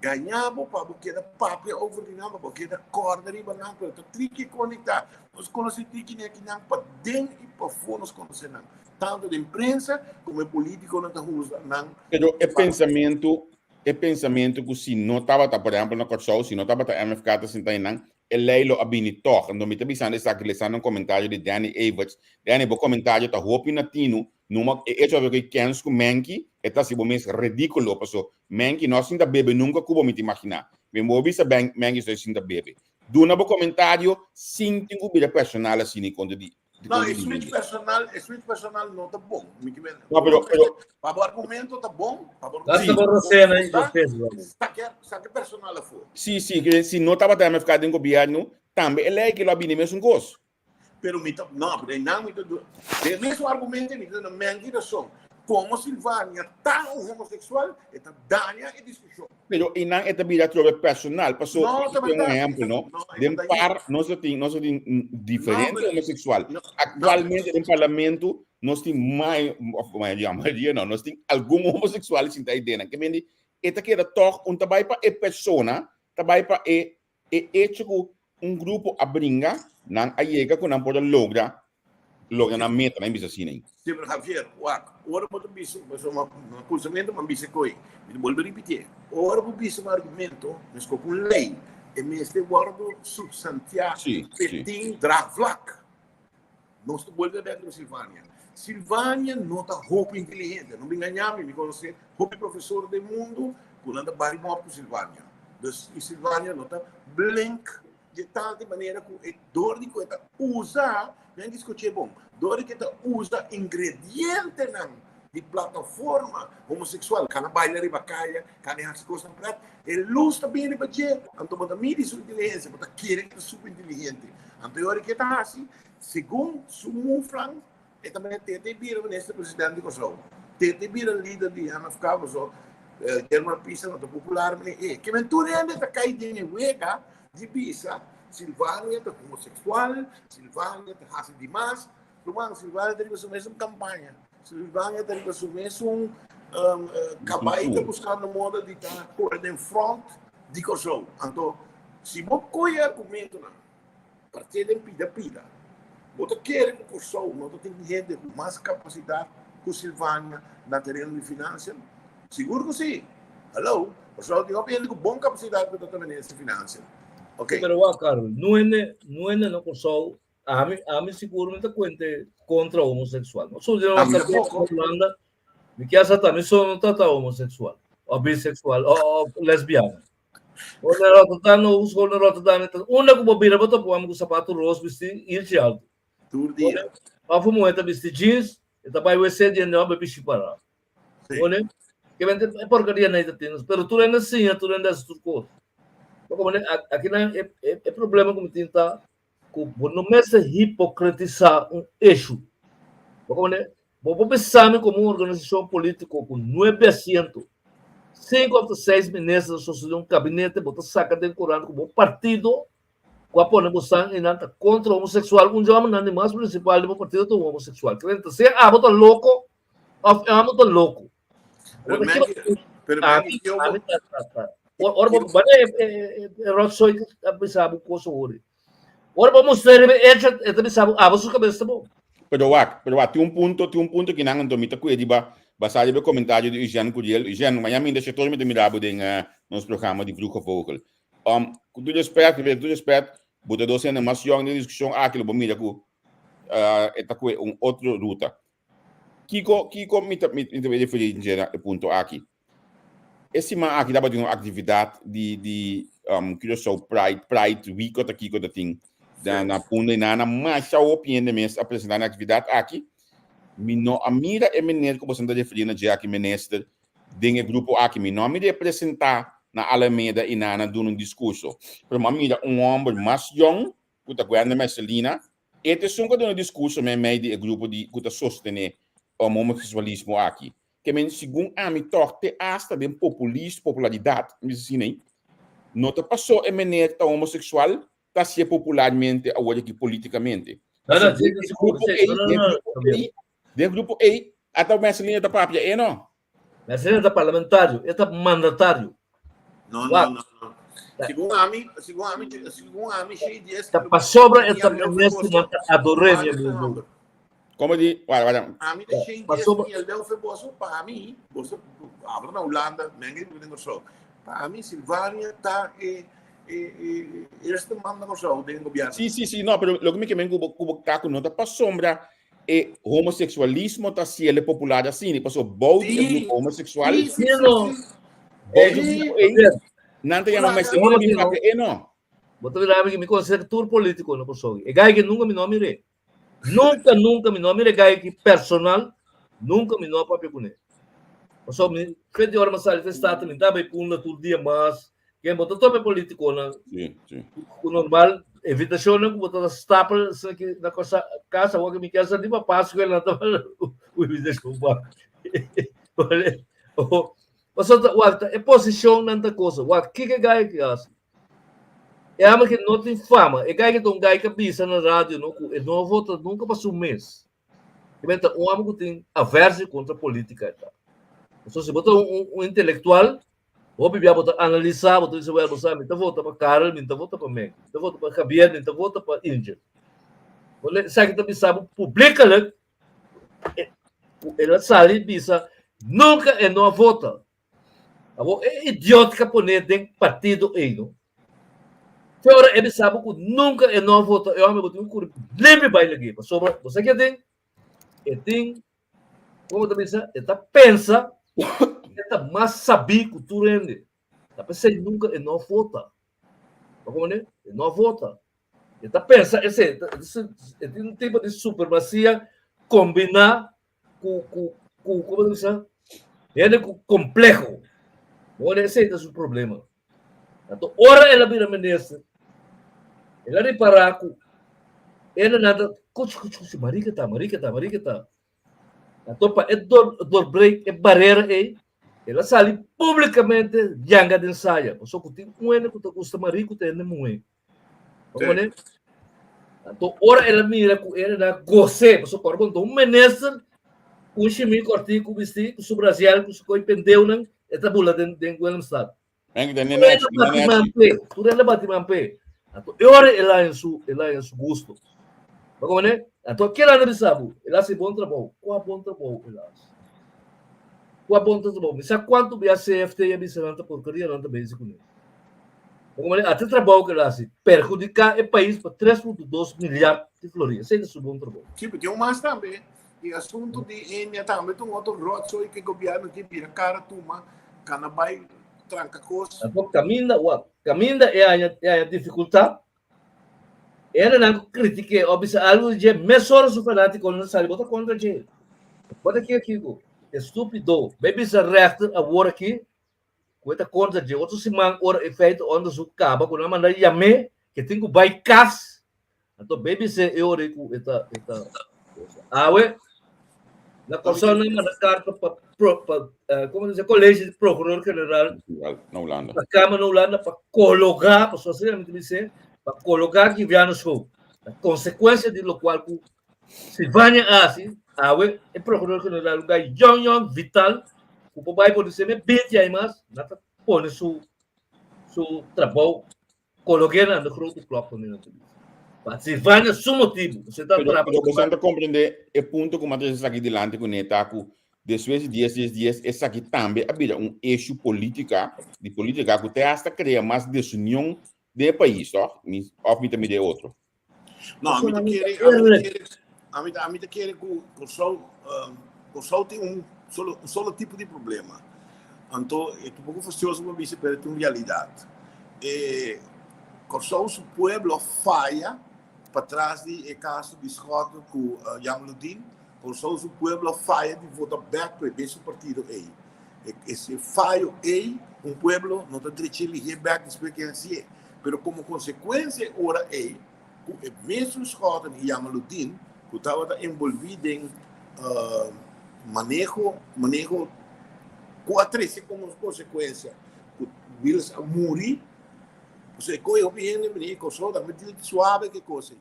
E: Gaña bo pa bo keda papia over di nan, pa bo keda kòrda riba nan, pero ta triki konektá. Nos konosé triki den akinan paden i pafó nos konosé nan, tantu den prensa komo e polítikonan ta usa nan.
B: Pero e pensamentu, e pensamentu ku si no tabata, por ehèmpel na Kòrsou, si no tabata MFK ta sinta einan, e lei lo a bini tòg. Anto mi ta bisando esaki lesando un komentario di Danny Everts. Danny, bo komentario ta hopi na tinu. Numa e echo awe ku e kens ku Menki, e ta hasi bo mes ridíkulo, paso Menki no a sinta bebe nunka ku bo mi ta imaginá. Mi bo bisa Ben Menki estoy sinta bebe. Duna bo komentario sin tin ku bira personal asina i kontra di
E: No,
B: kontra
E: e
B: di
E: switch
B: hende.
E: personal, e switch personal no ta bon. Mi ke men,
B: No, pero pero
E: pa bo argumento ta bon, pa bo
C: Gasta
B: sí.
C: bo
E: argumento ta bon,
C: rosena i
E: ta,
C: bofes, brother.
E: sake, sake personal afó.
B: Sí, sí, ke si no tabata MFK den gobièrnu, tambe e lei ke lo a bini mesun kos.
E: Pero mi ta, no, pero einan mi ta du, den mesun argumento mi ta duna Mendy rason. Como Silvania ta un homosexual, e ta daña e discusion.
B: Pero einan e ta bira atrobe personal, paso,
E: No, ta
B: mi tin un
E: berdad.
B: ehempel, no?
E: No, e
B: Den
E: ta daña.
B: par nos ta tin, nos ta tin
E: No,
B: diferente
E: pero,
B: homosexual.
E: no, no,
B: Actualmente den parlamento nos tin mai, of mayoria, mayoria no, nos tin algun homosexual sinta ei den. Ke mende e ta keda toch un ta bai pa e persona, ta bai pa e E echo ku un grupo a bringa, nan a yega ku nan por a logra logra nan meta, nan bisa asina.
E: Sí, pero Javier, wak, ora bo ta bisa, pasobra na kunsamentu bo a bisa koe, mi ta bolbe ripitié, ora bo bisa un argumento, meskos ku un lei, e mester wòrdu supstantiá p'e tin draagvlak. Nos ta bolbe bek riba Silvania. Silvania no ta hopi inteligente. No bin gaña mi, mi konosé hopi profesor den mundu ku nan ta bari mòp ku Silvania. Dus i Silvania no ta blink Dje tal di manera ku e dor di ku e ta usa, mi a skuch'é bon, dor di ku e ta usa ingredientenan di plataforma homoseksual, kana baila riba kaya, kana hasi kosnan pret, e lus ta bini riba dje, anto bo ta midi su inteligensia, bo ta kere ku e ta super inteligente. Anto e ora ke e ta hasi, segun su muflan, E ta mete te te bira minister president di Kòrsou, te te bira lider di MFK paso German Pisa no ta popular mene e. Ke men tur hende ta kai den e wega di bisa Silvania ta homoseksual, Silvania ta hasi dimas. Ruman, Silvania ta riba su mesun kampaña, Silvania ta riba su mesun kabai ta buskando moda di ta kore den front di Kòrsou. Anto si bo kohe argumentonan Partié den pida pida. Bo ta kere ku Kòrsou no ta tin hende ku mas kapasidat ku Silvania na tereno di finansia? Sigur ku si! Hallo! Kòrsou tin hopi hende ku bon kapasidat ku ta ta minister di finansia. Ok.
C: Pero wak Carlos, nuende nuende na Kòrsou ami ami sigur mi ta kuente kontra homoseksual. No so di
E: Ami
C: nos ta
E: tampoco.
C: Hulanda mi kier sa ta mi so no ta ta homoseksual o biseksual o o lesbiana. Ora na Rotterdam, no uso na Rotterdam, ta unda ku bo bira bo ta pon ku sapato ros bisti ilchi alto.
E: Tur dia.
C: Of un muher ta bisti jeans, e ta bai wc di hende homber bishi para.
E: Sí.
C: One, ke mente e porcaria nei ta tin, pero tur hende siña, tur hende hasi tur kos. Como ne, aki nan e, e, e problema ku mi tin ta ku bo no mester hipokritisá un issue. Bo como ne, bo por bisa mi komo un organisashon polítiko ku nuebe asiento, sinku òf ta seis minister ta sostene un kabinete, bo ta saka den korant ku bo partido ku a pone bo san i nan ta kontra homoseksual, un djòmber nan di mas prinsipal di bo partido ta un homoseksual. Kende ta sea abo ta loko òf e amo ta loko.
E: Pero men, pero men, yo,
C: Ami ta ta. Ora bo bane e rotzooi a bisa bo koso hori. Ora bo mustra riba e hecho e ta bisa bo abo su kabes ta bon.
B: Pero wak, pero wak, tin un punto, tin un punto ki nan anto mi ta kue riba basá riba e komentario di Eugène Curiel. Eugène, mañana mi ta mi ta mira bo den nos programa di Vroege Vogel. Um, ku tur respet, ku tur respet, bo ta dos hende mas yòn den e diskushon aki, lo bo mira ku e ta kue un otro ruta. Kiko, kiko mi ta, mi ta referí dje na e punto aki? E siman aki tabatin un aktividat di, di um, Curaçao Pride, Pride Week ota kiko ta tin na, na Punda i nana masha hopi hende mes a presentá na aktividat aki. Mi no a mira e meneer ku boso ta referí na dje aki, minister, den e grupo aki. Mi no a mira e presentá na Alameda i nana duna un diskurso. Pero mi a mira un hòmber mas yòn ku ta Gwenda Mercelina. E ta esun ku a duna diskurso meimei di e grupo di ku ta sostené homoseksualismo aki. Ke men segun ami tòg te asta den populis, popularidat, mi bisa asina ei, no ta pasó e mener ta homoseksual ta hasié popularmente awor aki politikamente.
C: No, no,
B: Pasobra den e grupo ei, den e grupo ei, den e grupo ei, ata Mercelina ta papia e no.
C: Mercelina ta parlamentario, e ta mandatario.
E: No, no, no, no. Segun ami, segun ami, segun ami, shei dies.
C: Ta pasobra e ta minister nan ta ador'é, mi amigo.
B: Como di? Wara, wara.
E: Ami ta shei dies mi el leu fe boso, pa ami, boso abra na Hulanda, men ke den Kòrsou. Pa ami Silvania ta e e e eerste man na Kòrsou den gobièrnu.
B: Sí, sí, sí, no, pero loke mi ke men ku bo ku bo ta ku no ta pasobra e homoseksualismo ta siele popular asina, pasobra bou di e grupo homoseksual,
E: Sí, sí, sí,
C: no.
E: sí.
B: bou di e grupo ei, nan ta yama mes
C: Hola,
B: bin
C: no.
B: papia e no.
C: Bo ta mira mi konse tur polítiko na Kòrsou. E gai ke nunka mi no a mir'é. Nunka, nunka mi no a mira e gai ki personal, nunka mi no a papia kuné. Pasobra mi frente ora mi a sali for Staten mi ta bai punda tur dia mas. Ken bo ta topa e politikonan
B: Sí, sí.
C: ku normal invitashonnan ku bo ta stapel esaki ki na kosa kasa awor ku mi kier sa di pa Pasku el nan ta un invitashon pa Pasobra ta wak ta e posishonnan ta kosa wak kiko e gai ki hasi. E hòmber ki no tin fama, e gai ki ta un gai ku a bisa na radio no ku e no a vota nunka pa su mes. E men ta un hòmber ku tin aversie kontra politika e ta. Pasobra si bo ta un intelektual Hopi bia bo ta analisá, bo ta bisa, wèl, bo sa, mi ta vota pa Karel, mi no ta vota pa Menk, mi ta vota pa Javier, mi no ta vota pa Angel. Bo le, esaki ta bisa bo publikalik, ku el a sali bisa, nunka e no a vota. Awor, e idiot ka pone den partido ei, no? Te ora e bisa bo ku nunka e no a vota, e hòmber bo tin ku kuri limpi bai lag'é, pasobra bo sa ke tin? E tin Como ta bisa, e ta pensa, e ta mas sabí ku tur hende. Ta p'esei nunka e no vota. Bo komprendé? E no a vota. E ta pensa esei, e tin un tipo di supremasia kombiná ku ku ku komo ta bisa hende ku kompleho. Bo komprendé? Esei ta su problema. Anto ora el a bira minister, el a ripará ku hendenan ta kuchi kuchi kuchi Marica ta, Marica ta, Marica ta. Anto pa e doorbreek e barera ei, el a sali públikamente yanga den saya, pasobra ku tin un hende ku ta gusta Marie ku ta hende muhé. Bo komprendé? Anto ora el a mira ku e na gos'é, pasobra kòrda ku un minister ku un shimí kòrtiku bistí, ku su brasier, ku su koi pendeunan, e ta bula den den Willemstad.
B: Henk den
C: Tur hende bati man p'e, tur hende bati man p'e. Anto e ora el haña su, el haña su gusto. Bo komprendé? Anto kila nan bisa bo, el hasi bon trabou. Kua bon trabou el hasi? Kua bon trabou? Mi sa kuantu bia CFT a bisa nan ta porkeria nan ta bezig kuné. Bo komprendé? Ate trabou ku el hasi, perhudiká e pais pa 3.2 milyard di florin. Esei ta su bon trabou.
E: Sí, pero tin un mas tambe. E asuntu di Ennia tambe ta un otro rotzooi ku e gobièrnu ke bira kara tuma kana bai tranka kos.
C: Anto kaminda wak, kaminda e haña e haña difikultat, e hendenan ku kritik'é òf bisa algu di dje, mesora su fanátikonan ta sali, bo ta kontra dje. Bo ta kiko kiko? Estúpido. Bai bisa rèchter awor aki ku e ta kontra dje. Otro siman ora e feito òndersuk kaba ku nan manda yam'é ke tin ku bai kas Anto baby se e ora ku e ta e ta awe na Kòrsou nan manda karta pa pro pa komo ta bisa Kolegio di Prokuror General
B: na Hulanda.
C: Pa Kamer na Hulanda pa kologá, pasobra asina mi ta bis'é, pa kologá Giviano Schoop. Na konsekuensia di lokual ku Silvania a hasi, awe e Prokuror General un gai yòn yòn vital ku por bai por di seme binti aña mas, nan ta pone su su trabou Coloqué na de grote klok van Nederland. Pa Silvania su motibu. Você ta
B: Pero,
C: trapa
B: pero bosan ta comprende e punto ku Matheus esaki dilanti ku neta ku despues di 10 10 10 esaki tambe a bira un issue politica di politica ku te hasta crea mas desunion den e pais, toch? Mi, of mi ta mira e otro.
E: No, ami ta kere, ami ta kere, ami ta, ami ta kere ku Kòrsou, Kòrsou tin un solo, un solo tipo di problema. Anto, e ta un poko fastioso pa bisa, pero e ta un realidat. E Kòrsou su pueblo faya patras di e kaso di Schotten ku Jamaloodin. Kòrsou su pueblo faya di vota bèk pa e mesun partido ei. E, ese fayo ei, un pueblo no ta drechi lihé bèk despues ke hasié. Pero komo konsekuensia e ora ei ku e mesun Schotten i Jamaloodin ku tabata enbolbí den maneho maneho ku a trese komo konsekuensia ku Wiels a muri, pasobra e kohe hopi hende bini e Kòrsou tambe tin suabe ku e kos ei.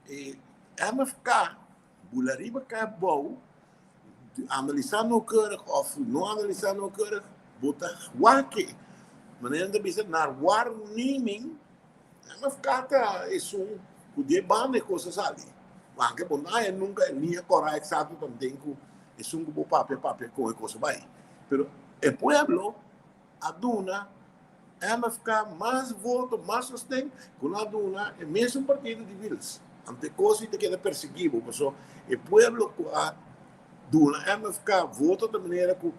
E: E MFK bula riba kai abou Analisá noukeurig òf no analisá noukeurig, bo ta wak e. Manera nan ta bisa, naar waarneming, MFK ta esun ku di e banda e kos a sali. Anke bo no haña nunka e liña kòrá eksakto tanten ku esun ku bo papia papia kon e kos a bai. Pero e pueblo a duna MFK mas voto, mas sosten ku nan a duna e mesun partido di Wiels. Anto e kos ei ta keda persiguí bo, pasobra e pueblo ku a duna MFK voto ta manera ku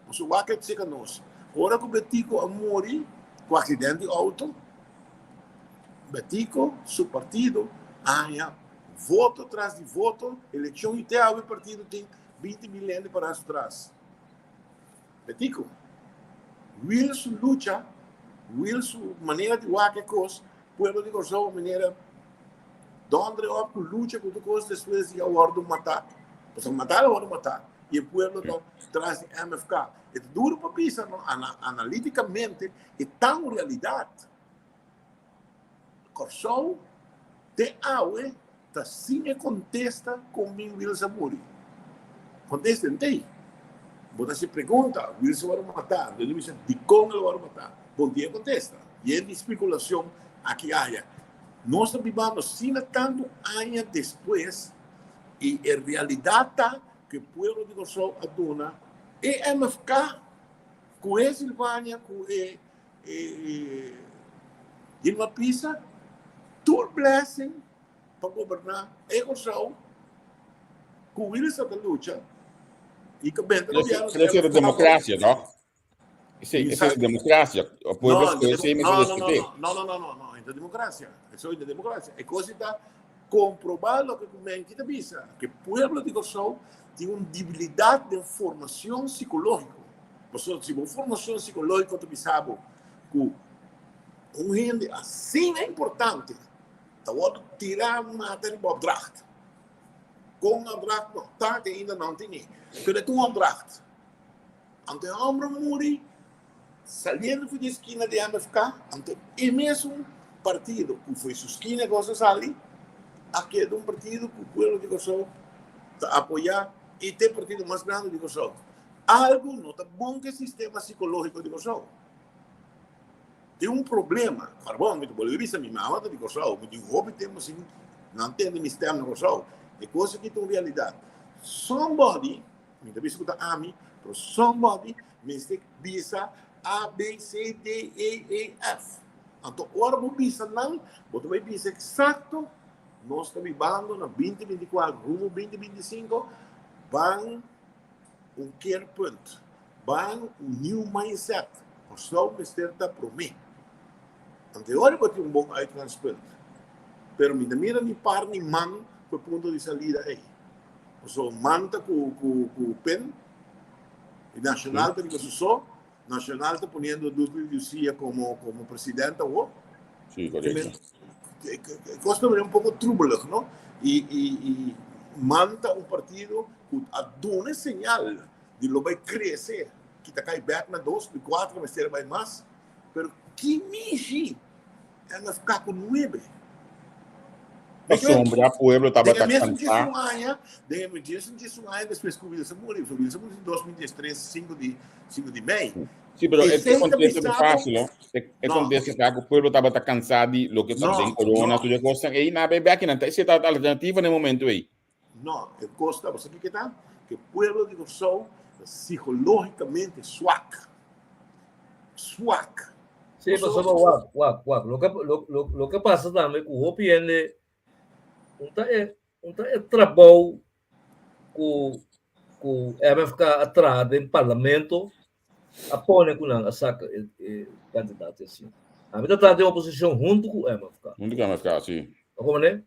E: pasobra wak e seka nos. Ora ku Betico a muri ku aksident di outo, Betico su partido a haña voto tras di voto, elekshon i te awe e partido tin 20.000 hende pará su tras. Betico, Wil su lucha, Wil su manera di wak e kos, pueblo di Kòrsou manera dòndre òp ku lucha ku tur kos despues di a wòrdu matá, pasobra matá el a wòrdu matá i e pueblo ta tras di MFK. E ta duru pa bisa no, analítikamente e ta un realidat. Kòrsou te awe ta sin e kontesta kon bin Wiels a muri. Kontesta en tei. Bo ta hasi pregunta, Wiels a wòrdu matá, anto mi bisa dikon el a wòrdu matá. Bon tin e kontesta. Yen di spekulashon aki aya. Nos ta bibando asina tantu aña despues i e realidat ta ku e pueblo di Kòrsou a duna e MFK ku e Silvania ku e E Dilma Pisa tur blessing pa goberná e Kòrsou ku Willis a ta lucha i ka benta gobièrnu
B: Crece de democracia, no? Sí, esa es democracia. O pueblo
E: No,
B: escoge sí,
E: no,
B: me
E: no, no,
B: discute.
E: no, no, no, no, no, no, democracia. Eso es democracia. E cosa está comprobar lo que Menki te bisa, que pueblo de Kòrsou tin un debilidad de formación psicológico. Pasobra si bo formación psicológico ta bisa bo ku un hende asina importante ta wòrdu tirá mata riba opdracht. Kon opdracht no ta te ainda no tene, pero e ta un opdracht. Anto e hòmber muri saliendo for di e skina di MFK, anto e mesun partido ku foi su skina ku a sali, a keda un partido ku pueblo di Kòrsou ta apoyá i ta e partido mas grandi di Kòrsou. Algu no ta bon ku e sistema sikológiko di Kòrsou. Tin un problema. Ora bon, mi ta bolbe bisa, mi mama ta di Kòrsou, mi tin hopi tempu sin nan tende mi stèm na Kòrsou. E kos aki ta un realidat. Somebody Mi ta bisa ku ta ami, pero somebody mester bisa A, B, C, D, E, E, F. Anto ora bo bisa nan, bo ta bai bisa eksakto, nos ta bibando na 2024 rumbo 2025, ban un keerpunt, ban un new mindset. Kòrsou mester ta promé. Anto e ora bo tin un bon uitgangspunt. Pero mi ta mira ni par ni man ku e punto di salida ei. Pasobra man ta ku ku ku pen y Nacional ta riba su so. Nacional ta poniendo Dudley Lucia como como presidente awor.
B: Sí, correcto.
E: E cos ta un poco trubelig, no? Y y y man ta un partido ku a duna señal di lo bai crece, kita kai bek na dos, di cuatro mester bai mas. Pero ki mishi MFK ku nuebe.
B: Pasobra pueblo tabata
E: kansá. Den e mesun diesun aña despues ku Wilson muri, so Wilson muri 2013, 5 di, 5 di mei.
B: Sí, pero e kontesta ta fácil, no? E kontesta ta ku pueblo tabata kansá di loke tabata den corona, tur e kosnan ei, nan a bai bek i nan ta esei tabata alternativa na e momento ei.
E: No, e kos ta, bo sa kiko ta? Ku e pueblo di Kòrsou ta psikológikamente swak. Swak.
C: Sí, pasobra wak, wak, wak. Loke, lo, lo, loke pasa tambe ku hopi hende un ta e, un ta e trabou ku ku MFK a traha den parlamento a pone ku nan a saka e, e kandidato asina. Ami ta traha den oposishon huntu ku MFK.
B: Huntu ku MFK, sí.
C: Bo komprende?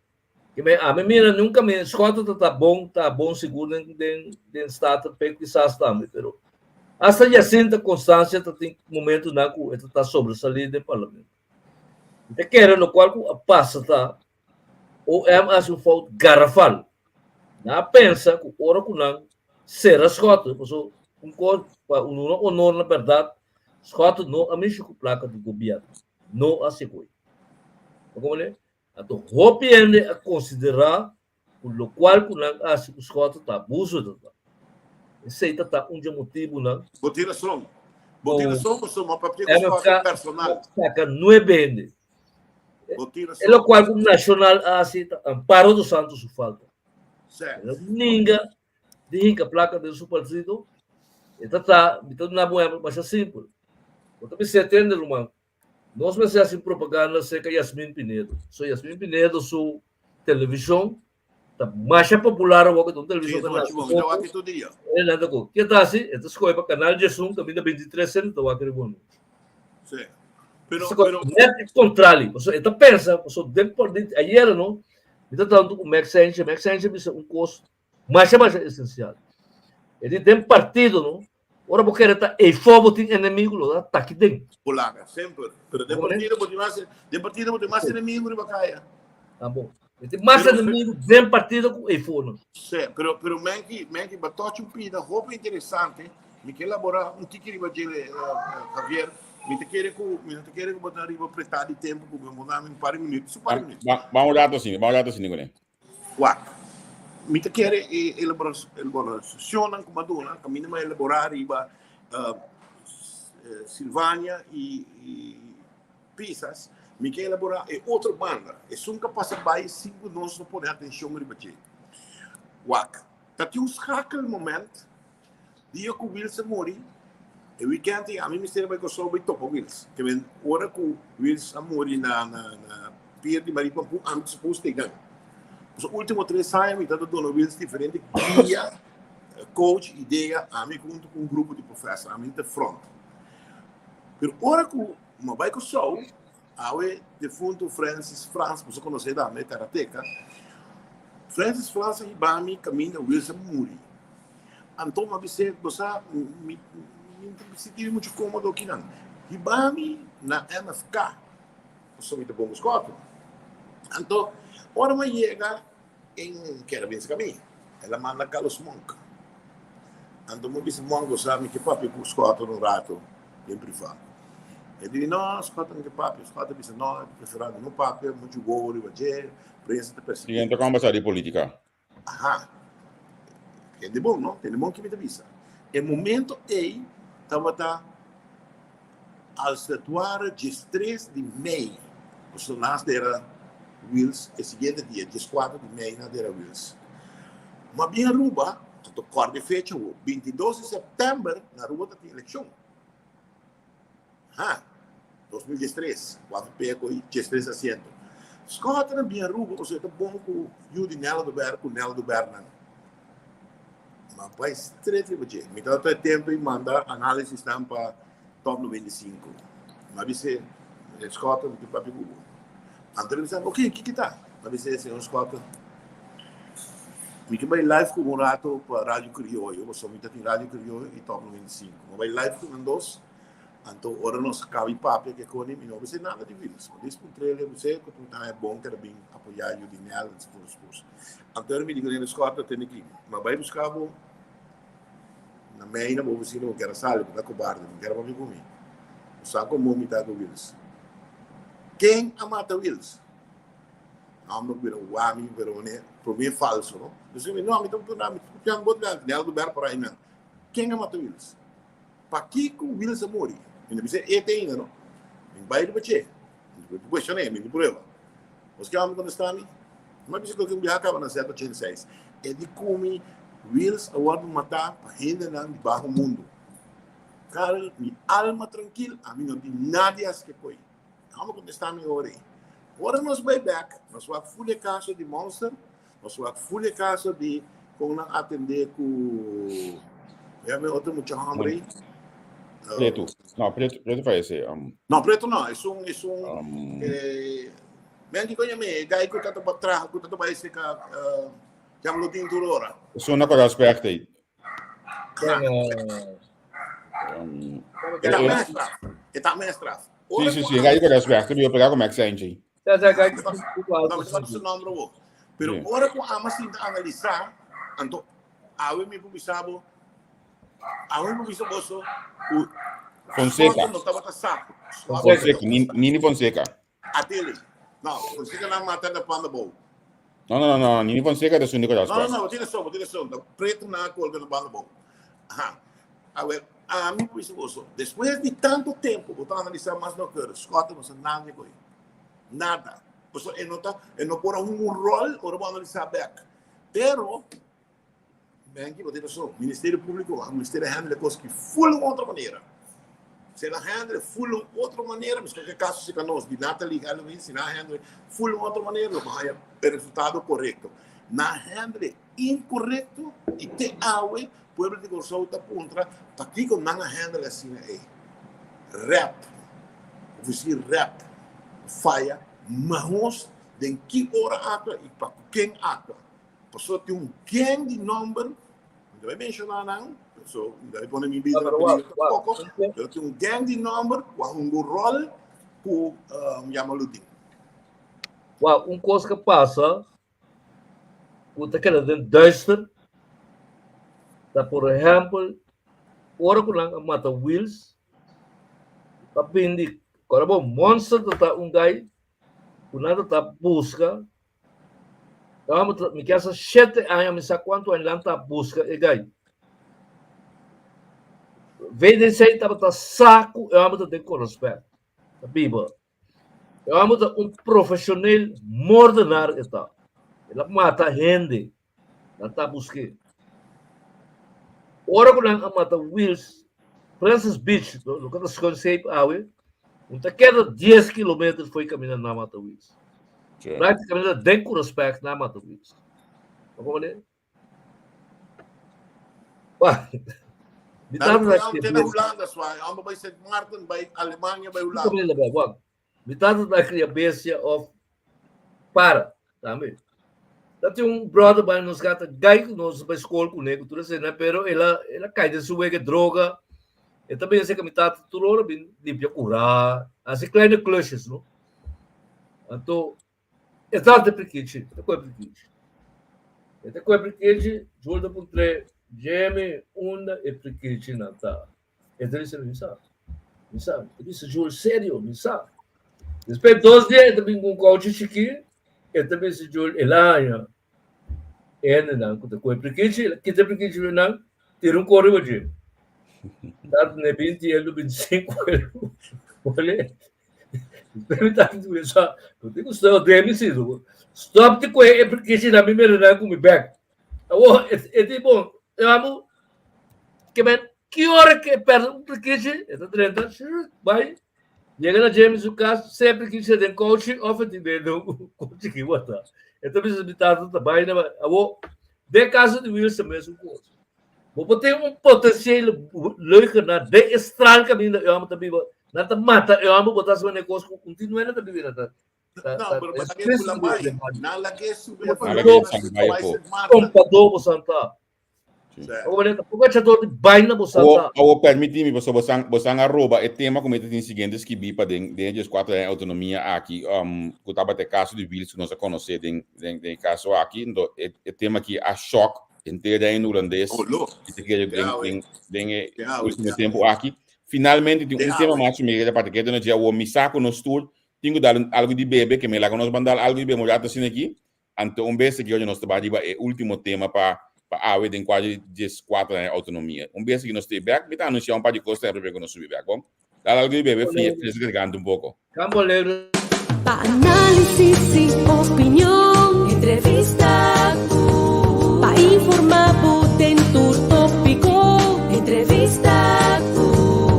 C: Ke men ami mira nunca mi Schotten ta ta bon ta bon sigur den den den Staten pe kisas tambe pero hasta Jacinta Constancia ta tin momentonan ku e ta ta sobresalí den parlamento. Mi ta kere lokual ku a pasa ta OM a hasi un fout garafal. Nan a pensa ku ora ku nan sera Schotten paso un kos pa duna honor na bèrdat Schotten no a mishi ku plaka di gobièrnu no a hasi koe. Bo komprende? Anto hopi hende a konsiderá ku lokual ku nan a hasi ku Schotten ta abuso ta ta. Esei ta ta un dje motibunan.
E: Bo tin rason. Bo tin rason pasobra bo papia ku Schotten personal.
C: Saka nuebe hende.
E: Bo tin rason.
C: E lokual ku Nacional a hasi ta Amparo dos Santos su falta.
E: Sè.
C: El a ninga di hinka plaka den su partido. E ta ta, mi ta duna bo un ehempel masha simpel. Bo ta bisa e tende ruman, Nos mester hasi propaganda serka Yasmin Pinedo. So Yasmin Pinedo su television ta masha popular awor ku ta un television
E: Sí,
C: ku
E: ta bon, ta wak tur dia.
C: E nan ta ku. Ke ta hasi? E ta skohe pa Canal 11 kaminda 23 senti ta wak riba un.
E: Sí. Pero, pero...
C: Net e kontrali. Pasobra e ta pensa, pasobra den por den ayera no, mi ta tantu ku Max Sanchez, Max Sanchez bisa un kos Masha masha esencial. E di den partido no, ora bo kere ta eifo bo tin enemigo lo ta taki den.
E: Bo laga semper. Pero den partido bo tin mas, den partido bo tin mas enemigo riba kaya.
C: Ah bon. E tin mas enemigo den partido ku eifo no.
E: Sí, pero pero Menki, Menki ba tochi un pida hopi interesante. Mi ke elabora un tiki riba dje, eh, Javier. Mi ta kere ku mi no ta kere ku bo ta riba preta di tempo ku bo dami un par di minuut, su par di minuut.
B: Ba, ba un rato asina, ba un rato asina kuné.
E: Wak, mi ta kere e elaboracionnan ku mi a duna kaminda mi a elaborá riba Silvania i Pisas, mi ke elaborá e otro banda, esun ku a pasa bai sin ku nos no pone atenshon riba dje. Wak, ta tin un schakelmoment Dia ku Wils a muri, e weekend ei ami mester a bai Kòrsou bai topa Wils. Ke men ora ku Wils a muri na na na pier di Marie Pampun, ami ta supos ta einan. Pasobra ultimo tres aña mi tabata duna Wils diferente guia, coach, idea, ami huntu ku un grupo di professor, ami ta front. Pero ora ku mi a bai Kòrsou, awe defuntu Francis Frans, boso konosé tambe, karateka, Francis Frans a hiba mi kaminda Wilson muri. Anto mi a bis'é, bo sa, mi no ta sinti mi muchu kómodo akinan. Hiba mi na MFK, pasobra mi ta bon ku skòt. Anto, ora mi a yega, En kere binse ka mi. El a manda Carlos Monk. Anto mi bisa Monk, bo sa mi ke papia ku Scott un rato den priva. E di, no, Scott no ke papia. Scott a bisa, no, e ta prefera di no papia, muchu wowo riba dje, prensa ta persiguié.
B: Siguiente kombersa di politika.
E: Aha. Tende bon, no? Tende bon ki mi ta bisa. E momento ei tabata Als het ware diestres di mei, pasobra nan a dera Wiels e siguiente dia, dieskuater di mei nan a dera Wiels. Ma bin Aruba, anto kòrda e fecha awo, bintidos di sèptèmber na Aruba ta tin elekshon. Ha, 2013, ku avp a kohe diestres asiento. Schotten a bin Aruba pasobra e ta bon ku yu di Nel Oduber ku Nel Odubernan. Ma bai stret riba dje. Mi tabata e tempu i manda análisisnan pa Top 95. Mi a bis'é, Meneer Schotten, mi tin papia ku bo. Anto el a bisa, Oké, kiko ta? Mi a bis'é, Señor Schotten, mi ke bai live ku bo un rato pa Radio Krioyo, pasobra mi ta tin Radio Krioyo i Top 95. Mi a bai live ku nan dos. Anto ora nos a kaba i papia ke koni, mi no a bis'é nada di Wiels. Mi a dispuntr'é, el a bis'é ku ta haña bon ku el a bin apoyá Judinel enzovoort enzovoort. Anto mi di ku Nene Scott ta tene ki, ma bai buska bo na mei na bo oficina, bo kier a sali, bo ta kobarde, bo kier a papia ku mi. Bo sa komo mi ta ku Wills. Ken a mata Wills? Homber ku bira wami, pero mane prome falso, no? Pues mi, no, mi ta puna, mi ta pian bo dilanti, Nel Duber por ainan. Ken a mata Wills? Pakiko Wills a muri? Mi ta bisa e te ainda, no? Mi bai riba dje. Mi ta cuestion'é, mi tin prueba. Bos ke homber contestá mi? Mi a bisa cu un biaha caba na Z86. E di cu mi Wills a wordo matá pa hendenan di baho mundo. Karel, mi alma trankil, ami no tin nada di haci ke koe. Homber contestá mi ora ei. Ora nos bai bek, nos wak ful e caso di Monster, Nos wak full e caso di con nan atende cu ya me otro mucha hombre ahí.
B: Preto. No, Preto, Preto fallece.
E: No, Preto no, es un, es un, men di coño me, guy cu tata ba traha, cu tata ba ese ka, jam lo tin tur ora.
B: Es una con respect ahí.
E: E ta mes straf, e ta mes straf.
B: Sí, sí, sí, guy con respect, mi pega con Max Angie.
C: Ja, ja, kijk,
E: No, mi ta su nombre wo. Pero ora ku ama sinta analisá, anto awe mi por bisa bo, awe mi por bisa boso ku
B: Fonseca.
E: no tabata sa.
B: Fonseca, Nini Fonseca.
E: Atele. No, Fonseca na mata na panda bou.
B: No, no, no, no, Nini Fonseca ta su Nicolas.
E: No, no, no, tiene razón, tiene razón. Preto na colga na banda bou. Aha. Awe, ami por bisa boso, despues di tanto tempo, bo ta analisá mas nauwkeurig, Scott no sa nada di koe. Nada. Pasobra e no ta, e no por a hunga un rol ora bo analisá bek. Pero, Benki, bo tin rason, Ministerio Públiko a mester a handle e kos aki full un otro manera. Si el a handle full un otro manera, miskien ku e kaso si ka nos di Natalie Halloween, si nan a handle full un otro manera, lo bo haña e resultado korekto. Nan a handle inkorekto i te awe pueblo di Kòrsou ta puntra pakiko nan a handle asina ei. Rèp, ofisir rèp faya mahos den ki ora aktua i pa ku ken aktua. Pasobra tin un gang di nòmber, mi ta bai menshoná nan, so mi ta bai pone mi bida na peligro tampoko, pero tin un gang di nòmber ku a hunga un ròl ku Yamaludin.
C: Wak, un kos ku a pasa ku ta keda den duister ta por ehèmpel ora ku nan a mata Wiels ta bini kòrda bo Monster ta ta un gai ku nan ta ta buska mi ke hasta shete aña mi sa kuantu aña nan ta buska e gai VDC tabata sa ku e hòmber ta den Koningsberg ta biba. E hòmber ta un profeshonel mordenar e ta. El a mata hende. Nan ta busk'é. Ora ku nan a mata Wiels, Francis Beach, loke ta Schoonseep awe, un ta keda dies kilometer fo'i kaminda nan a mata Wiels. Práktikamente den Kuraspèk nan a mata Wiels. Bo komprendé? Mi
E: Nan
C: tata ta
E: ta
C: kria
E: na
C: bestia.
E: Hulanda swa, ando bai Sint Maarten, bai Alemania, bai
C: Kiko
E: Hulanda.
C: mi bai, wak. Mi tata ta kria bestia of para tambe. Ta tin un brother bai nos gata gai ku nos bai skol kuné ku tur esei, pero el a el a kai den su wega droga. E ta bin esei mi tata tur ora bin limpia kurá, hasi kleine klusjes, no. Anto e tata prikichi, e ta kohe prikichi. E ta kohe prikichi, Julio ta puntr'é, Jimmy, unda e prikichinan ta? E ta bisa, mi sa, mi sa. E bisa, Julio, serio, mi sa. Despues dos dia e ta bin ku un kouchi chikí, e ta bisa Julio, el a haña hendenan ku ta kohe prikichi, el a kita e prikichi di nan, tira un kor riba dje. Tantu na e binti elu, bintisinku elu, ole, despues mi tata di sa, no tin ku stop den mi si, stop di kohe e prikichi nan mi mira nan ku mi bek. Awor, e di bon, e amo, ke men, ki ora ke e perde un prikichi, e ta drenta, bai, Yega na James su kas, sempre ki se den kouchi of e tin den un kouchi ki wata. E ta bisa mi tata ta bai na awo den kaso di Wilson mesun kos. Bo por tin un potensiële leugenaar den e straal kaminda e hòmber ta biba. Nan ta mata e hòmber bo ta hasi manera kos ku un tin nuena ta biba na ta.
E: No, pero pa lag'é bula bai. Nan lag'é subi
B: Nan lag'é sali bai afó.
C: Kompadó bo santa.
B: Awo permiti mi pasobra bosan bosan a roba e tema ku mi ta tin siguiente skibí pa den den e dieskuater aña outonomia aki ku tabata e kaso di Wiels ku nos a konosé den den den e kaso aki. Nto e e tema aki a shòk henter Reino Hulandes i ta kere den den den e último tempu aki. Finalmente tin un tema mas ku mi kere papia keda na dje awor mi sa ku nos tur tin ku dal algu di bebe ke mi laga nos ban dal algu di bebe un rato asina aki. Anto un bes aki oye nos ta bai riba e ultimo tema pa pa awe den kuadro di 14 aña outonomia. Un bes aki nos ta bek, mi ta anunsia un par di kos tambe prome ku nos subi bek, bon? Dal algu di bebe, fria fria garganta un poko.
C: Campo Alegre.
F: Pa análisis y opinion, entrevista cu. Pa informa bo den tur tópico, entrevista cu.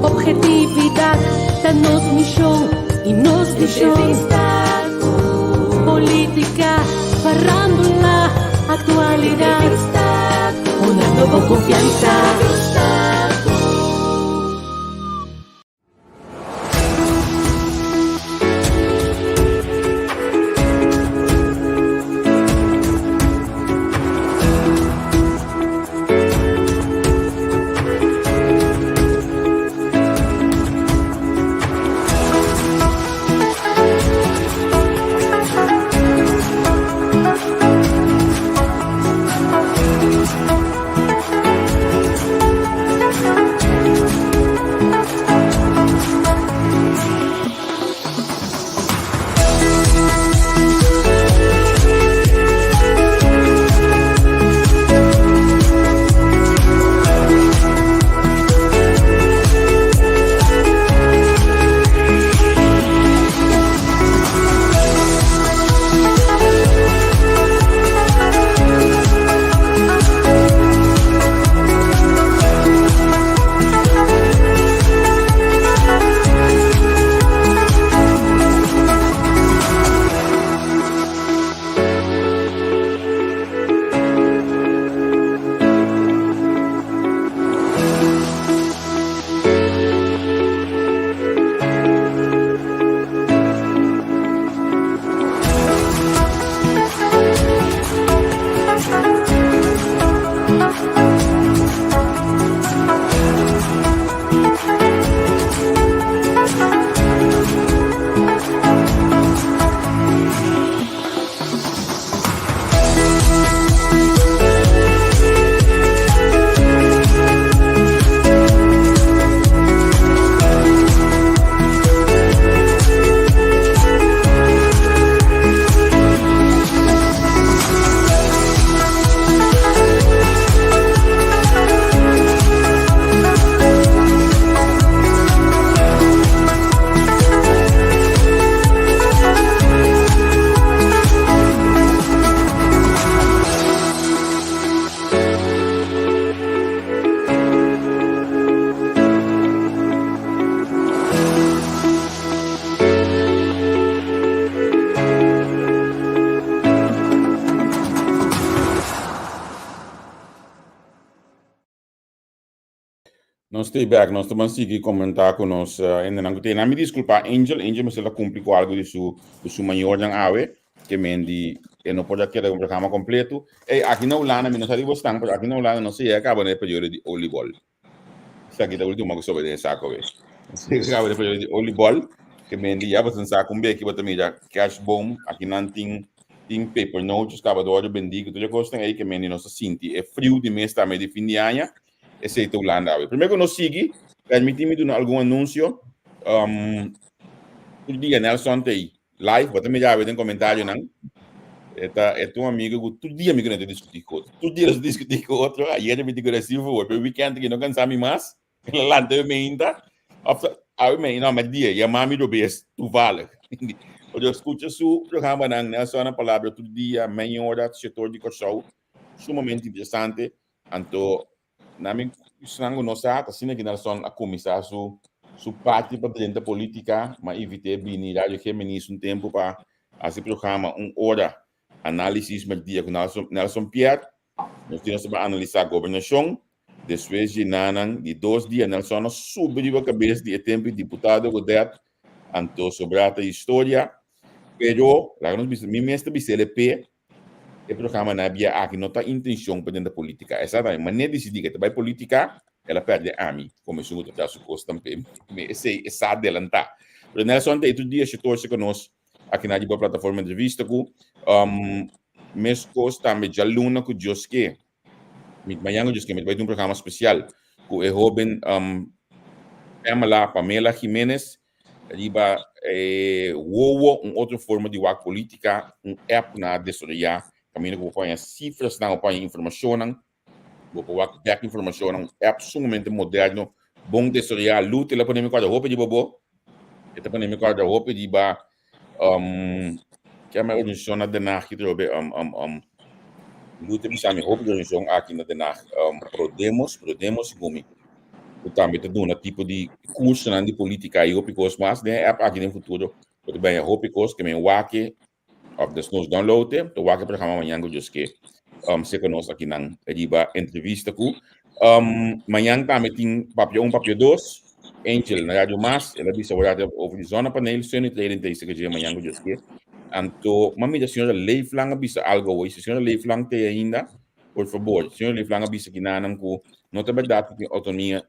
F: Objetividad ta nos mision y nos vision. Entrevista cu. Politica, farándula, actualidad. Entrevista cu. Hunando bo confianza. Entrevista cu.
B: Nos ta bek, nos ta ban sigui komentá ku nos hendenan ku ta yena. Mi diskulpá Angel, Angel mester ta kumpli ku algu di su di su mayornan awe, ke men di e no por a keda ku un programa kompleto. Ey, aki na Hulanda, mi no sa di bosnan, pero aki na Hulanda nos a yega kaba na e periodo di oliebol. Esaki ta ultimo ku sobe den e sako awe. Nos a yega kaba na e periodo di oliebol, ke men di ya boso sa kon beki bo ta mira kerstboom, aki nan tin tin pepernootjes kaba ta wòrdu bendí ku tur e kosnan ey, ke men di nos ta sinti e friu di mes tambe di fin di aña. Esei ta Hulanda awe. Promé ku nos sigui, permití mi duna algun anunsio. Um, tur dia Nelson ta ei live, bo ta mira awe den komentarionan. E ta, e ta un amigo ku tur dia mi ku ta diskutí ku otro. Tur dia nos ta diskutí ku otro. Ayer mi tin ku resibo for, pero weekend aki no kansa mi mas. El a lanta awe meinta, of awe mei, no, merdia, yama mi robes, toevallig. Pero skucha su programanan, Nelson a palabra tur dia, mei ora, setor di Kòrsou, sumamente interesante. Anto, na mi esnan ku no sa, ta asina ki Nelson a kuminsá su su parti pa drenta polítika, m'a invit'é bini Radio Geminis un tempu pa hasi programa un ora análisis merdia ku Nelson Nelson Pierre. Nos tin nos tabata analisá gobernashon. Despues dje nanan di dos dia Nelson a subi riba kabes di e tempu di diputado Godett, anto sobrá ta historia. Pero, laga nos bisa, mi mes ta bisa LP, E programa na bia aki no ta intencion pa drenta politica. Esa ta mi manera di dicidi ke ta bay politica, el a perde ami como esun cu ta traha su cos tambe. Mi esey e sa adelanta. Pero Nelson ta e tur dia shetorse cu nos aki na riba plataforma entrevista cu um, mescos tambe djaluna cu Dios ke. Mi mañana cu Dios ke mi ta bay tin un programa special cu e hoben um, Pamela, Pamela Jimenez riba e wowo, un otro forma di wak politica, un app na desaroyá kaminda ku bo por haña sifrasnan, bo por haña informashonnan, bo por wak bèk informashonnan, un app sumamente moderno, bon desaroyá. Lute la pone mi kòrda hopi riba bo, e ta pone mi kòrda hopi riba um, kema e organisashon na Den Haag atrobe, um, um, um, Lute bisa mi hopi organisashon aki na Den Haag, um, Prodemos, Prodemos segun mi. ku tambe ta duna tipo di kursonan di politika i hopi kos mas den e app aki den futuro bo ta benya hopi kos ke men wak òf desnos download e ta wak e programa mañan ku Dios ke um, seka nos akinan riba entrevista ku um, mañan tambe tin papia un papia dos Angel na Radio Mas el a bisa word over di zonnepaneel Sunny Trading ta isa ke mañan ku Dios ke anto m'a mira señora Leeflang a bisa algo hoy si señora Leeflang te ainda. Por fabor, señor Leeflang a bisa kinanan ku no ta bèrdat ku tin outonomia,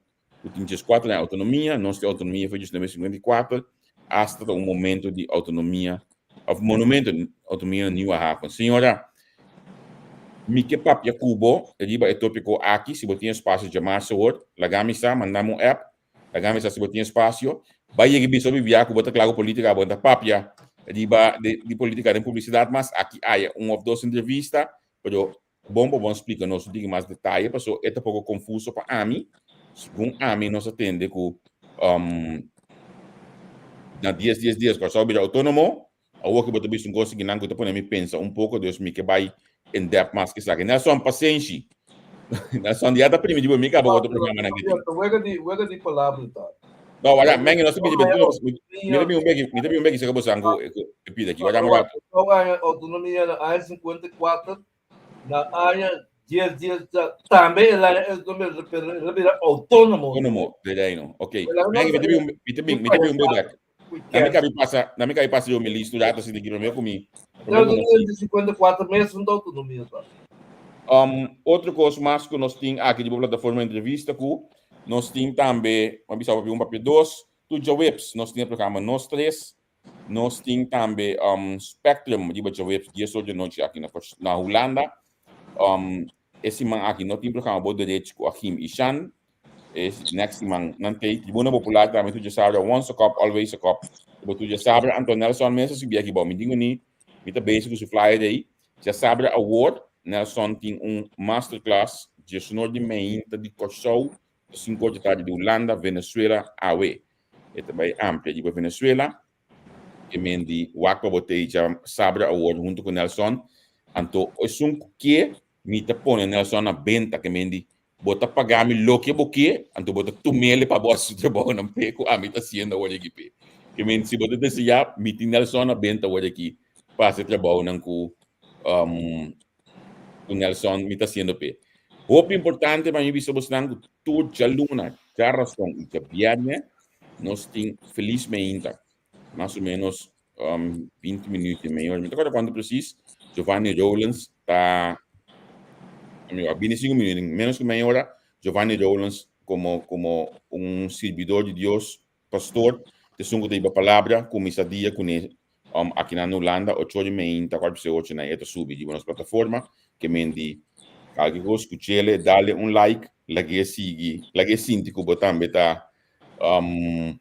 B: ku tin djeskuater aña outonomia, nos tin outonomia for 1954, asta ta un momento di outonomia, òf monumento di outonomia na Nieuwe Haven. Señora, mi ke papia ku bo riba e tópiko aki, si bo tin espasio djamarse awor, laga mi sa, manda mi un app, laga mi sa si bo tin espasio. Bai yega bisa bo bia ku bo ta kla ku polítika, bo no ta papia riba di polítika den publisidat mas, aki aya un òf dos entrevista, Pero bon pa bon splika nos un tiki mas detaye paso e ta poko konfuso pa ami. Segun ami nos a tende ku um, na dies dies dies Kòrsou bira outónomo. Awor ku bo ta bisa un kos kinan ku ta pone mi pensa un poko, dus mi ke bai in depth mas kisaki. Nelson, pasenshi. Nelson, ya ta primiti bo mi kaba otro programanan ke tin.
C: Wega di, wega di palabra ta.
B: No, wala, mengi nos ta pidi bentu, mi ta bin un beki, mi ta bin un beki saka bo san ku e pidi aki. Wala un rato.
C: Kòrsou haña outonomia na aña 54, na aña 10 10 tambe el haña outonomia, pero el a bira outónomo.
B: Outónomo de Reino, ok. Mengi, mi ta bin un, mi ta bin, mi ta bin un bek. Na mi kabi pasa, na mi kabi pasa yo mi listo rato si di promé ku mi.
C: Promé ku nos. 54 mes un autonomia ta.
B: Um, otro kos mas ku nos tin aki di bo plataforma entrevista ku nos tin tambe, ma bisa papia un papia dos, tur djaweps nos tin e programa Nos Tres, nos tin tambe um, Spectrum riba djaweps 10 or di anochi aki na, na Hulanda. Um, e siman aki no tin programa Bo Derecho ku Achim i Shan, E next siman nan tei Tribuna Popular tambe tur djasabra once a cop always a cop. Bo tur djasabra Anto Nelson mes a subi aki bou. Mi tin ku ni mi ta bezig ku su flyer ei. Djasabra awor Nelson tin un masterclass djesnor di meinta di Kòrsou ta sinku or di tardi di Hulanda, Venezuela awe. E ta bai amplia riba Venezuela. E men di wak pa bo tei djasabra awor huntu ku Nelson. Anto esun ku ke mi ta pone Nelson na benta ke men di Bo ta paga mi loke bo ke, anto bo ta tumele pa bo hasi su trabounan p'e ku ami ta hasiendo awor aki p'e. Ke men si bo ta deseá, mi tin Nelson na benta awor aki pa hasi e trabounan ku ku Nelson mi ta hasiendo p'e. Hopi importante pa mi bisa bosnan ku tur djaluna. Djarason i djabièrnè nos tin Feliz Meinta. Mas o menos um, 20 minuut i meia ora. Mi ta kòrda kuantu presis. Giovanni Rowlands ta amigo, 25 minuut, menos ku meia ora. Giovanni Rowlands komo komo un sirbidor di Dios, pastor, esun ku ta hiba palabra, kuminsá dia kuné um, aki na Hulanda, ocho ora i meinta, kuart p'esei ocho na e ta subi riba nos plataforma, ke men di kalke kos, skuch'ele, dale un like, lag'é sigui, lag'é sinti ku bo tambe ta um,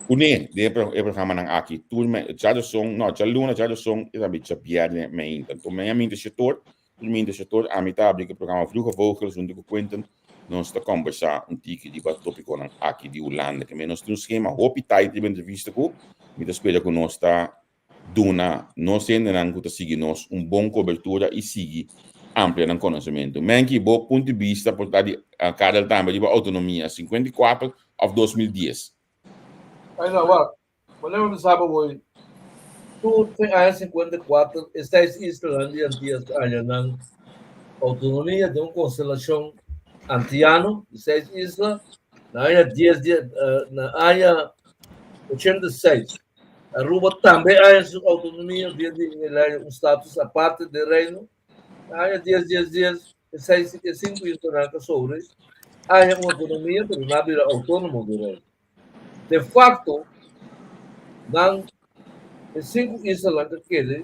B: kuné den e programanan aki. Tur me, djaduson, no, djaluna, djaduson i tambe djabièrnè meinta. Anto mei a minta shetor, tur minta shetor, ami ta abri ku e programa Vroege Vogels huntu ku Quinten, nos ta kombersá un tiki riba topikonan aki di Hulanda. Ke men nos tin un skema hopi tight riba entrevista ku mi ta spera ku nos ta duna nos hendenan ku ta sigui nos un bon kobertura i sigui amplia nan konosementu. Menki, bo punto di bista por ta di Karel tambe riba outonomia, 54 òf 2010?
C: Ay no, wak. Bo lembra mi sa bo tur te aña 54 e seis islanan di Antillas aña nan outonomia den un konstelashon antiano di seis isla na aña dies die na aña 86. Aruba tambe haña su autonomia via di el haña un status aparte den Reino. Na aña dies dies dies e seis e sinku islanan ta sobre haña un autonomia pero nan a bira autonomo den Reino. De facto nan e sinku islanan ta kere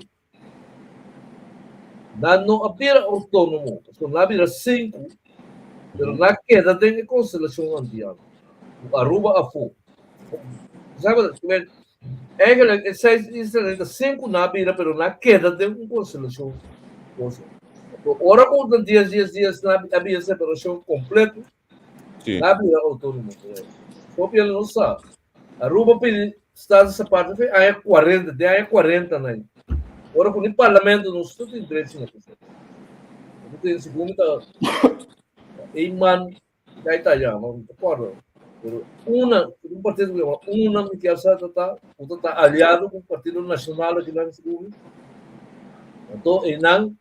C: Nan no a bira outónomo, pasobra nan a bira sinku, pero nan a keda den e konstelashon antiano, ku Aruba afó. Sabe, eigenlijk e seis islanan ta sinku nan a bira, pero nan a keda den un konstelashon. Ora ku nan dies dies dies nan a bira separashon kompleto, nan a bira outónomo. Hopi hende no sa. Aruba pidi status aparte fe aña 40, de aña 40 na ahí. Ora ku ni parlamento no sta tin derecho na kos. Bo tin segun ta Eman kai ta ya, no te acuerdo. Pero una, un partido que llama una mi kier sa ta ta, ku ta ta aliado ku Partido Nacional aki nan segun. Anto einan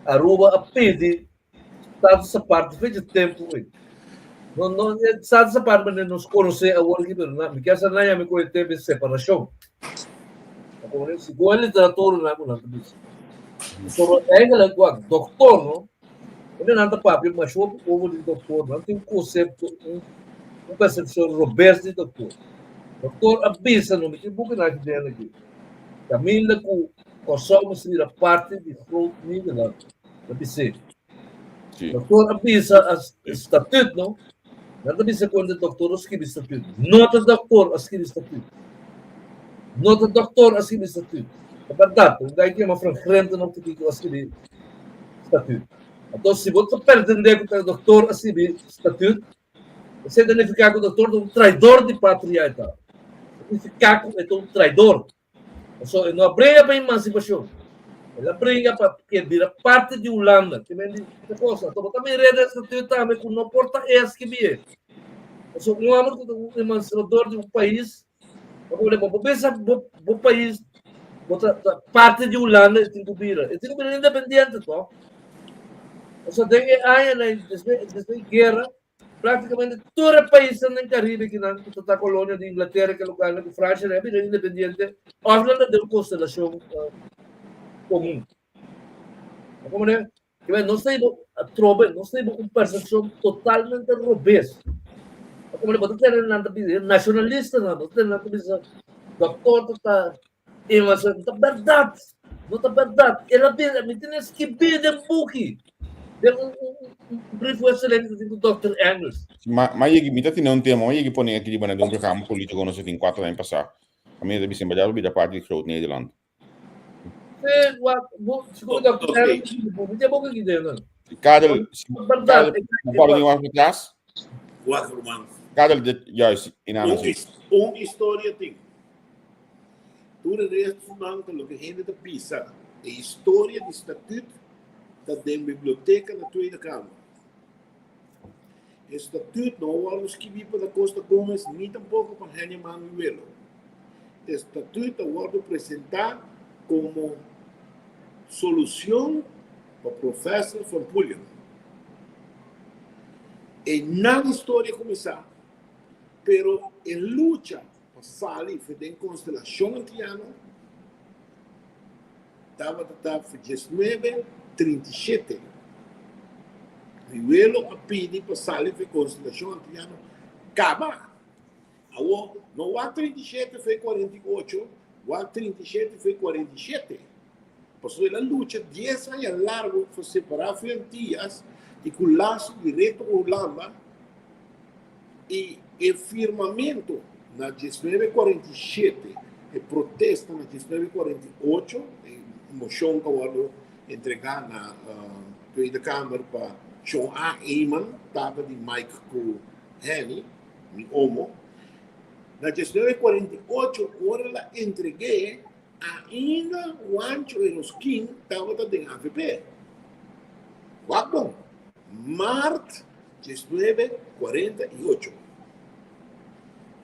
C: Aruba a pidi status aparte fecha tempu ei. No, no, status aparte manera nos konosé awor aki, pero na, mi kier sa nan yama ku e tempu e separashon. Segun e literatura nan ku nan ta bisa. Pero eigenlijk wak doktor no, unda nan ta papia masha hopi over di doktor, nan tin un konsepto, un, un persepshon robes di doktor. Doktor a bisa no, mi tin buki nan aki den aki, kaminda ku Kòrsou mester bira parti di Groot Nederland, ta bis'é.
B: Sí.
C: Doktor a bisa a statuut, no? Nan ta bisa ku e doktor a skibi statuut. No ta doktor a skibi statuut. No ta doktor a skibi statuut. Ta bèrdat, un gai ku yama Frank Grenten of kiko a skibi statuut. Anto si bo ta pretendé ku ta doktor a skibi statuut, esei ta nifiká ku doktor ta un traidor di patria e ta. Ta nifiká ku e ta un traidor. Pasobra e no a bringa pa emansipashon. El a bringa pa ke bira parti di Hulanda. Ke men di e cosa. Anto bo ta mira den statuut tambe ku no por ta e a skibi e. Pasobra un homber ku ta un emansipador di un pais, bo por bo pensa bo bo pais bo ta ta parti di Hulanda e tin ku bira. E tin ku bira independiente to. Pasobra den e añanan despues despues di guera Prácticamente tur e paisnan den Caribe kinan ku ta ta kolonia di Inglaterra ke lugarnan ku Francia nan a bira independiente òf nan ta den un konstelashon komun. Ta komprende? Kiba nos ta hiba atrobe, nos ta hiba un persepshon totalmente robes. Ta komprende? Bo ta tene nan ta bisa, nashonalistanan, bo ta tene nan ta bisa dòktor ta ta Invasión. No ta bèrdat. No ta bèrdat. El a bira, mi tene skibí den buki. Den un, un, un brief wisseling ku tin ku Dòkter Engels.
B: Ma, ma yegi, mi ta tene un tema, ma yegi pone aki riba na den un programa polítiko nos a tin kuater aña pasá. Kaminda ta bisa, bèrdat bo bira parti di Groot Nederland.
C: Sí, wak, bo, sigur Dòkter Engels, mi tin buki aki den nan.
B: Karel,
C: Bèrdat,
B: Karel, bo kòrda di wak atras?
E: Wak, ruman.
B: Karel, dit, juist, in
E: Un, un historia tin. Tur e restunan ta loke hende ta bisa. E historia di Statuut ta den biblioteka na Tweede Kamer. E Statuut no a wòrdu skibí pa Da Costa Gomez ni tampoko pa Henny Manuelo. E Statuut a wòrdu presentá komo solushon pa Professor Van Pullen. E nan historia kuminsá, pero e lucha pa sali for den konstelashon antiano tabata ta for diesnuebe 37. Mi welo a pidi pa sali for e konstelashon antiano kaba. Awor, no wak 37 for e 48, wak 37 for e 47. Pasobra el a lucha dies aña largu pa separá for Antias i ku laso direkto ku Hulanda, i e firmamentu na diesnuebe 47, e protesta na diesnuebe 48, e moshon ku a wòrdu entregá na Tweede Kamer pa Shon A. Eman, tata di Mike ku Henny, mi omo, na diesnuebe 48 ora el a entreg'é, Ainda Juancho Eroskin tabata den avp. Wak bon, Maart 19 48.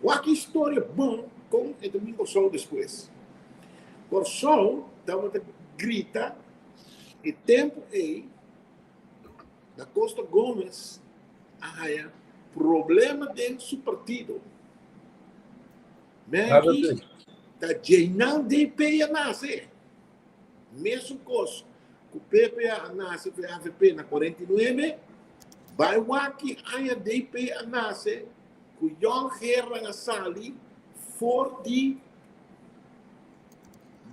E: Wak historia bon kon e ta bin Kòrsou despues. Kòrsou tabata grita e tempu ei Da Costa Gomez a haña problema den su partido. Maggie ta djeinan DP a nase. Mesun kos ku PPA a nase for avp na 49, bai wak ki aña DP a nase ku Jon Gerran a sali for di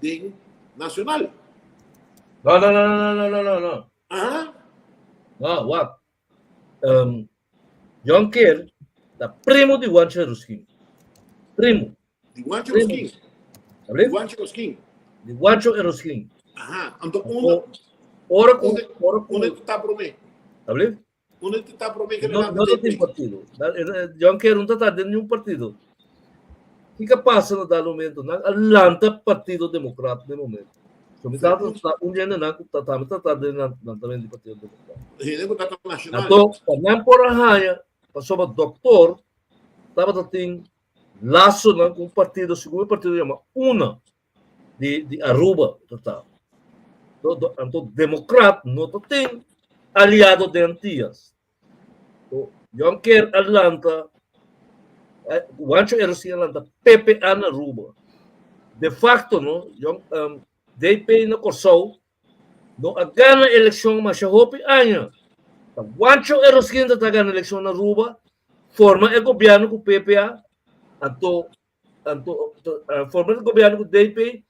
E: den Nacional.
C: No, no, no, no, no, no, no, no.
E: Aha.
C: No, wak. Um, Jon Keer ta primo di Juancho Eroskin. Primo.
E: Di Juancho Eroskin.
C: Di
E: Juancho Eroskin.
C: Di Juancho Eroskin.
E: Aha, anto unda
C: ora ku ora ku
E: unda ta prome.
C: Sabe?
E: Unda ta prome
C: que no no tin partido. Jon Keer no ta den ningun partido. Kiko a pasa na dado momento? Nan a lanta Partido Democrat den momento. So mi tata ta un hende nan ku ta tambe ta den lantamentu di Partido Democrat.
E: Hende ku tata nacional.
C: Anto pa nan por a haña pasobra doktor tabata tin lasonan ku un partido, segun e partido yama una di di Aruba ta ta. Anto Democrat no ta tin aliado den Antillas. Jonker a lanta, Juancho Erostin a lanta PPA na Aruba. De facto, no, Jon, um, DP na Kòrsou no a gana elekshon masha hopi aña. Ta Juancho Erostin ta gana elekshon na Aruba, forma e gobièrnu ku PPA, anto Anto, forma di gobierno ku DP,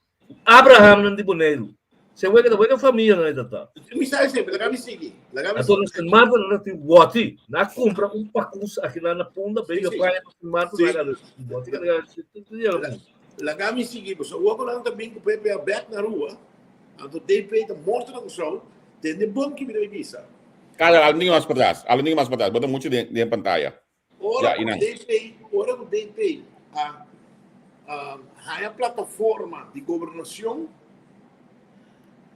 C: Abraham nan di Boneiru. Se wega ta wega famia nan eta ta.
E: Mi sa ese, laga mi sigui. Laga mi
C: Anto na Sint Maarten nan tin woti. Na kumpra un pakus aki nan na Punda, bega playa pa Sint Maarten, na gana woti ka na
E: Laga mi sigui, pasobra wou ku nan ta bin ku PPA bek na rua, anto DP ta morto na Kòrsou, tende bon ki mi ta bay bisa.
B: Kada, algo mas pa tras, algo mas pa tras, bo ta muchu den pantaya.
E: Ora ku DP, ora ku DP a haña plataforma di gobernashon,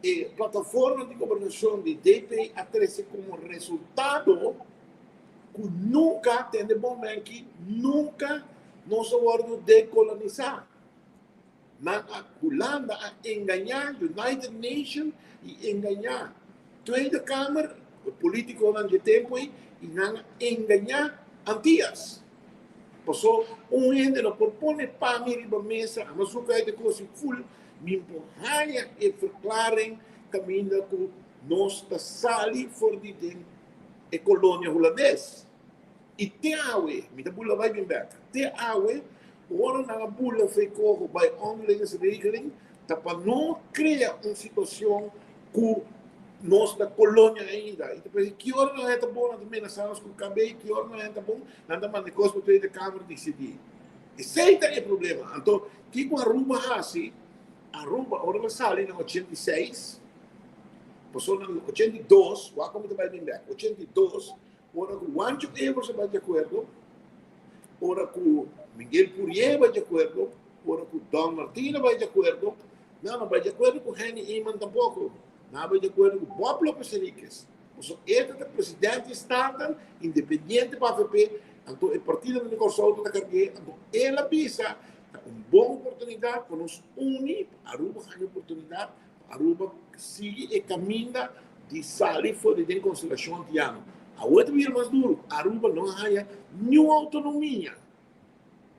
E: e plataforma di gobernashon di DP a trese komo resultado ku nunka, tende bon menki, nunka nos a wòrdu dekolonisá. Nan a Hulanda a engañá United Nation i engañá Tweede Kamer, e politikonan dje tempu ei, i nan a engañá Antias. Paso un hende no por pone pami riba mesa, ama su kai de kos i ful, mi por haña e verklaring kaminda ku nos ta sali for di den e kolonia hulandes. I te awe, mi ta bula bai bin bek, te awe ora nan a bula Feikoho bai onderlingsregeling ta pa no krea un situacion ku nos ta kolonia ainda. I ta pensa ki ora nan ta bon nan ta menasa nos ku KB, ki ora nan ta bon nan ta manda e kos pa Tweede Kamer disidí. Esei ta e problema. Anto kiko Aruba hasi? Aruba ora nan sali na 86, pasobra na 82, wak ku mi ta bai bin bek, 82 Ora ku Juancho Evers a bai di akuerdo, ora ku Miguel Pourier bai di akuerdo, ora ku Don Martina bai di akuerdo, nan no bai di akuerdo ku Henny Eman tampoko, nan a bai di akuerdo ku Bob Lopez Henriquez. Pasobra e ta ta presidente di Staten, independiente pa avp, anto e partidonan di Kòrsou ta ta karg'é, anto el a bisa ta un bon oportunidat pa nos uni, pa Aruba haña oportunidat Aruba sigui e caminda di sali for di den Constelacion Antiano. Awor ta bira mas duru. Aruba no a haya niun autonomia.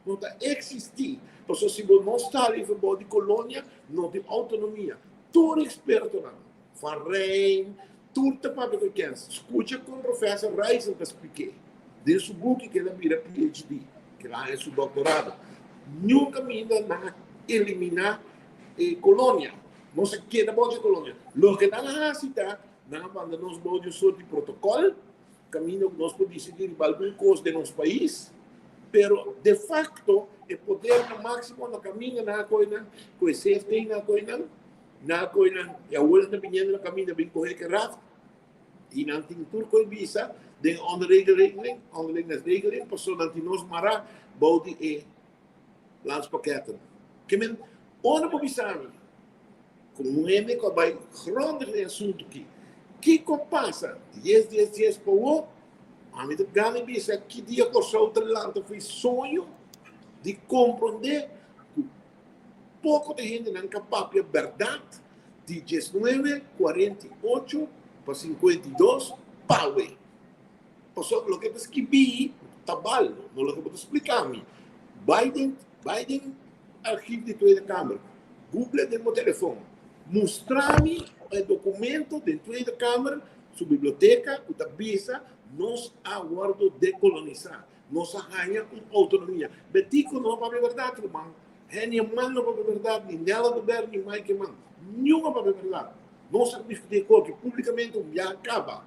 E: No ta existi. Pasobra si bo no sta riba bou di colonia, no tin autonomia. Tur expertonan, Van Rijn, tur ta papia cu e kens. Scucha con Professor Rijssel ta splik'é den su buki cu el a bira PhD, cu el a haña su doctorado. Niun caminda nan a elimina e colonia. Nos a keda bou dje colonia. Loke nan a haci ta, nan a manda nos bou di un soort di protocol, caminda cu nos por dicidi riba algun cos den nos pais, pero de facto e podernan maximo na caminda nan a coge nan, cu e CFT nan a coge nan, nan a coge nan, y awor nan ta biniendo na caminda bin coge ke raft, y nan tin tur coe bisa den onderregeling, onderliggende pasobra nan tin nos mara bou di e landspakketten. Ke men, ora bo bisa mi, Ku un hende ku a bai grondig den e asuntu ki, kiko a pasa dies dies dies pa awor? Ami ta gana bisa ki dia Kòrsou ta lanta for e soño di komprondé ku poko di hendenan ka papia bèrdat di diesnuebe kuarenta i ocho pa sinkuenta i dos pawe. Pasobra loke ta skibí ta bal, no loke bo ta splika mi. Bai den bai den archief di Tweede Kamer, google den bo telefon, mustra mi e documento den Tweede Kamer su biblioteka ku ta bisa nos a wordo dekolonisa, nos a haña un outonomia. Betico no a papia bèrdat ruman, Henny Eman no a papia bèrdat, ni Nella Dubert ni Mike Eman, niun a papia bèrdat. Nos a diskutí e koki públikamente un biaha kaba.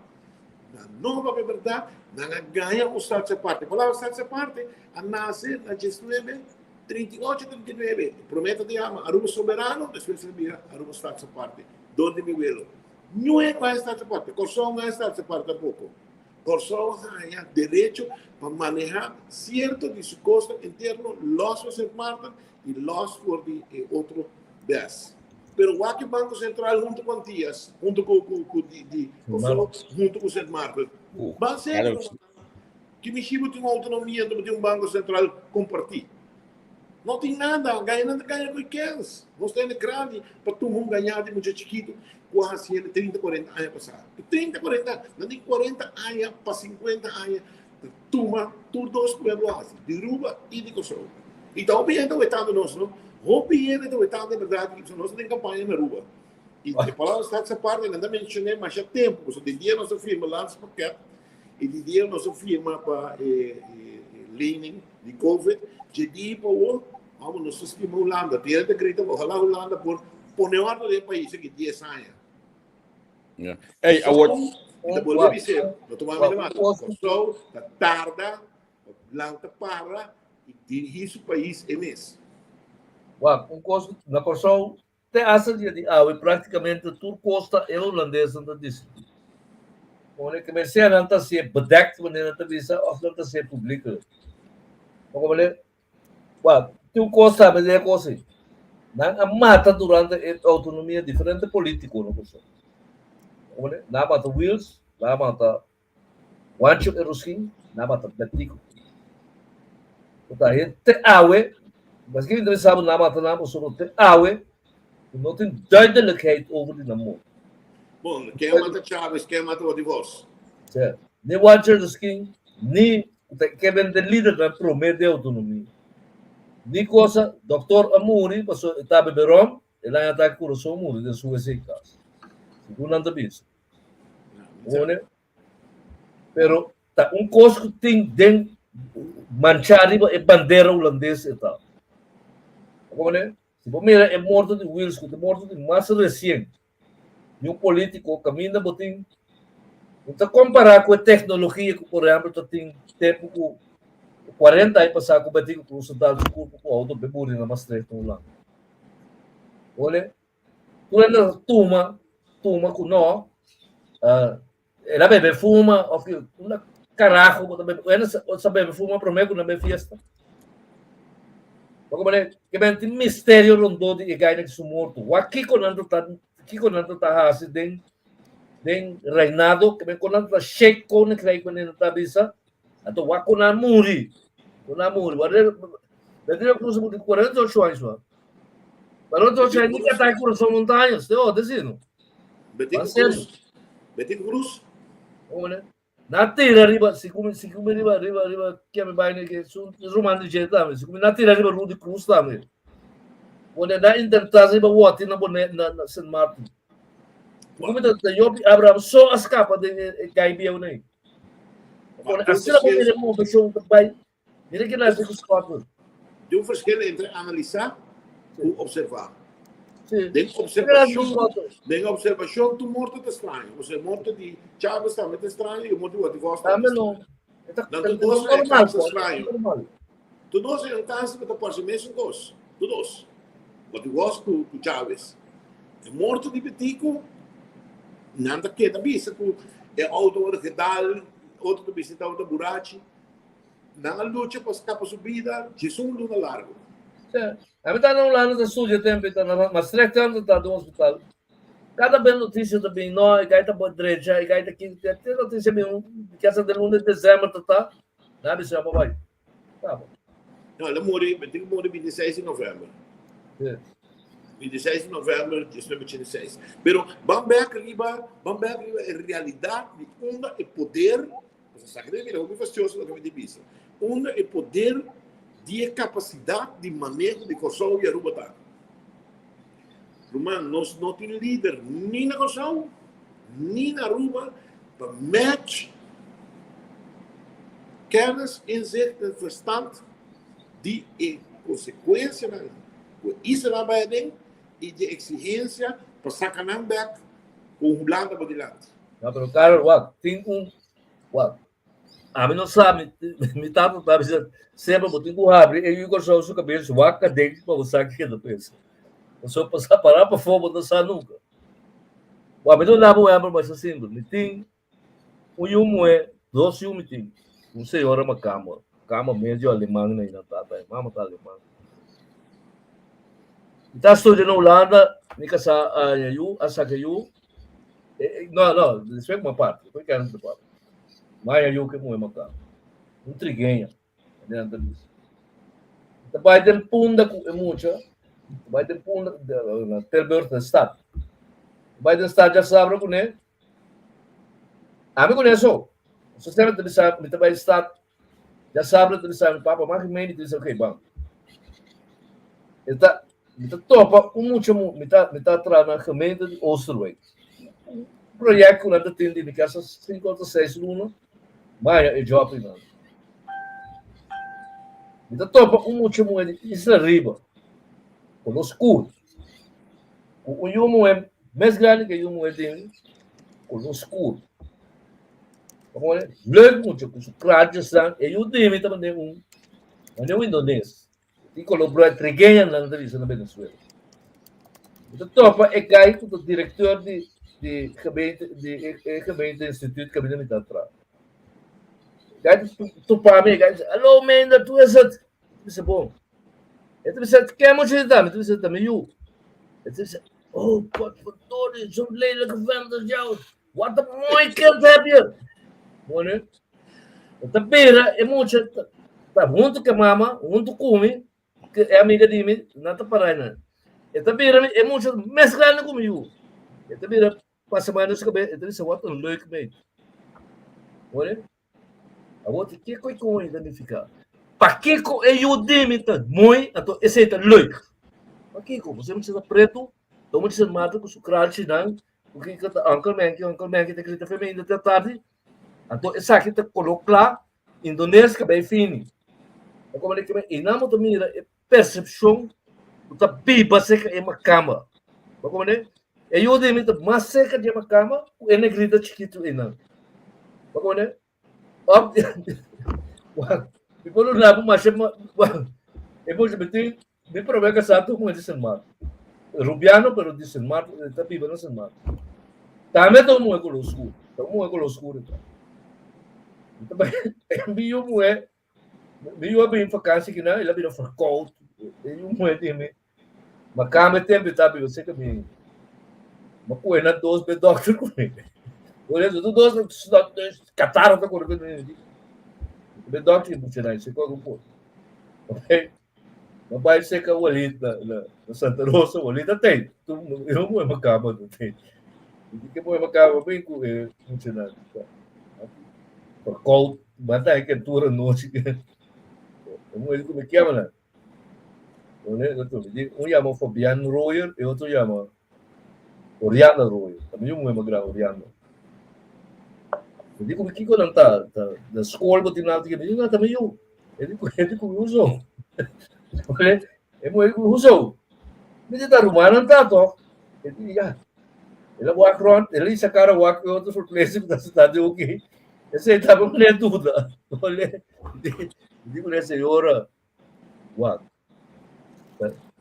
E: Nan no a papia bèrdat, nan a gaña un Staats Aparte. E palabra Staats Aparte a nase na diesnuebe 38, 39. Promé ta yama Aruba Soberano, despues a bira Aruba Staats Aparte, dor di mi welo. Niun no a Staats Aparte, Kòrsou no a Staats Aparte tampoko. Kòrsou a haña derecho pa manehá sierto di su kosnan interno lòs for Sint Maarten i lòs for di e otro bes. Pero wak e Banko Sentral huntu ku Antias, huntu ku ku ku di di Kòrsou, huntu ku Sint Maarten. Ban serio, Ki mishi bo tin un autonomia anto bo tin un banko sentral kompartí? No tin nada, gaña nan ta gaña ku e kens. Nos ta hende grandi pa tuma un gañá di mucha chikitu ku a hasi hende trinta, kuarenta aña pasá. Trinta, kuarenta aña, nan tin kuarenta aña pa sinkuenta aña ta tuma tur dos pueblo hasi, di Aruba i di Kòrsou. I ta hopi hende ta wetando nos, no? Hopi hende ta wetando e bèrdat aki, pasobra nos ta den kampaña na Aruba. I e palabra Staats Aparte nan ta menshoné masha tempu, pasobra di dia nos a firma Landspakket, I di dia nos a firma pa e lening di Covid, dje dia pa awor, amo nos ta stima Hulanda. Tin hende ta grita, ojalá Hulanda por pone orde den e pais aki dies aña.
B: Ja. Ey, awor.
E: Mi ta bolbe bis'é, no tuma mi na mata. Kòrsou ta tarda, lanta para i dirigí su pais e mes.
C: Wak, un kos na Kòrsou Te hasta dia di awe práktikamente tur kos ta e hulandesnan ta disidí. Komo ke mester nan ta hasié bedekt manera nan ta bisa òf nan ta hasié publikelijk. Bo komprendé? Wak, tin un kos tambe den e kos ei. Nan a mata durante e outonomia diferente polítiko na Kòrsou. Bo komprendé? Nan a mata Wiels, nan a mata Juancho Eroskin nabata Betico. Ta te awe, maske mi interesado nabata nan pasobra te awe no tin duidelijkheid over di nan morto.
E: Bon, ken a mata Chavez, ken a mata Odi Vos?
C: Sè, ni Juancho Eroskin, ni ke ben de lidernan prome de autonomia. Ni cosa, dokter a muri pasobra e ta bebe rom, el a haña atake kurason muri den su wc kas. Segun nan ta bisa. Pone. Pero ta un kos ku tin den manchá riba e bandera hulandes e ta. Pone. Si bo mira e morto di Wiels, ku ta e morto di mas resien di un polítiko, kaminda bo tin, bo ta kompará ku e teknologia ku por ehèmpel ta tin tempu ku 40 aña pasá ku Betico Croes a dal su kurpo ku outo be muri na Maastricht na Hulanda. Pone. Tur hende ta tuma, tuma ku no. Uh, el a bebe fuma, of ki, una carajo bo ta bebe. Hende sa bebe fuma promé ku na be fiesta. Bo komprende? Ke ben tin misterio rondó di e gaina ki su morto. Wak kiko nan ta kiko nan ta hasi den den reinado, ke ben kon nan ta shake koninkrijk wanneer nan ta bisa. Anto wak kon nan muri. Kon nan muri. Wanneer Betty Cruz a muri 48 años. Man. 48 años, ni ataque corazón montañas. Te oh, desi no.
E: Betty Cruz. Betty Cruz.
C: Como ne? Na tira riba, si ku si ku riba riba riba ke mi bai ke su ruman di dje tambe. Si ku na tira riba Rudy Cruz tambe. Pone na intentá riba wòti na Bonaire na na Sint Maarten. Ku mi ta ta Job i Abraham so a skapa den e gai bieu nei. Pone asina bo mira e moveshon ta bai. Mira ke nan ku Scotland.
E: Tin un verschil entre analisá ku observá.
C: Sí.
E: Den observashon, den observashon tur morto ta straño. Osea, morto di Chávez tambe ta straño i morto di Watty Vos tambe ta
C: no.
E: straño. Nan tur dos
C: normal,
E: e kansa
C: po.
E: straño.
C: Normal.
E: Tur dos e un kansa ku ta parse mesun kos. Tur dos. Watty Vos ku ku Chávez. E morto di Betico, nan ta keda bisa ku e outo ora gedal, otro ta bisa e tabata burachi. Nan a lucha pa skapa su bida djesun luna largu.
C: Sí. Ami ta na Hulanda ta studia tempu i ta na Maastricht tempu ta den hospital. Kada bes notisia ta bin, no, e gai ta bo drecha, e gai ta kiko, te te notisia bin, kesa den luna di december ta ta, nan a bisa pa bai. Kaba.
E: No, el a muri, mi tin ku muri 26 di november.
C: Sí.
E: 26 di november 1986. Pero ban bek riba, ban bek riba e realidat di unda e poder Pasobra esaki ta bira hopi fastioso loke mi ta bisa. Unda e poder di e kapasidat di maneho di Kòrsou i Aruba ta? Ruman, nos no tin lider ni na Kòrsou ni na Aruba pa match kennis, inzicht en verstand di e konsekuensianan ku e islanan bai aden i di e eksigensia pa saka nan bèk ku Hulanda bo dilanti.
C: No, pero Karel, wak, tin un, wak, ami no sa, mi, mi tata ta bisa, semper bo tin ku habri e yu Kòrsou su kabes, wak aden pa bo sa kiko ta pensa. Pasobra pa sa pará pafó bo no sa nunka. Wak, mi ta duna bo un ehèmpel masha simpel. Mi tin un yu muhé, dos yu mi tin, un señora makamba, kamba medio aleman na nan tata, e mama ta aleman. Mi ta studia na Hulanda, mi kasá a haña yu, a saka yu, No, no, después como parte, después que antes parte. Maya yo que mueve matar. Un trigueña, adelante dice. Te vai den punda ku e mucha, te vai den punda na Tilburg de stad. Vai den stad já sabra ku ne. Ami ku ne so. So sempre te bisa, mi te vai stad Já sabra te bisa mi papa, mas que te bisa, ok, bam. Eta, mi ta topa un mucha mu, mi ta, mi ta traha na gemeente di Oosterwijk. Un project ku nan ta tin di mi kasa 5 of 6 luna, maya e job nan. Mi ta topa un mucha muhé di Isla Riba, kolor skur. Ku un yu muhé mes grandi ku e yu muhé di mi, kolor skur. Leuk mucha ku su kraantjesnan, e yu di mi ta manda un, manda un indones. Tin kolor bruin, trigueña nan ta bisa na Venezuela. Mi ta topa e guy ku ta direkteur di di gemeente di e gemeente instituut kaminda mi ta traha. Guy ta topa mi, e guy bisa, hallo Meindert, hoe is het? Mi bisa bon. E ta bisa, ken mucha ta? Mi ta bisa, ta mi yu. E ta bisa, oh potverdorie, zo'n lelijke vent als jou. Wat een mooi kind heb je. Bueno, ta bira e mucha ta hunto ku mama, hunto ku mi, ku e amiga di mi, nan ta para nan. E ta bira e mucha mes grande ku mi yu. E ta bira pasa mano na su kabes, e ta bisa wat een leuk meid. Bueno, Awor di kiko e koe ta nifiká? Pakiko e yu di mi ta mooi, anto esei ta leuk? Pakiko? Pasobra mi ta pretu, ta un ser mata ku su kralchinan, ku kiko ta uncle Menke, uncle Menke ta grita fe mi ta tardi. Anto esaki ta koló kla, indones kabei fini. Ta komo di e nan bo ta mira e persepshon ku ta biba serka e makamba. Bo komprende? E yu di mi ta mas serka di e makamba ku e negrita chikitu einan. Bo komprende? Òf mi por duna bo masha e por mi tin mi promé kasá tur muhé di Sint Maarten. Rubiano pero di Sint Maarten, e ta biba na Sint Maarten. Tambe ta un muhé koló skur, ta un muhé koló skur e ta. Mi ta bai mi yu muhé Mi yu a bin vakantie kinan, el a bira verkoud. E yu muhé di mi, ma kamba e tempu e ta biba serka mi. Ma kohe nan dos be dòkter ku mi. Por eso tur dos kataro ta kore ku mi. Be dòkter ki bucha nan, se kore un poko. Okay. Ma bai serka Walid na, na, na Santa Rosa, Walid a tei. Tu, eu muhé ma kamba tu tei. Di ke muhé ma kamba bin ku e mucha nan. Verkoud, mata e kentura nochi. E mujer ku mi kema nan. Un yama Fabian Royer e otro yama Oriana Royer. Tambe un mujer mas grandi, Oriana. Mi di ku kiko nan ta ta na skol bo tin nan mi di nan ta mi yu. E di ku e di ku huzo. E mujer ku huzo. Mi di ta rumannan ta toch. E di ya. El a wak rond, el a isa kara wak e otro sorpresa ku ta sentá den hoki. Esei ta un ne duda. Ole, di ku ne señora wak.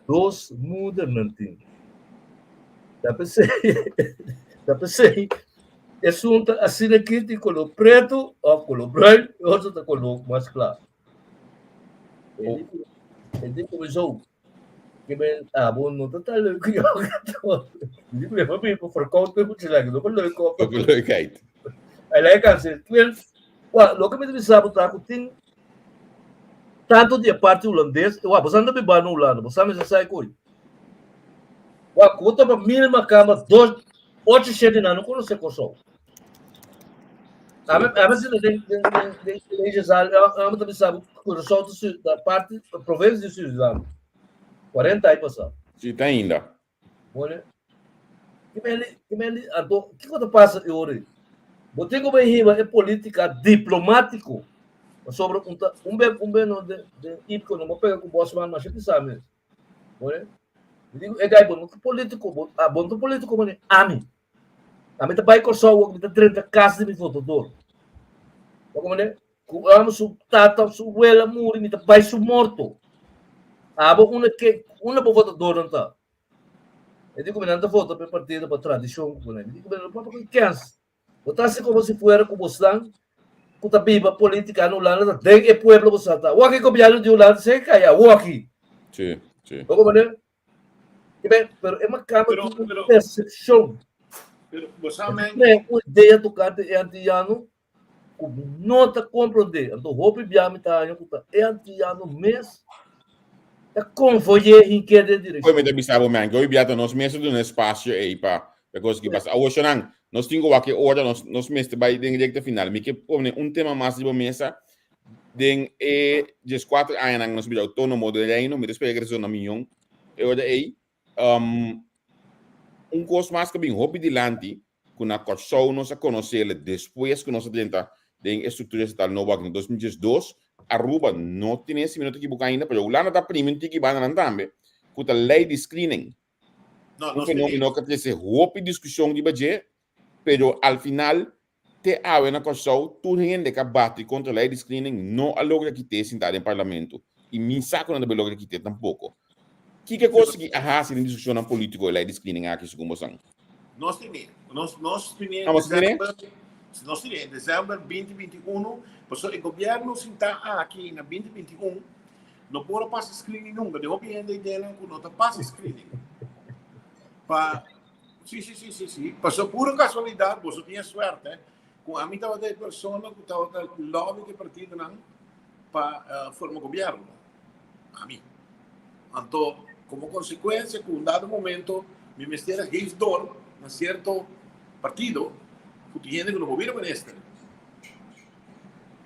C: Dos moedernan tin. Ta p'esei, ta p'esei esun ta asina aki tin koló pretu òf koló bruin, e otro ta koló mas kla. E di ku mi zo, ke men abo no ta tan leuk yo. Mi di ku mi pa verkoud pe mucha lek, no pa leuk op.
B: Ook leukheid.
C: Hij lijkt aan zijn twin. Wa, loke mi ta bisa bo ta ku tin tanto di e parti hulandes, wa, bo sa no ta biba na Hulanda, bo sa mester sa e koi. Wa, ku bo topa mil makamba dos, ocho shete nan no konosé Kòrsou. Ami, ami si den, den, den, den collegezaal, ami ta bisa bo Kòrsou ta su, ta parti, provinsia di Suriname. 40 aña pasá.
B: Si, ta ainda.
C: Bone, ki meli, ki meli, anto, kiko ta pasa e ora ei? Bo tin ku bai hiba e politika diplomátiko, pasobra un ta, un be, un be no den, den IPCO no bo pega ku Bosman masha pisá mes. Bone, mi diku e gai bo no ta politiko, bo, ah, bo no ta politiko mane, ami. Ami ta bai Kòrsou wak mi ta drenta kas di mi votador. Bo komprende? Ku amo su tata, su wela muri, mi ta bai su morto. Abo unda ke, unda bo votadornan ta? E di ku mi nan ta vota pa e partido pa tradishon ku pone. Mi di ku mi nan papia ku kens. Bo ta hasi komo si fuera ku bosnan ku ta biba politika na Hulanda ta den e pueblo ku sa ta. Awor aki gobièrnu di Hulanda seki kai awor aki.
B: Sí, sí.
C: Bo komprende? Pero e makamba
E: Pero,
C: tin un
E: pero,
C: persepshon.
E: pero, bo sa
C: E ta
E: men,
C: krea un idea tokante e antiyano ku mi no ta komprondé. Anto hopi bia mi ta haña ku ta e antiyano mes ta konfoyé hinké den
B: Oye, mi
C: direkshon.
B: ta bisa bo, man, ke hopi bia ta nos mes ta duna espasio ei pa pa kos ki pasa. Awor, shonnan, nos tin ku wak e ora, nos nos mester bai den rekta final. Mi ke pone un tema mas riba mesa. Den e dieskuater añanan nos bira outónomo den Reino, mi ta spera ku ta na mion e ora ei. Um, un kos mas ku a bin hopi dilanti, ku na Kòrsou nos a konosé despues ku nos a drenta den e struktura estatal nobo aki na 2012, Aruba no tene, si mi no ta ekiboká ainda, pero Hulanda ta primi un tiki bandanan tambe, ku ta lei di screening.
E: No,
B: Un
E: nos tene.
B: fenómeno ku a trese hopi diskushon riba dje, pero al final Te awe na Kòrsou tur hende ku a bati kontra lei di screening no a logra kit'é sintá den parlamento i mi sa ku nan ta bai logra kit'é tampoko. Kiko e kos ki a hasi den diskushonnan polítiko e lei di screening aki segun bosan?
E: Nos tene, nos nos tene
B: Ah, boso tene?
E: december, nos tene december 2021, pasobra e gobierno sintá aki na 2021 no por a pasa screening nunca, den hopi hende ideanan ku no ta pasa screening. Pa Sí, sí, sí, sí, sí. Pasó puro casualidad, boso tin e suerte cu ami tabata e persona cu tabata lobby cu e partidonan pa eh, forma gobierno. Ami. Anto, como consecuencia cu un dado momento mi mester a geef door na cierto partido cu tin hende cu no por bira minister.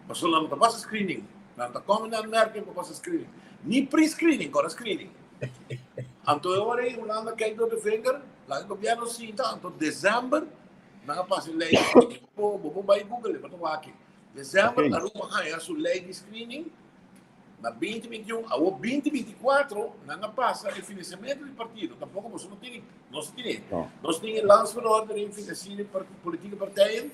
E: Pasobra nan no ta pasa screening. Nan ta come na merken pa pasa screening. Ni pre-screening, kora screening. Anto e ora ei Hulanda kijk door de vinger, laga e gobierno sinta, anto december nan a pasa e ley di screening. Bo bo por bai google, bo ta wak. December
B: Ok.
E: Aruba haya su ley di screening na 2021, awor 2024 nan a pasa e financiamento di partido. Tampoco boso no tin, nos tin.
B: No.
E: Nos tin e landsverordening financiering politieke partijen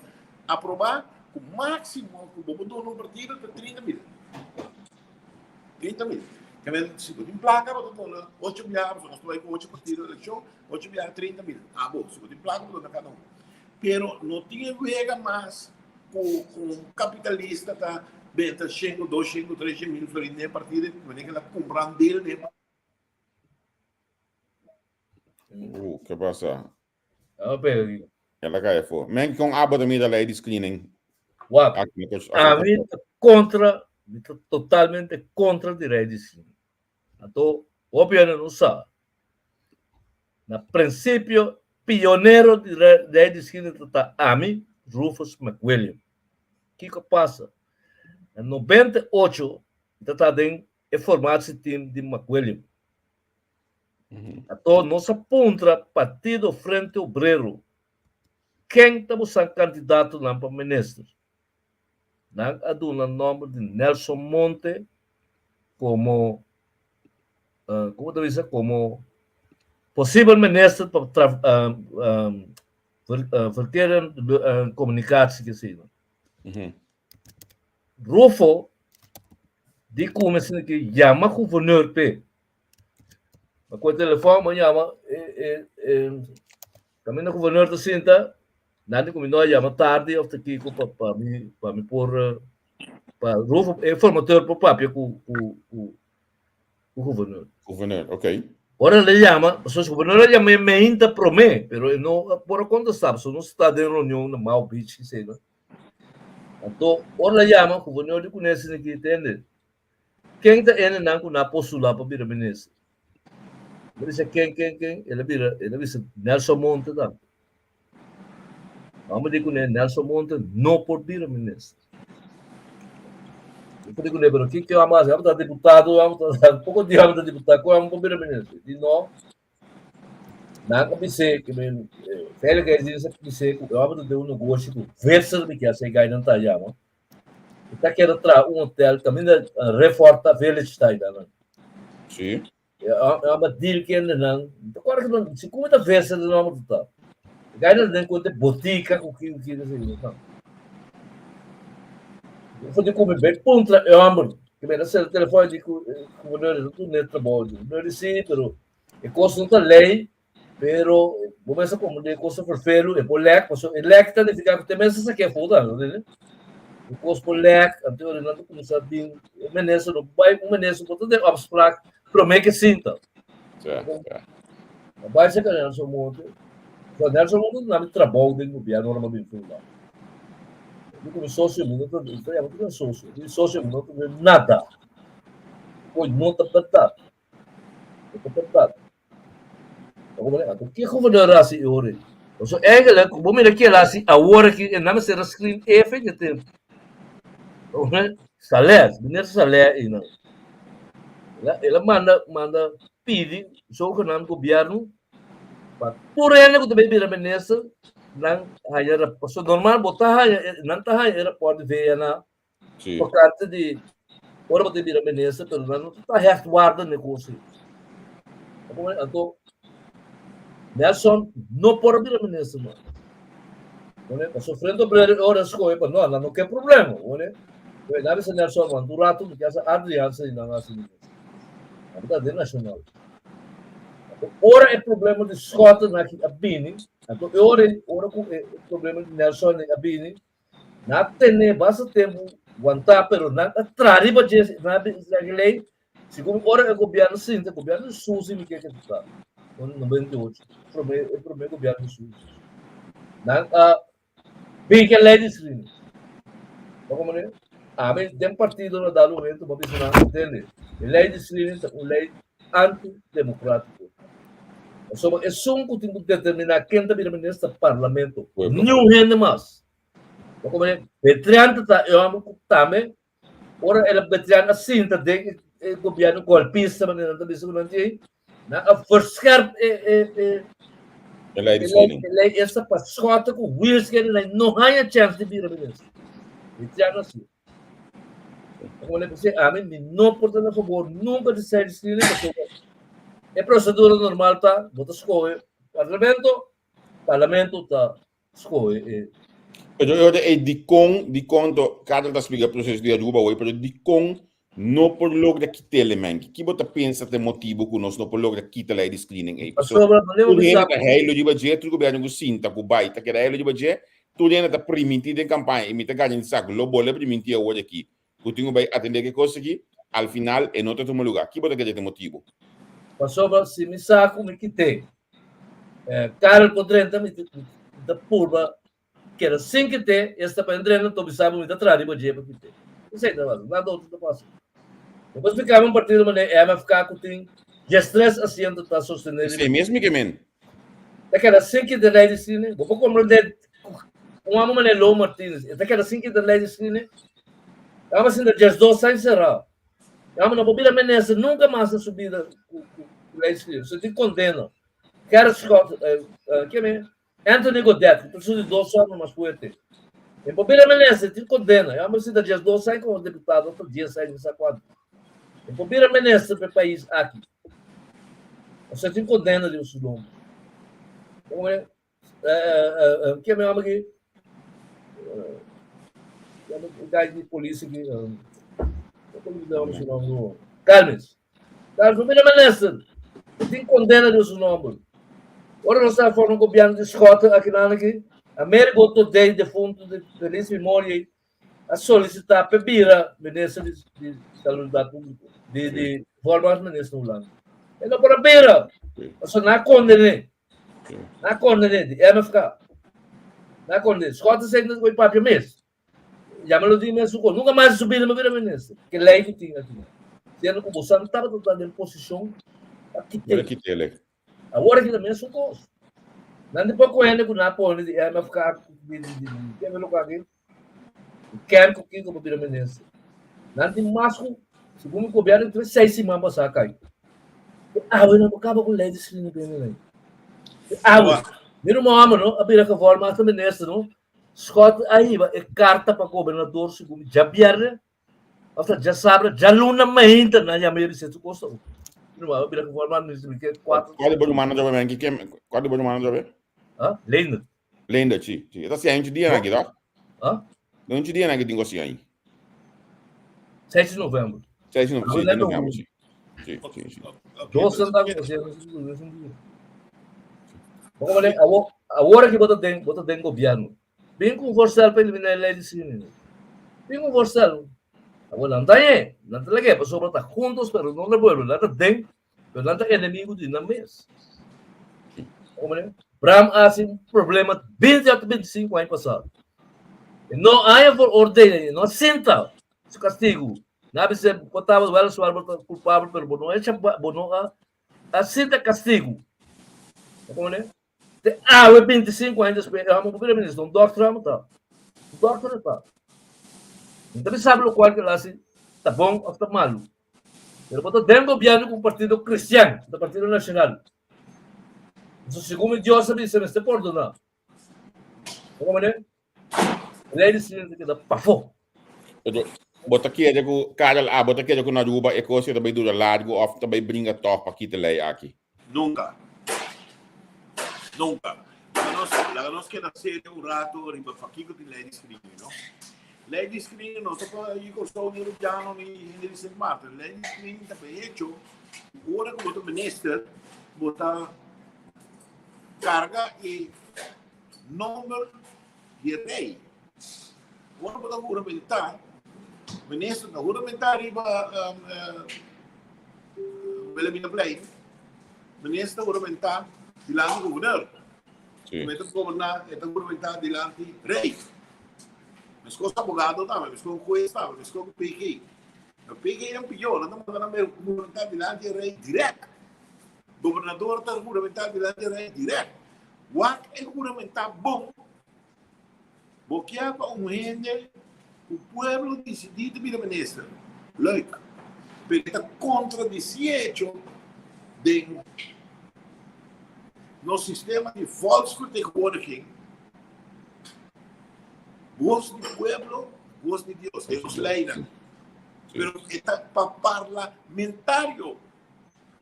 E: Aprobá ku máksimo ku bo por duna un partido ta 30 mil. 30 mil. Ke men, si bo tin plaka bo ta duna ocho biaha, pasobra nos ta bai ku ocho partido elekshon, ocho biaha 30 mil. Abo, si bo tin plaka bo duna kada un. Pero no tin e wega mas ku un kapitalista ta benta shen ku dos shen ku tres shen mil florin den e partido, wanneer ke el a kumpra un deel den e partido.
B: Ke pasa?
C: Ah, pero digo.
B: El a kai afó. Men kon abo ta mira lei di screening?
C: Wak,
B: Aki na Kòrsou.
C: ami ta kontra, mi ta totalmente kontra di lei di screening. Anto, hopi hende no sa. Na prinsipio, pionero di lei di screening ta ta ami, Rufus McWilliam. Kiko pasa? Na 98 mi ta den e formatie team di McWilliam. Anto nos a puntra Partido Frente Obrero ken ta bosan kandidatonan pa minister. Nan a duna nòmber di Nelson Monte komo, komo ta bisa, komo posibel minister pa verkeer en komunikatie ke asina. Rufo di kume asina ki yama guverneur p'e. Ma ku e telefòn bo yama e e e kaminda guverneur ta sinta, nan di ku mi no a yama tardi òf ta kiko pa pa mi pa mi por pa Rufo e formateur por papia ku ku ku ku guverneur.
B: Guverneur, okay.
C: Ora el a yama, pasobra guverneur a yam'é meinta promé, pero e no a por a kontestá pasobra nos ta den reunion na Mao Beach kisei no. Anto ora el a yama, guverneur di kuné asina ki, tende, Ken ta hendenan ku no a postulá pa bira minister? El a bisa ken, ken, ken? El a bira, el a bisa Nelson Monte tambe. Amo di kuné Nelson Monte no por bira minister. Mi por di kuné, pero kiko amo hasi? Amo ta diputado, amo ta, poko dia amo ta diputado, kon amo por bira minister? Di no. Nan a bis'é ku mi veiligheidsdienst a bis'é ku e amo ta den un negoshi ku Visser mi kier sa e gainan ta yama. E ta keda traha un hotel kaminda Reforta Village ta ayda nan.
B: Sí.
C: E amo deal kende nan. Ta kòrda ku nan si kuma ta Visser den nomber ta. E gainan den konta botika ku ki ki ta nan. Fo di kume bai puntra e homber. Ke mi a sera telefòn di ku gobernador no tune trabou. Gobernador di si pero E kos no ta lei, pero bo mester komprendé e kos ta ferfelu, e por lèk, pasobra e lèk ta nifiká ku te mester sa ke afó tambe, bo tende? E kos por lèk, anto nan ta kuminsá bin, e minister no bai, un minister por ta den opspraak promé ke sinta. A bai serka Nelson Monte, pasobra Nelson Monte ta duna mi trabou den gobièrnu ora mi a bin funda. Mi ku mi sosio, mi no ta, mi ta yama tur mi sosio, mi sosio mi no ta den nada, koe no ta bèrdat. Ke gobernador a hasi e ora ei? Pasobra eigenlijk, bo mira ke el a hasi awor aki, e nan mester a screen e fecha tempu. Saleh, meneer Saleh einan. El a manda manda pidi zogenaamd gobierno pa tur hende ku ta bay bira minister nan haya pasobra normal bo ta haya nan ta haya e raport di VNA
B: Sí.
C: Tocante di ora bo ta bira minister, pero nan no ta hecht warda ne cos ei. Anto, Nelson no por a bira minister mas. Bone, paso Frente Obrero e ora escoge pa no, nan no ke problema, bone. Pues nan bisa Nelson, man, un rato mi ke hasi Adriaanse y nan hasi minister. Nan ta den nacional. Anto, ora e problema di Schotten aki a bini, anto e ora, ora cu e problema di Nelson a bini, Nan a tene basta tempu wantá, pero nan a traha riba dje, nan a bin trage lei, segun ora e gobièrnu sinta, gobièrnu di Susi mi ke ke ta, 98, promé, e promé gobièrnu di Susi. Nan a bin ke lei di screening. Bo komprende? Ami den partido na dado momento bo bisa nan, tende, e lei di screening ta un lei antidemocrático. Pasobra esun ku tin ku determiná ken ta bira minister ta parlamento, niun hende mas. Bo komprende? Betrian ta ta e hòmber ku tambe ora el a Betrian a sinta den e gobièrnu golpista manera nan ta bisa ku nan tin, nan a verscherp e e e
B: E lei di screening.
C: E lei esta pa Schotte ku Wielsken nan no haña chèns di bira minister. Betrian a hasi. Como le puse, a mí mi no por tener favor nunca de ser screening pasobra e procedura normal ta, bo ta scoge parlamento, parlamento ta scoge e
B: Pero yo de e dikon, dikon to, Karel ta splica proceso di Aruba hoy, pero dikon no por logra kita elemenki? Ki bo ta pensa ta e motibo ku nos no por logra kita lei di screening ei?
C: Pasobra,
B: Pasobra tur hende ta heilo riba dje, tur gobierno ku sinta ku bai ta keda heilo riba dje, Tur hende ta primintí den kampaña i mi ta garantisa ku lo bolbe primintí awor aki ku tin ku bai atendé ku e kos aki, al final e no ta tuma lugá. Ki bo ta kere ta e motibu?
C: Pasobra si mi sa ku mi kit'é, Karel por drenta mi ta purba keda sin kit'é, es ta pa e drenta, anto mi sa ku mi ta traha riba dje pa kit'é. Esei ta pasa, nada otro ta pasa. Bo por spliká mi un partido manera MFK ku tin diestres asiento ta sostené riba
B: Esei mes mi ke men.
C: Ta keda sin ki de lei di sine. Bo por komprendé. Un amo mané Lo Martinez, e ta keda sin kita lei di screening. Amo sinta 12 aña encerrado. Amo no por bira minister nunca mas na su bida ku ku lei di screening. So tin condena. Gerrit Schotte, eh, eh, ke me? Anthony Godett, ku ta su di dos hòmber mas fuerte. E por bira minister, tin condena. Amo sinta 12 aña komo deputado, otro 10 aña, no sa kuantu. E por bira minister pa e pais aki. Osea tin condena riba su nomber. Como e ke mi hòmber aki? E guy di polis aki, como se llama su nomber? Calmes. Calmes por bira minister. E tin condena riba su nomber. Ora nos ta forma un gobierno di Schotten akinan aki, Amerigo Thodé, defunto de feliz memoria, a solicita p'e bira minister di di Salubridat Publico, di di voormalig minister Hulanda. E no por a bira, pasobra nan a kondené, nan a kondené di MFK, nan a kondené. Schotten sei no papia mes. Ya me lo di mes su kos. Nunka mas su bida no bira minister. Ke lei ku tin aki. Siendo ku boso tabata ta den posishon pa
B: kit'é. Kit'é lei.
C: Awor aki ta mesun kos. Nan di poko hende ku nan a pone di MFK di di di di loke aki. Ken ku kiko pa bira minister. Nan tin mas ku segun mi gobièrnu tin seis siman pasá kai. E awe nan por kaba ku lei di screening bini lei. E awe. Mi ruman hòmber no a bira gevorm hasta minister no. Schotte a hiba e karta pa gobernador segun mi djabièrnè Òf ta djasabra, djaluna mainta nan yama e bisa su kos ta. Mi ruman a bira gevorm hasta minister mi ke kuater.
B: Kual di bo rumannan djobe men? Kual di bo rumannan djobe?
C: Ha? Leendert.
B: Leendert, si. Si. E ta siaña un dia nan aki, toch?
C: Ha?
B: Un dia nan aki tin ku siaña.
C: 6 di november.
B: 6 di november, si, di november, si. Si, si, si.
C: Dos santa ku siaña un dia. Bo komo awor, awor aki bo ta den, bo ta den gobierno. Bin ku un voorstel pa eliminá e lei di screening. Bin ku un voorstel. Awor nan ta e, nan ta lag'é pasobra ta juntos pero no revuelve. Nan ta den Pero nan ta enemigo di nan mes. Hombre, Bram hace un problema 20 hasta 25 años pasado. E no haya veroordeling, no sinta su castigo. Na bisa bo taba weliswaar bo ta culpabel, pero bo no echa bo no a, a sinta castigo. Hombre, te awe 25 años despues, e hombre por ministro, un dokter amo ta. Un dokter ta. No ta sabe lo cual que hace ta bon of ta malo. Pero bo ta den gobierno ku un partido cristian, ta partido nacional. Entonces, segun mi Dios a bisa, mester pordona. Como manera? Ley di Señor ta keda pafó.
B: Pero, bo ta kere ku Karel A, bo ta kere ku na Aruba e kos ta bai dura largo of ta bai bringa tòg pa kita lei aki?
E: Nunca. Nunca. Laga nos, laga nos keda serio un rato riba pakiko tin lei di screening, no? Lei di screening no ta pa i Kòrsou ni Rubiano ni hende di Sint Maarten. Lei di screening ta pa hecho ku ora ku bo ta minister, bo ta karga e nomber di e rei. Ora bo ta huramentá, minister ta huramentá riba Wilhelminaplein, minister ta huramentá dilanti gobernador.
B: Sí.
E: E ta goberná, e ta huramentá dilanti rei. Meskos abogado tambe, meskos hues tambe, meskos PG. Pero PG nan pió, nan ta manda nan bai huramentá dilanti e rei dirèkt. Gobernador ta huramentá dilanti e rei dirèkt. Wak e huramentá bon. Bo kier pa un hende ku pueblo disidí ta bira minister? Leuk. Pero e ta kontradisí echo den nos sistema di volksvertegenwoordiging. Bos di pueblo, bos di Dios, den nos leinan. Pero e ta pa parlamentario.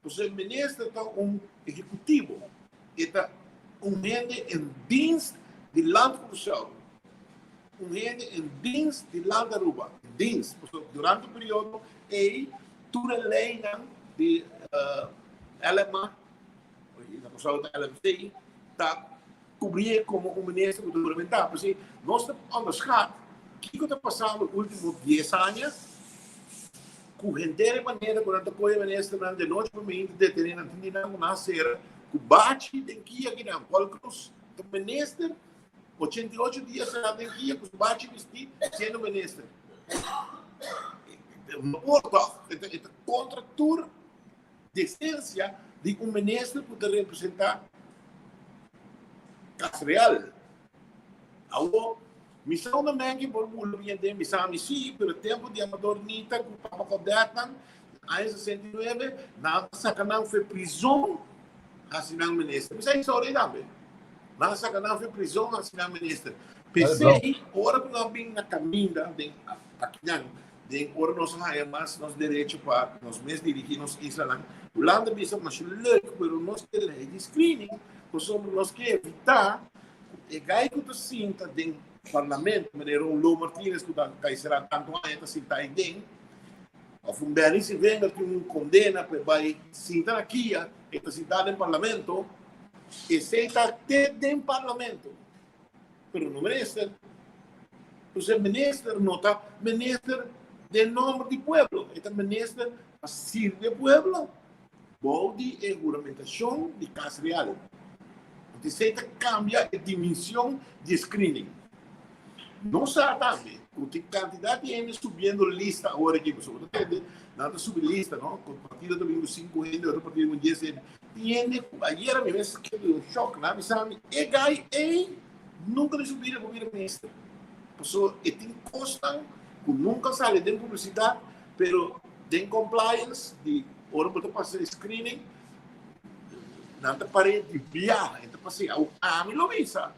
E: Pasobra e minister ta un ehecutivo, e ta un hende en dienst di Land Curaçao, un hende en dienst di Land Aruba, en dienst, pasobra durante e periodo ey tur e leynan di LMA, na Curaçao ta LMC, ta Cubrié como un minister cu ta huramentá. P'esei nos ta onderschat kico ta pasando ultimo dies aña cu henter e manera cu nan ta coge ministernan de nochi pa mainta detene nan tin di nan cu nan a cera cu bachi den kia kinan. Paul Croes ta minister 88 dia cera den kia cu su bachi bisti siendo minister. No por toch. E ta contra tur Decencia di un minister cu ta representa Cas Real. Awor, mi sa unda Menke por bula bien den, mi sa mi si, pero tempo di Amador Nita ku Papa Godetnan, aña 69, nan a saka nan fe prizon hasi nan minister. Mi sa historia tambe. Nan a saka nan fe prizon hasi nan minister. P'esei, ora ku nan bin na kaminda den akinan, den ora nos a haña mas nos derecho pa nos mes dirigí nos islanan, Hulanda bisa masha leuk, pero nos ke lei di screening pasobra nos ke evitá ku e gai ku ta sinta den parlamento, manera un Lo Martinez ku ta kai será tantu aña ta sinta ei den, òf un Benny Sivenger tin un kondena pa e bai sinta na kia, e ta sintá den parlamento, esei ta te den parlamento. Pero no minister. Pues e minister no ta minister den nomber di pueblo. E ta minister pa sirbi e pueblo bou di e huramentacion di Cas Real. Anto esey ta cambia e dimension di e screening. Nos sa tambe cu tin cantidad di hende subiendo lista awor aki. Pasobra bo ta tende nan ta subi lista, no? Cu partido ta bin cu cinco hende, otro partido cu dies hende. Tin hende cu ayera mi mes keda den un shock. Nan a bisa mi, e guy ey nunca den su bida por bira minister. Pasobra e tin cosnan cu nunca sali den publicidad, pero den compliance di ora bo ta pasa e screening, nan ta pare di bia. E ta pasa, ami lo bisa.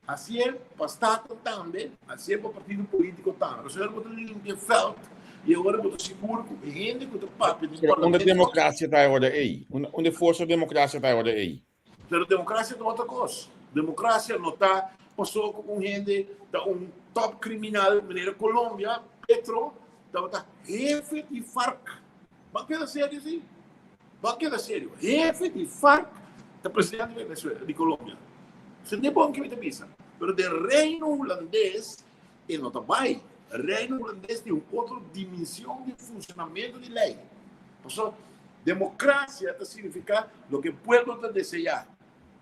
E: Hasié pa Staten tambe, hasié pa partido polítiko tambe. Pasobra ora bo ta limpia vèlt i ora bo ta sigur ku e hende ku ta papia den
B: Pero unda
E: parlamento.
B: demokrasia ta e ora ei? Unda unda e forsa demokrasia ta e ora ei?
E: Pero demokrasia ta otro kos. Demokrasia no ta paso ku un hende ta un top kriminal manera Colombia, Petro tabata hefe di FARC. Bo a keda serio si? Bo a keda serio. Hefe di FARC ta presidente di Venezuela, di Colombia. Esei no e bon ke mi ta bisa. Pero den Reino Hulandes e no ta bai. Reino Hulandes tin un otro dimension di funcionamento di ley. Pasobra democracia ta significa loke pueblo ta desea.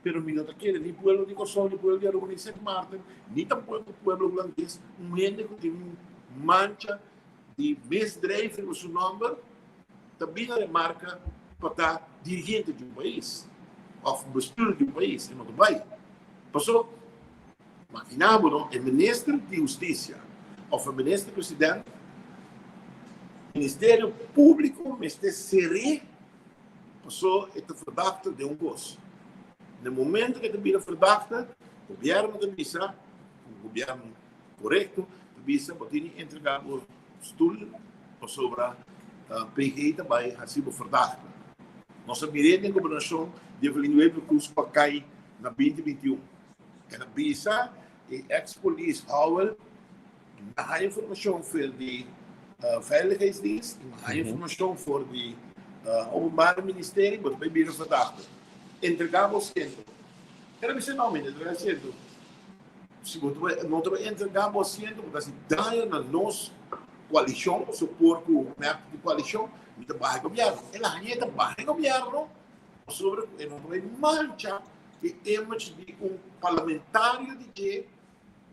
E: Pero mi no ta kere ni pueblo di Kòrsou, ni pueblo di Aruba, ni Sint Maarten, ni tampoco pueblo hulandes, un hende ku tin un mancha di misdrijf riba su nòmber ta bini remarka pa ta dirigente di un pais òf bestuurder di un pais, e no ta bai. Paso, makina bo no, e minister di hustisia òf e minister president, Ministerio Públiko mester ser'é paso e ta verdakte den un kos. Na e momento ku e ta bira verdakte, gobièrnu ta bisa, gobièrnu Korekto, ta bisa bo tin di entrega bo stul pasobra PG ta bai hasi bo verdagte. Nos a mir'é den gobernashon di Evelyn Wever-Croes ku a kai na 2021. El a bisa e eks polis Howell na haña informashon for di Veiligheidsdienst i na haña informashon for di Openbare Ministerie bo ta bai bira verdagte. Entrega bo asiento. El a bisa no mi ta entrega asiento. Si bo no ta bai entregá bo asiento, bo ta hasi daño na nos koalishon, pasobra por ku mep di koalishon, mi ta baha e gobièrnu. El a hañ'é ta baha e gobièrnu pasobra ku e no ta bai mancha e image di un parlamentario di dje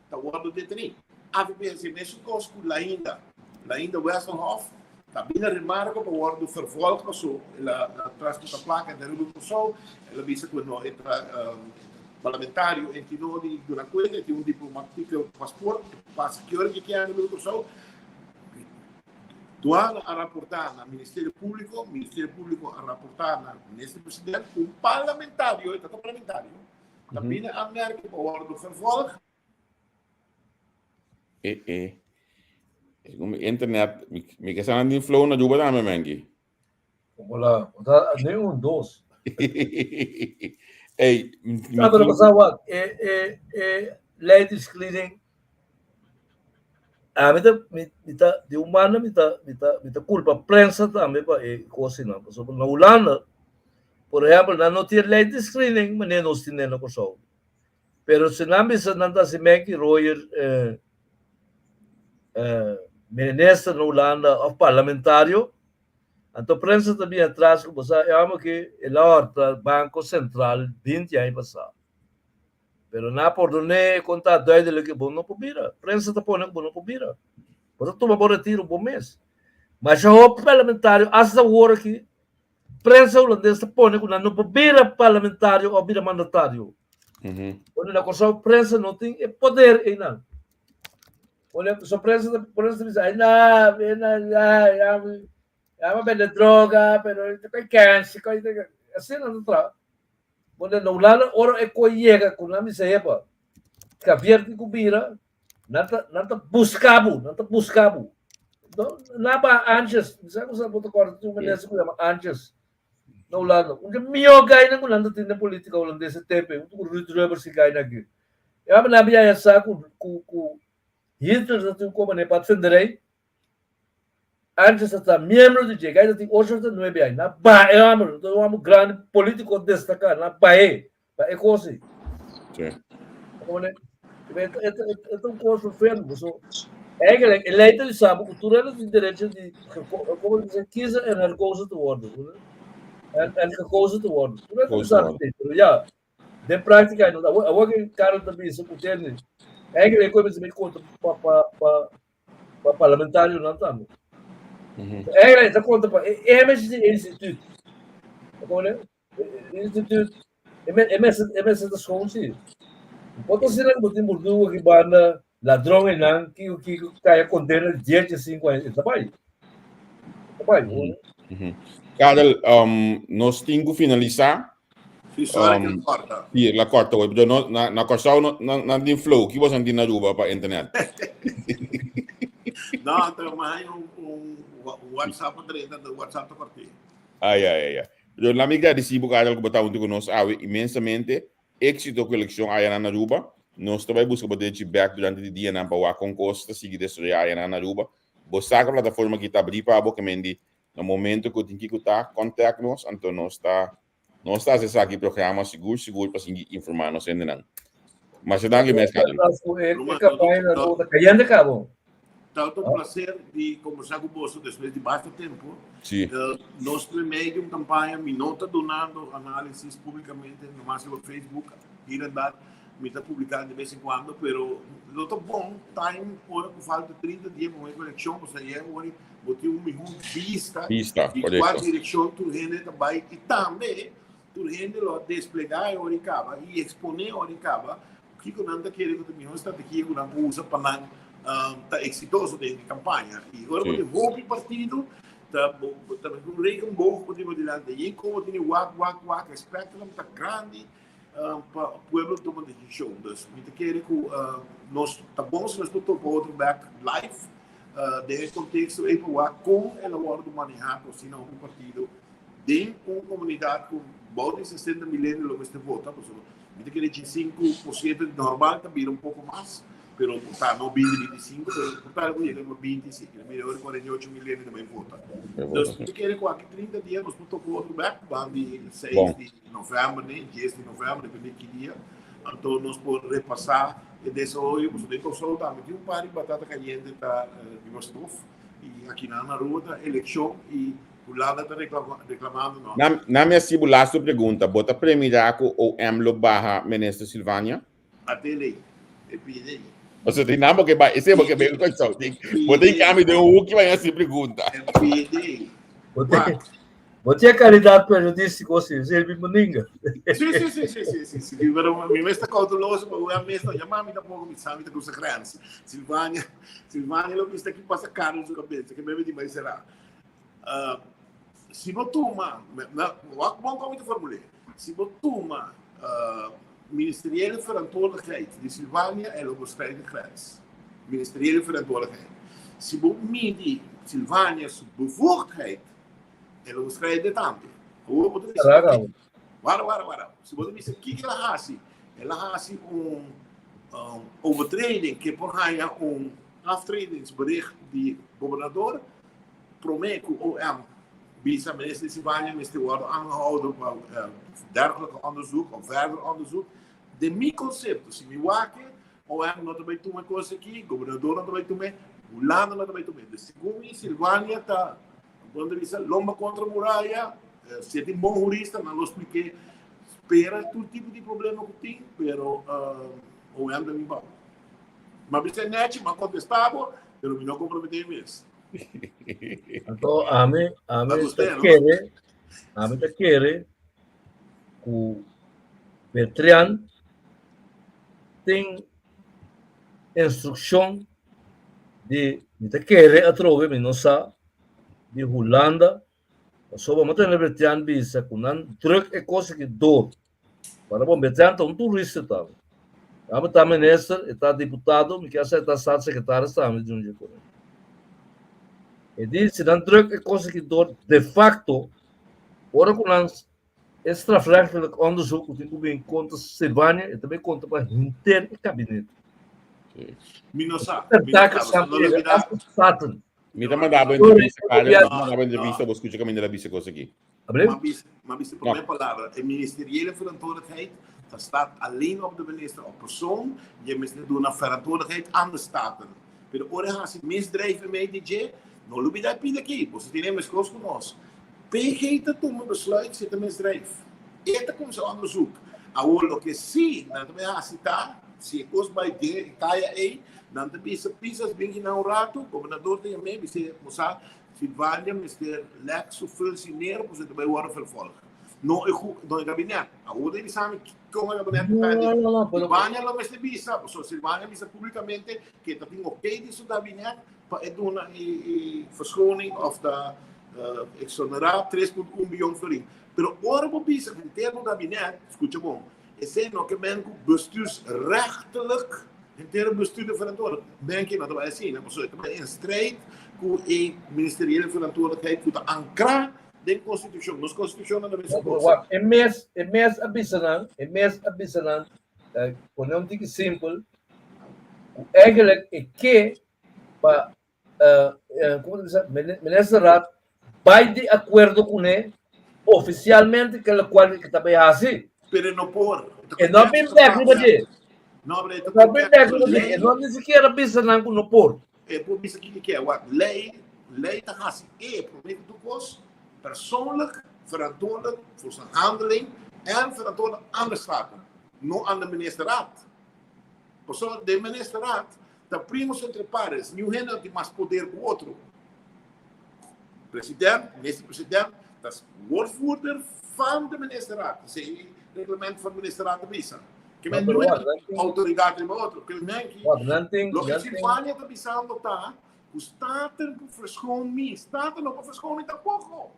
E: ta wòrdu detení. Avp a hasi e mesun kos ku Lainda. Lainda Westerhof ta bini remarko pa wòrdu vervolg paso el a transporta plaka den Aruba i Kòrsou. El a bisa ku no e ta parlamentario e tin no di duna kuenta, e tin un diplomatieke paspoort, e pasa ki ora ke kier Aruba i Kòrsou. Duana a raportá na Ministerio Públiko, Ministerio Públiko a raportá na Minister President ku un parlamentario, e ta ta parlamentario, ta bini aanmerking pa wòrdu vervolg.
B: E e. Segun mi internet, mi, mi ke sana din flow na Aruba tambe, Menki.
C: Hola, ta ne un dos.
B: Ey, mi
C: Ah, pero
B: tin-
C: pasa wat, e e e lei di screening a mi ta mi, mi ta di un banda mi ta mi ta mi ta culpa prensa tambe pa e cosnan. Pasobra na Hulanda, por ehempel, nan no tin lei di screening manera nos tin na Kòrsou. Pero si nan bisa nan ta hasi Maggie Royer minister na Hulanda of parlamentario, anto prensa ta bin atras ku bo sa e hòmber aki el a hòrta Banko Sentral binti aña pasá. Pero nan a pordon'é kon ta duidelijk ku bo no por bira. Prensa ta pone ku bo no por bira. Bo ta tuma bo retiro bo mes. Masha hopi parlamentario asta awor aki Prensa hulandes ta pone ku nan no por bira parlamentario òf bira mandatario. Bueno, na Kòrsou prensa no tin e poder einan. Bueno, so prensa ta prensa ta bisa, ay na, na, ya, ya, ya mi a bende droga, pero ta koi kènsi, koi, asina nan ta traha. Bueno, na Hulanda ora e koi yega ku nan bisa hepa, Javier tin ku bira, nan ta nan ta buska bo, nan ta buska bo. No, nan ba Anches, mi sa ku sa bo ta kòrda tin un minister ku yama Anches na Hulanda. Un di mihó gainan ku nan ta tin den politika hulandes e tempu ei, huntu ku Ruud Lubbers i gainan aki. E hòmber nan a biaha sa ku ku ku Hitler ta tin komo ne padvinderij. Antes ta ta miembro di dje, gai ta tin ocho ta nuebe aña. Nan baha e hòmber, ta un hòmber grandi, politiko destaká, nan bah'é pa e kos ei.
B: Sí.
C: E ta un kos fermo. So, eigenlijk, e lei ta bisa bo ku tur hende tin derecho di, komo di bisa, kiezen en herkozen te worden. En, en gekozen te worden. Tur hende ta bisa esei, pero ya, Den práktika no ta. Awor ke Karel ta bisa ku tende, eigenlijk e mester konta pa pa pa pa parlamentarionan tambe. Eigenlijk e ta konta pa e image di e instituut. Bo E instituut e e mester e mester ta schoon si. Bo ta asina ku bo tin burdugo aki banda ladron einan kiko kiko kaya kondena di dies diesinku aña e ta bai. E ta bai.
B: Karel, nos tin ku finalisá.
E: Si, sorry que corta.
B: Si, la corta hoy. Pero no, na, na Kòrsou no, na, na tin flow. Ki boso tin na Aruba pa internet?
E: No, pero maar un, un WhatsApp drenta, de WhatsApp te corté.
B: Ai, ai, ai, ai. Pero la mi gradisi bo Karel ku bo ta huntu ku nos awe inmensamente. Éxito ku elekshon aya na Aruba. Nos ta bai buska bo derechi bek durante di dianan pa wak kon kos ta sigui desaroyá aya na Aruba. Bo sa ku plataforma aki ta abrí pa bo, ke men di Na momento cu tin kico ta, contact nos, anto nos ta nos ta haci esaki programa sigur sigur pa sigui informa nos hendenan. Masha danki mes, Karel.
C: E campaña na Aruba ta cayendo cabo.
E: Ta un placer di conversa cu boso despues di basta tempo.
B: Sí.
E: Nos ta medio di un campaña, mi no ta dunando análisis publicamente, nomás riba Facebook, hier en daar. Mi ta publica de vez en cuando, pero lo ta bon time ora cu falta 30 dia pa e eleccion, pasobra ya ora bo tin un mihó bista
B: Bista,
E: di
B: korekto.
E: kua direkshon tur hende ta bai i tambe tur hende lo a desplegá e ora i kaba i eksponé e ora i kaba kiko nan ta kere ku ta mihó strategia ku nan por usa pa nan ta eksitoso den e kampaña. I ora bo
B: Sí.
E: tin hopi partido ta bo bo ta un regenboog bo tin bo dilanti. I komo tene wak wak wak e spectrum ta grandi pa pueblo tuma desishon. Dus mi ta kere ku nos ta bon si nos por topa otro bek live den e konteksto ei pa wak kon el a wòrdu manehá ku asina un partido den un komunidat ku bou di sesenta mil hende lo mester vota pasobra mi ta kere 5% di normal ta bira un poko mas pero por ta no binti 25 pero por ta ku yega na 20 si mira ora 48 mil hende ta bai vota. Dus mi ta kere ku aki 30 dia nos por topa otro bek ban di 6 di November ne, dies di november, depende ki dia. Anto nos por repasá e desaroyo, pasobra den Kòrsou tambe tin un par di batata kayente ta riba stof i akinan na Aruba ta elekshon i Hulanda ta reklamando no.
B: Na na mi hasi bo lastu pregunta, bo ta premirá ku OM lo baha Minister Silvania?
E: Ate lei, e pide ei.
B: Pasobra tin nan bo ke bai, esei bo ke bai Kòrsou. Bo tin kami den un huki bai hasi pregunta.
E: E pide ei.
C: Wak. Bo tin e kalidat periodístiko si, sirbi maninga.
E: Sí, sí, sí, sí, sí, sí, sí. Pero mi mes ta cauteloso, pa wea mes no yama mi tampoco, mi sa mi ta cruza grens. Silvania, Silvania lo bista ki pasa Carlos su cabeza, ke bebe di bai será. Uh, si bo tuma, na, wak bon como mi ta formulé. Si bo tuma uh, ministeriële verantwoordelijkheid di Silvania, e lo bestrijdt de grens. Ministeriële verantwoordelijkheid. Si bo midi Silvania su bevoegdheid, E lo busca de tambe. Awor bo ta bisa,
C: Rara.
E: ok, wara, wara, wara. Si bo ta bisa kiko el a hasi, el a hasi un um, overtreding ke por haña un aftredingsbericht di gobernador promé ku OM bisa minister Silvania mester wòrdu aangehouden pa eh, dergelijke onderzoek of verder onderzoek. Den mi konsepto, si mi wak OM no ta bai tuma e kos aki, gobernador no ta bai tum'é, Hulanda no ta bai tum'é. Dus segun mi, Silvania ta, bon ta bisa, lomba kontra muraya. Si e tin bon hurista, nan lo splik'é. Spera tur tipo di problema ku tin, pero OM ta bin bou. M'a bisa e nèchi, m'a kontestá bo, pero mi no komprometé mi mes.
C: Anto ami, ami ta kere, ami ta kere ku Betrian. tin instrukshon di mi ta kere atrobe mi no sa di Hulanda pasobra mi a tende Bertian bisa ku nan druk e kos aki dor. Para bon Bertian ta un turista tambe. Tambe ta minister, e ta diputado, mi kier sa e ta staatssecretaris tambe di un dje kos. E di si nan druk e kos aki dor de facto ora ku nan E strafrechtelijk onderzoek ku tin ku bin kontra Silvania e ta bin kontra pa henter e kabinete.
E: Mi no sa. Mi no sa. No lubida.
C: Staten.
B: Mi ta manda bo entrevista, Carlos. Mi ta manda bo entrevista, bo skucha kaminda la bisa kos aki.
E: Ma bisa, ma bisa promé palabra. E ministeriële verantwoordelijkheid, dat staat alleen op de minister of persoon. Je mester duna verantwoordelijkheid aan de Staten. Pero ora e hasi misdrijf e mei di dje, no lubida e pida aki. Boso tin e meskos ku nos. PG ta tuma besluit si e ta misdrijf. E ta kumsa onderzoek. Awor loke si nan ta bai hasi ta, si e kos bai den e kaya ei, nan ta bisa Pisas bin kinan un ratu, gobernador ta yam'é bis'é, Bo sa, Silvania mester lek su functioneren pasobra e ta bai wòrdu vervolg. No e no e gabinet. Awor ta bisa mi kon e gabinet ta kai den. Silvania lo mester bisa, pasobra Silvania a bisa publikamente ku e ta tin oké di su gabinet pa e duna e verschoning òf ta eksonerá 3.1 biyon florin. Pero ora bo bisa henter bo gabinet, skucha bon, esei no ke men ku bestuursrechtelijk henter e bestuur ta verantwoordelijk. Men ke no ta bai asina, pasobra e ta bai en strijd ku e ministeriële verantwoordelijkheid ku ta ankrá den konstitushon. Nos konstitushon nan ta mester
C: Pero wak, e mes, e mes a bisa nan, e mes a bisa nan, eh, pone un tiki simpel, ku eigenlijk e ke pa, eh, eh, komo ta bisa, ministerraad bai di akuerdo kuné ofisialmente ke lokual ke ta bai hasi.
E: Pero e no por.
C: E no a bin bek riba dje.
E: No, pero e ta
C: No a bin bek riba dje. E no ni sikiera bisa nan ku no por.
E: E por bisa kiko ke. Wak, lei, lei ta hasi e promé ku tur kos persoonlijk verantwoordelijk voor zijn handeling en verantwoordelijk aan de Staten, no aan de ministerraad. Pasobra den ministerraad ta primus entre pares, niun hende no tin mas poder ku otro. President, minister president ta woordvoerder van de ministerraad. Esei e reglamento van ministerraad ta bisa. Ke men niun hende tin autoridad riba otro. Ke men ki loke Silvania ta bisando ta ku Staten por verschoon mi. Staten no por verschoon mi tampoko.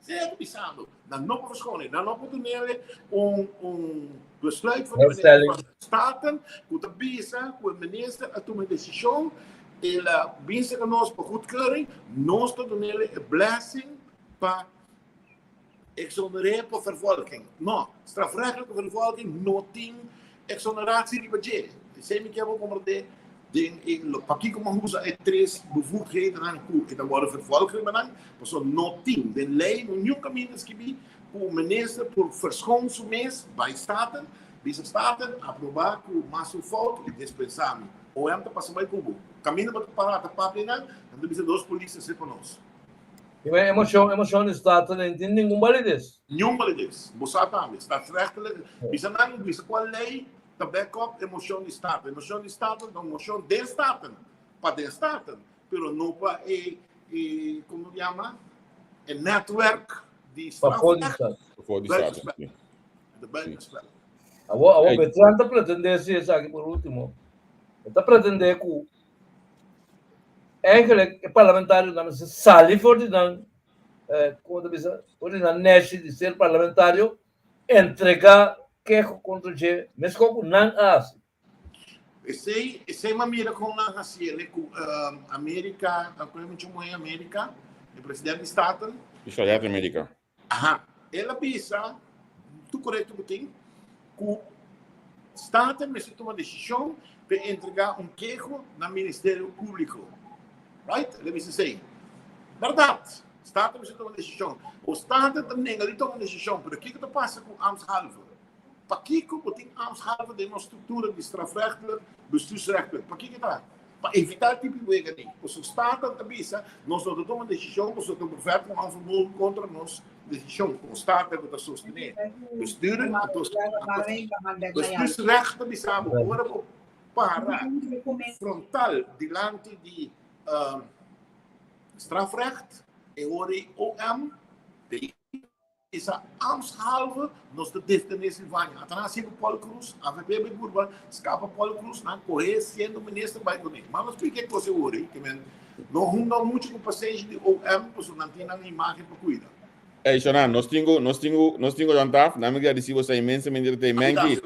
E: Esei e ta bisando. Nan no por verschoon mi. Nan no por dunele un un besluit van de minister van Staten ku ta bisa ku e minister a tuma e desishon, el a binse ku nos pa goedkeuring, nos ta dunele e blessing pa exoner'é pa vervolging. No, strafrechtelijke vervolging no tin exoneratie riba dje. Esei mi kier bo komprendé den e lo pakiko mi a usa e tres bevoegdhedennan ku e ta wòrdu vervolg riba nan, pasobra no tin den lei no niun kaminda skibí ku un minister por verschoon su mes bai Staten, bisa Staten aprobá ku mas su fout i dispensá mi. OM ta pasa bai ku bo. Kaminda bo ta pará ta papia nan, nan ta bisa dos polis a sepa nos.
C: I men emocion, emocion di Staten no tin ningun validez.
E: Niun validez. Bo sa tambe. Staatsrechtelijk, bisa nan, bisa cual ley ta back up e mocion di Staten. E mocion di Staten ta un mocion den Staten, pa den Staten, pero no pa e, e, como yama, e netwerk di
C: Pafó di
E: strafrecht.
C: Staten.
B: Pafó di Staten,
E: Buitenspel.
B: sí.
E: De buitenspel.
C: Awor, awor
B: Ey.
C: Bertrand ta pretende si esaki por ultimo. E ta pretende cu Eigenlijk e parlamentarionan mester sali for di nan, como ta bisa, for di nan neshi di ser parlamentario, entrega keho contra dje, mescos cu nan a haci.
E: Esey, esey m'a mira con nan haci ele cu America, con e mucha muhe America, e president di Staten.
B: Israel di America.
E: Aha, el a bisa, tur korekto ku tin, ku Staten mester tuma desishon pa e entregá un keho na Ministerio Públiko. Right? El a bisa esei. Bèrdat, Staten mester tuma desishon. O Staten ta nenga di tuma desishon, pero kiko ta pasa ku ambtshalve? Pakiko bo tin ambtshalve den nos struktura di strafrechtelijk, bestuursrechtelijk? Pakiko ta? Pa evitá e tipo di wega di. Pasobra Staten ta bisa, nos no ta tuma desishon, pasobra ta bevet un onvermogen kontra nos desishon. Komo Staten ku ta sostené bestuur, anto bestuursrecht ta bisa bo, ora bo para frontal dilanti di strafrecht, e ora ei OM. Bisa ambtshalve nos ta defende Silvania. Ata nan hasié ku Paul Croes, avp bai purba skapa Paul Croes, nan kohé siendo minister bai kuné. Ma nos splika e kos e wor ei, ke men no hunga muchu ku pasenshi di OM pasobra nan tin nan imagen pa kuida.
B: Ey Shonan, nos tin ku, nos tin ku, nos tin ku dan taf. Nan mi gradisi boso inmensamente ta tei Menki.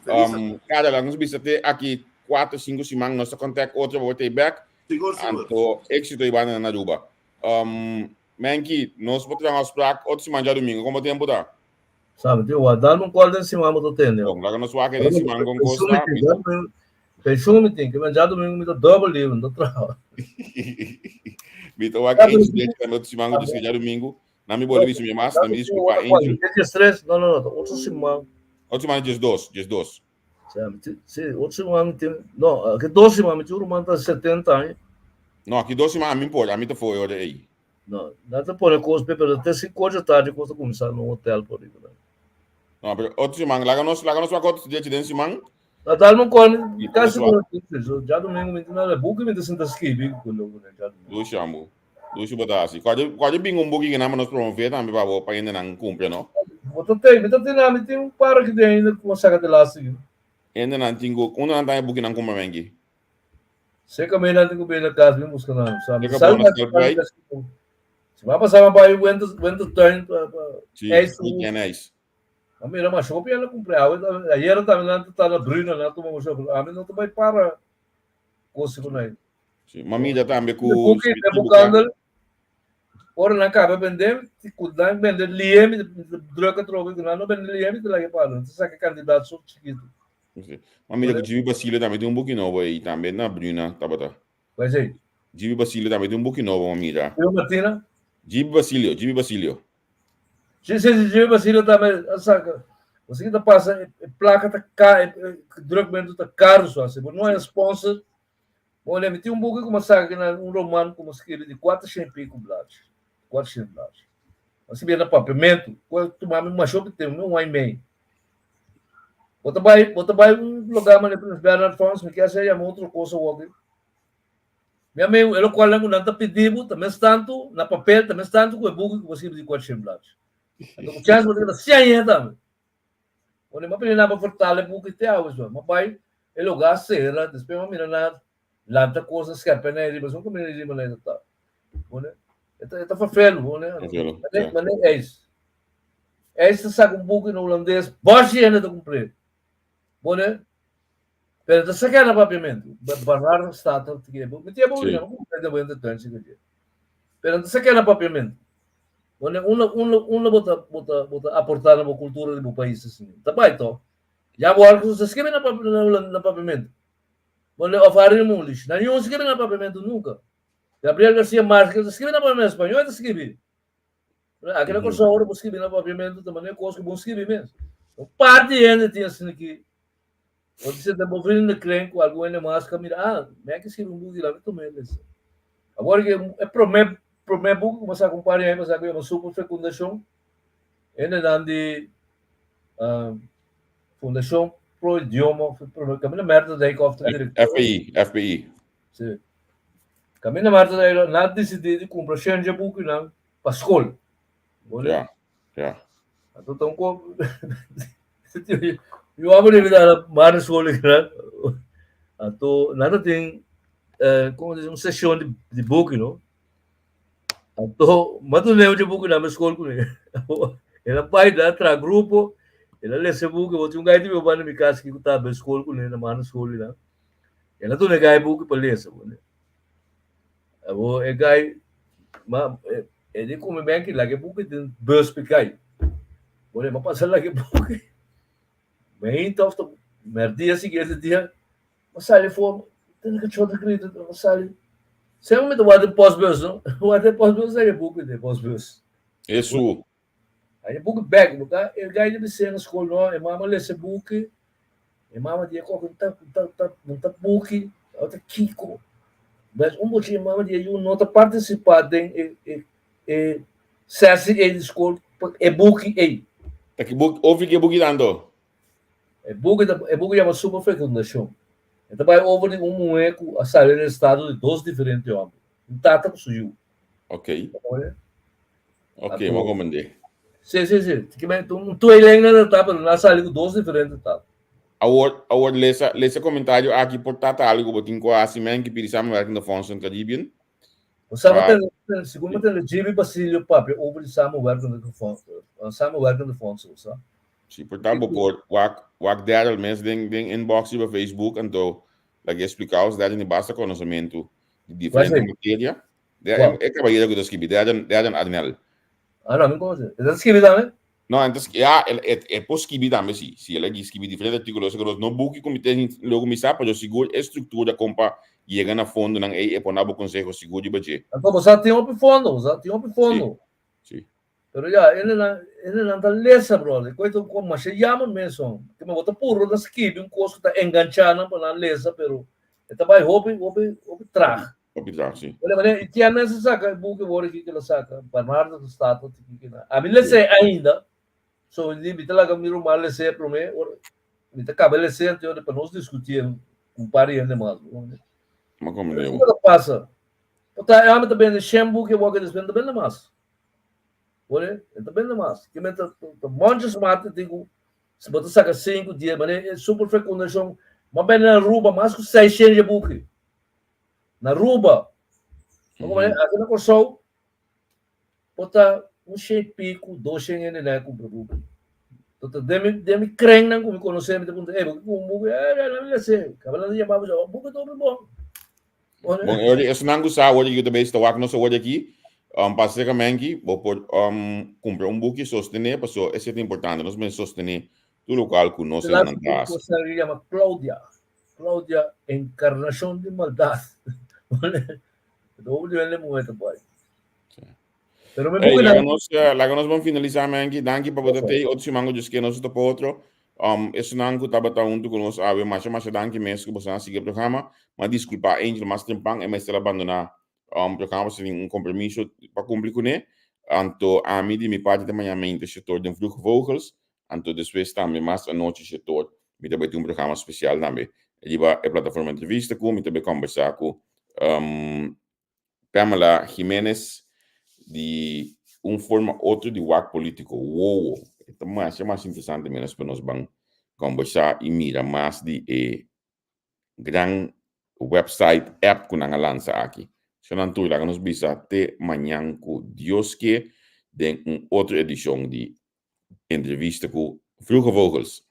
E: Feliz.
B: Kada laga nos bisa te aki 4, 5 siman nos ta contact otro pa bo tei bek.
E: Sigur, sigur.
B: Anto éxito y banda na Aruba. Menki, nos por traha un afspraak otro siman djadumingo, como tempo ta?
C: Sabe, tin wak, dal un call den siman bo ta tende.
B: Bon, laga nos wak den siman con cos ta.
C: Pensioen mi tin, ke men djadumingo mi ta dubbel libre, mi ta traha.
B: Mi ta wak Angel den tambe otro siman ku diske djadumingo. Nan mi bolbe bisa mi mas, nan mi disculpa Angel.
C: Dies tres, no, no, no, otro siman.
B: Otro siman 12, 12.
C: Si, otro siman mi tin, no, aki 2 siman mi tin un ruman ta 70 aña.
B: No, aki 2 siman ami por, ami ta for e ora ei.
C: No, nan ta pone kos pe, pero te 5 or dje tardi kos ta kuminsá na un hotel por riba nan.
B: No, pero otro siman, laga nos, laga nos wak otro dia den siman.
C: Na tal mon kon, kasi por so djadumingu mi tin na buki mi ta sinta skibi ku loku na djadumingu.
B: Dushi ambu. Dushi bo ta hasi. Kuadje, kuadje bin un buki kinan pa nos promove tambe pa bo, pa hendenan kumpra, no?
C: Bo ta tei, mi ta tei na, mi tin un par aki den ainda ku a saka de laatste ki.
B: Hendenan tin ku, unda nan ta haña bukinan kumpra menki?
C: Seka mi nan tin ku bin na kas bin buska nan. Sa mi
B: Seka
C: sal
B: bo na Stelprijt?
C: Si mi a pasa mi bai Winter, Wintertuin pa pa
B: Si,
C: ijs.
B: Nick en ijs.
C: A mira mas hopi a kumpra awe ayera tambe nan ta na Bruna nan a tuma un shop. Ami no ta bai para kos ku nan.
B: Si, ma mira tambe ku
C: Buki
B: si
C: de
B: mi
C: bukandel ora nan kaba bende ku nan bende liemi druk atrobe ku nan no bende liemi ta laga e palo. Ta saka kantidat so chikitu.
B: Si. Ma mira ku Jimmy Basile tambe tin un buki nobo ei tambe na Bruna tabata.
C: Kua esei?
B: Jimmy Basilio tambe tin un buki nobo ma mira.
C: Jimmy Martina?
B: Jimmy Basilio, Jimmy Basilio.
C: Si, si, si, Jimmy Basilio tambe a saka. Bo sa ki ta pasa, e plaka ta ka, e drukmento ta karu so asi. Bo no hay sponsor. Bo lembra, mi tin un buki ku mi a saka na un roman ku mi a skirbi di kuatroshen i piku blad, 400 blad. Mi a skirbi na papiamentu, ku a tuma mi masha hopi tempu, mi un aña i mei. Bo ta bai, bo ta bai un lugar manera Prins Bernhard Fonds, mi kier ser yama otro cosa awor aki. Mi amigo, e locualnan cu nan ta pidi bo ta mes tanto na papel, ta mes tanto cu e buki cu bo skirbi di 400 blad. Anto cu chance bo ta keda 100 aña tambe. Ora mi a pidi nan pa vertala e buki te awe so. Mi a bai e lugar cera, despues mi a mira nan lanta cosnan skerpe nan riba, esun caminda riba nan ta ta. Bo E ta vervelu, bo ne?
B: Vervelu,
C: Mane,
B: ja.
C: mane ijs. Ijs ta saka un buki na holandes, boshi hende ta kumpr'é. Bo ne? Pero ta saka na papiamentu. Bernard Stater ta kere bu. Mi tia bu
B: Sí.
C: mi kumpr'é den Winter Tuin si kere. Pero ta saka na papiamentu. Bo ne? Unda, unda, unda bo ta, bo ta, bo ta aportá na bo kultura di bo pais asina. Ta bai to. Ya bo algu ta skirbi na papi, na holan, na papiamentu. Bo ne? Of Harry Mulisch. Nan yun skirbi na papiamentu nunka. Gabriel Garcia Marquez ta skibi na papiamentu, spañol e ta skibi. Aki na Kòrsou ora bo skibi na papiamentu ta manera kos ku bo skibi mes. Un par di hende tin asina ki bo ta sinta bo vrienden kren ku algun hende mas ka mira, ah, mi a ke skibi un buki la mi tuma e lesa. Awor ke e promé promé buki ku mi a saka un par di aña pasá ku yama Superfecundacion, hendenan di Fundashon Pro Idioma, kaminda Mertens Dijkhoff ta direktor.
B: FPI, FPI.
C: Si. Kaminda Marta ta ela, nan a disidí di kumpra shen dje bukinan pa skol. Bo
B: Ja, ja.
C: Anto ta un ko Mi wou riba na mara skol kinan. Anto nan ta tin komo ta di un seshon di di buki no. Anto mi a duna un dje bukinan mi skol kuné. El a bai nan a traha grupo, el a lesa e buki, bo tin un gai di mi banda mi kas aki ku ta bai skol kuné na mara skol kinan. El a duna e gai buki pa lesa bo ne. Abo e gai ma e di ku mi men ki laga e buki den bus pa e gai. Bo ne, ma pasa laga e buki. Meinta of ta merdia siguiente dia, ma sali afó, tene kachó ta grita, ma sali. Semper mi ta wak den postbus no, wak den postbus laga e buki den postbus.
B: Esu.
C: Ai e buki bek, bo ta e gai di bisé na skol no, e mama lesa e buki, e mama di e kok no ta ta ta no ta buki, no ta kiko. Bes un bochi e mama di e yu no ta partisipá den e e e sesi ei di skol pa e buki ei.
B: Ta ki buki, over ki e buki ta anto?
C: E buki ta e buki yama Superfecundacion. E ta bai over di un muhé ku a sali den estado di dos diferente hòmber, un tata ku su yu.
B: Ok. Ok, m'a comprendé.
C: Si, si, si. Ke men un tweeling nan ta, pero nan a sali ku dos diferente taal.
B: Awor, awor lesa, lesa komentario aki por ta ta algu bo tin ku hasi men ki pidi samenwerkende fondsen Caribbean.
C: Bo sa bo tende, segun bo tende Jimmy Basilio papia over di samenwerkende samenwerkende fondsen, bo sa?
B: Si, por ta bo por wak wak Daryl mes den den inbox riba Facebook anto lag'é expliká os Daryl tin basta konosementu di diferente materia. E kabayero ku ta skibi, Darren, Darren Arnell.
C: Ah, no, mi konosé. E ta skibi tambe?
B: No, e ta, ya, e, e por skibi tambe, si. Si, el a skibi diferente artíkulo. Esei ku nos no buki ku mi ta loke mi sa, pero sigur e struktura kon pa yega na fondonan ei, e por na bo konseho sigur riba dje.
C: Anto bo sa tin hopi fondo, bo sa tin hopi fondo.
B: Si, si.
C: Pero ya, hendenan, hendenan ta lesa, brother. Koe ta ku masha yama mes son. Ke bo ta puru na skibi un kos ku ta enganchá nan pa nan lesa, pero e ta bai hopi, hopi, hopi traag.
B: Hopi traag, si.
C: Wele, mane, i tia mes a saka e buki wor aki ke lo saka, Bernardo ta Stato tiki kina. Ami les'é ainda, so mi di mi ta laga mi ruman les'é promé, ora mi ta kaba les'é anto pa nos diskutié un par di hende mas.
B: Ma komprendé bo.
C: Kiko ta pasa? Por ta e hòmber ta bende shen buki awor ke despues no ta bende mas. Wole, e ta bende mas. Ke men ta ta monchas mate tin ku si bo ta saka sinku dies, mane e super fekundashon ma bende na Aruba mas ku seishent dje buki. Na Aruba. Mm -hmm. Aki na Kòrsou por ta un shen i piku, dos shen hende nan a kumpra buki. Entonces, den mi, den mi krennan ku mi konosé, mi ta puntra, ey, bo ke kumpra un buki? Eh, nan mi les'é. Kaba nan ta yama bo, buki ta hopi bon.
B: Bon, e esnan ku sa awor di ta bezig ta wak nos awor aki, pasa serka Menki, bo por kumpra un buki, sostené, paso esei ta importante, nos mester sostené tur lokal ku nos hendenan ta hasi.
C: Cosa ku yama Claudia, Claudia enkarnashon di maldat. Hopi di hende muhé ta bai.
B: Pero mi buki laga nos, laga nos bon finalisá, Menki. Danki pa bo ta tei. Otro siman ku Dios ke nos ta pa otro. Esnan ku tabata huntu ku nos awe, masha masha danki mes ku boso a sigui e programa. Ma diskulpá Angel mas trempan, e mester a bandoná programa pasobra tin un kompromiso pa kumpli kuné. Anto ami di mi parti ta mañana mainta shetor den Vroege Vogels. Anto despues tambe mas anochi shetor mi ta bai tin un programa spesial tambe riba e plataforma Entrevista ku mi ta bai kombersá ku Pamela Jimenez di un forma otro di wak politico. Wowo, e ta masha mas interesante menos pa nos ban conversa y mira mas di e gran website app cu nan a lansa aki. Shonan tur laga nos bisa te mañan cu Dios ke den un otro edicion di Entrevista cu Vroege Vogels.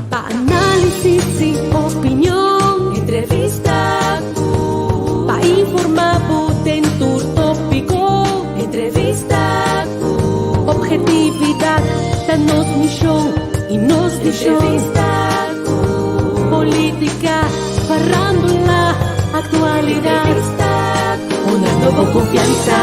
F: Pa análisis i opinion, entrevista ku. Pa informá bo den tur tópiko, entrevista ku. Obhetividat ta nos mishon i nos vishon. Entrevista ku. Polítika, farándula, aktualidat. Entrevista ku. Una nobo konfiansa.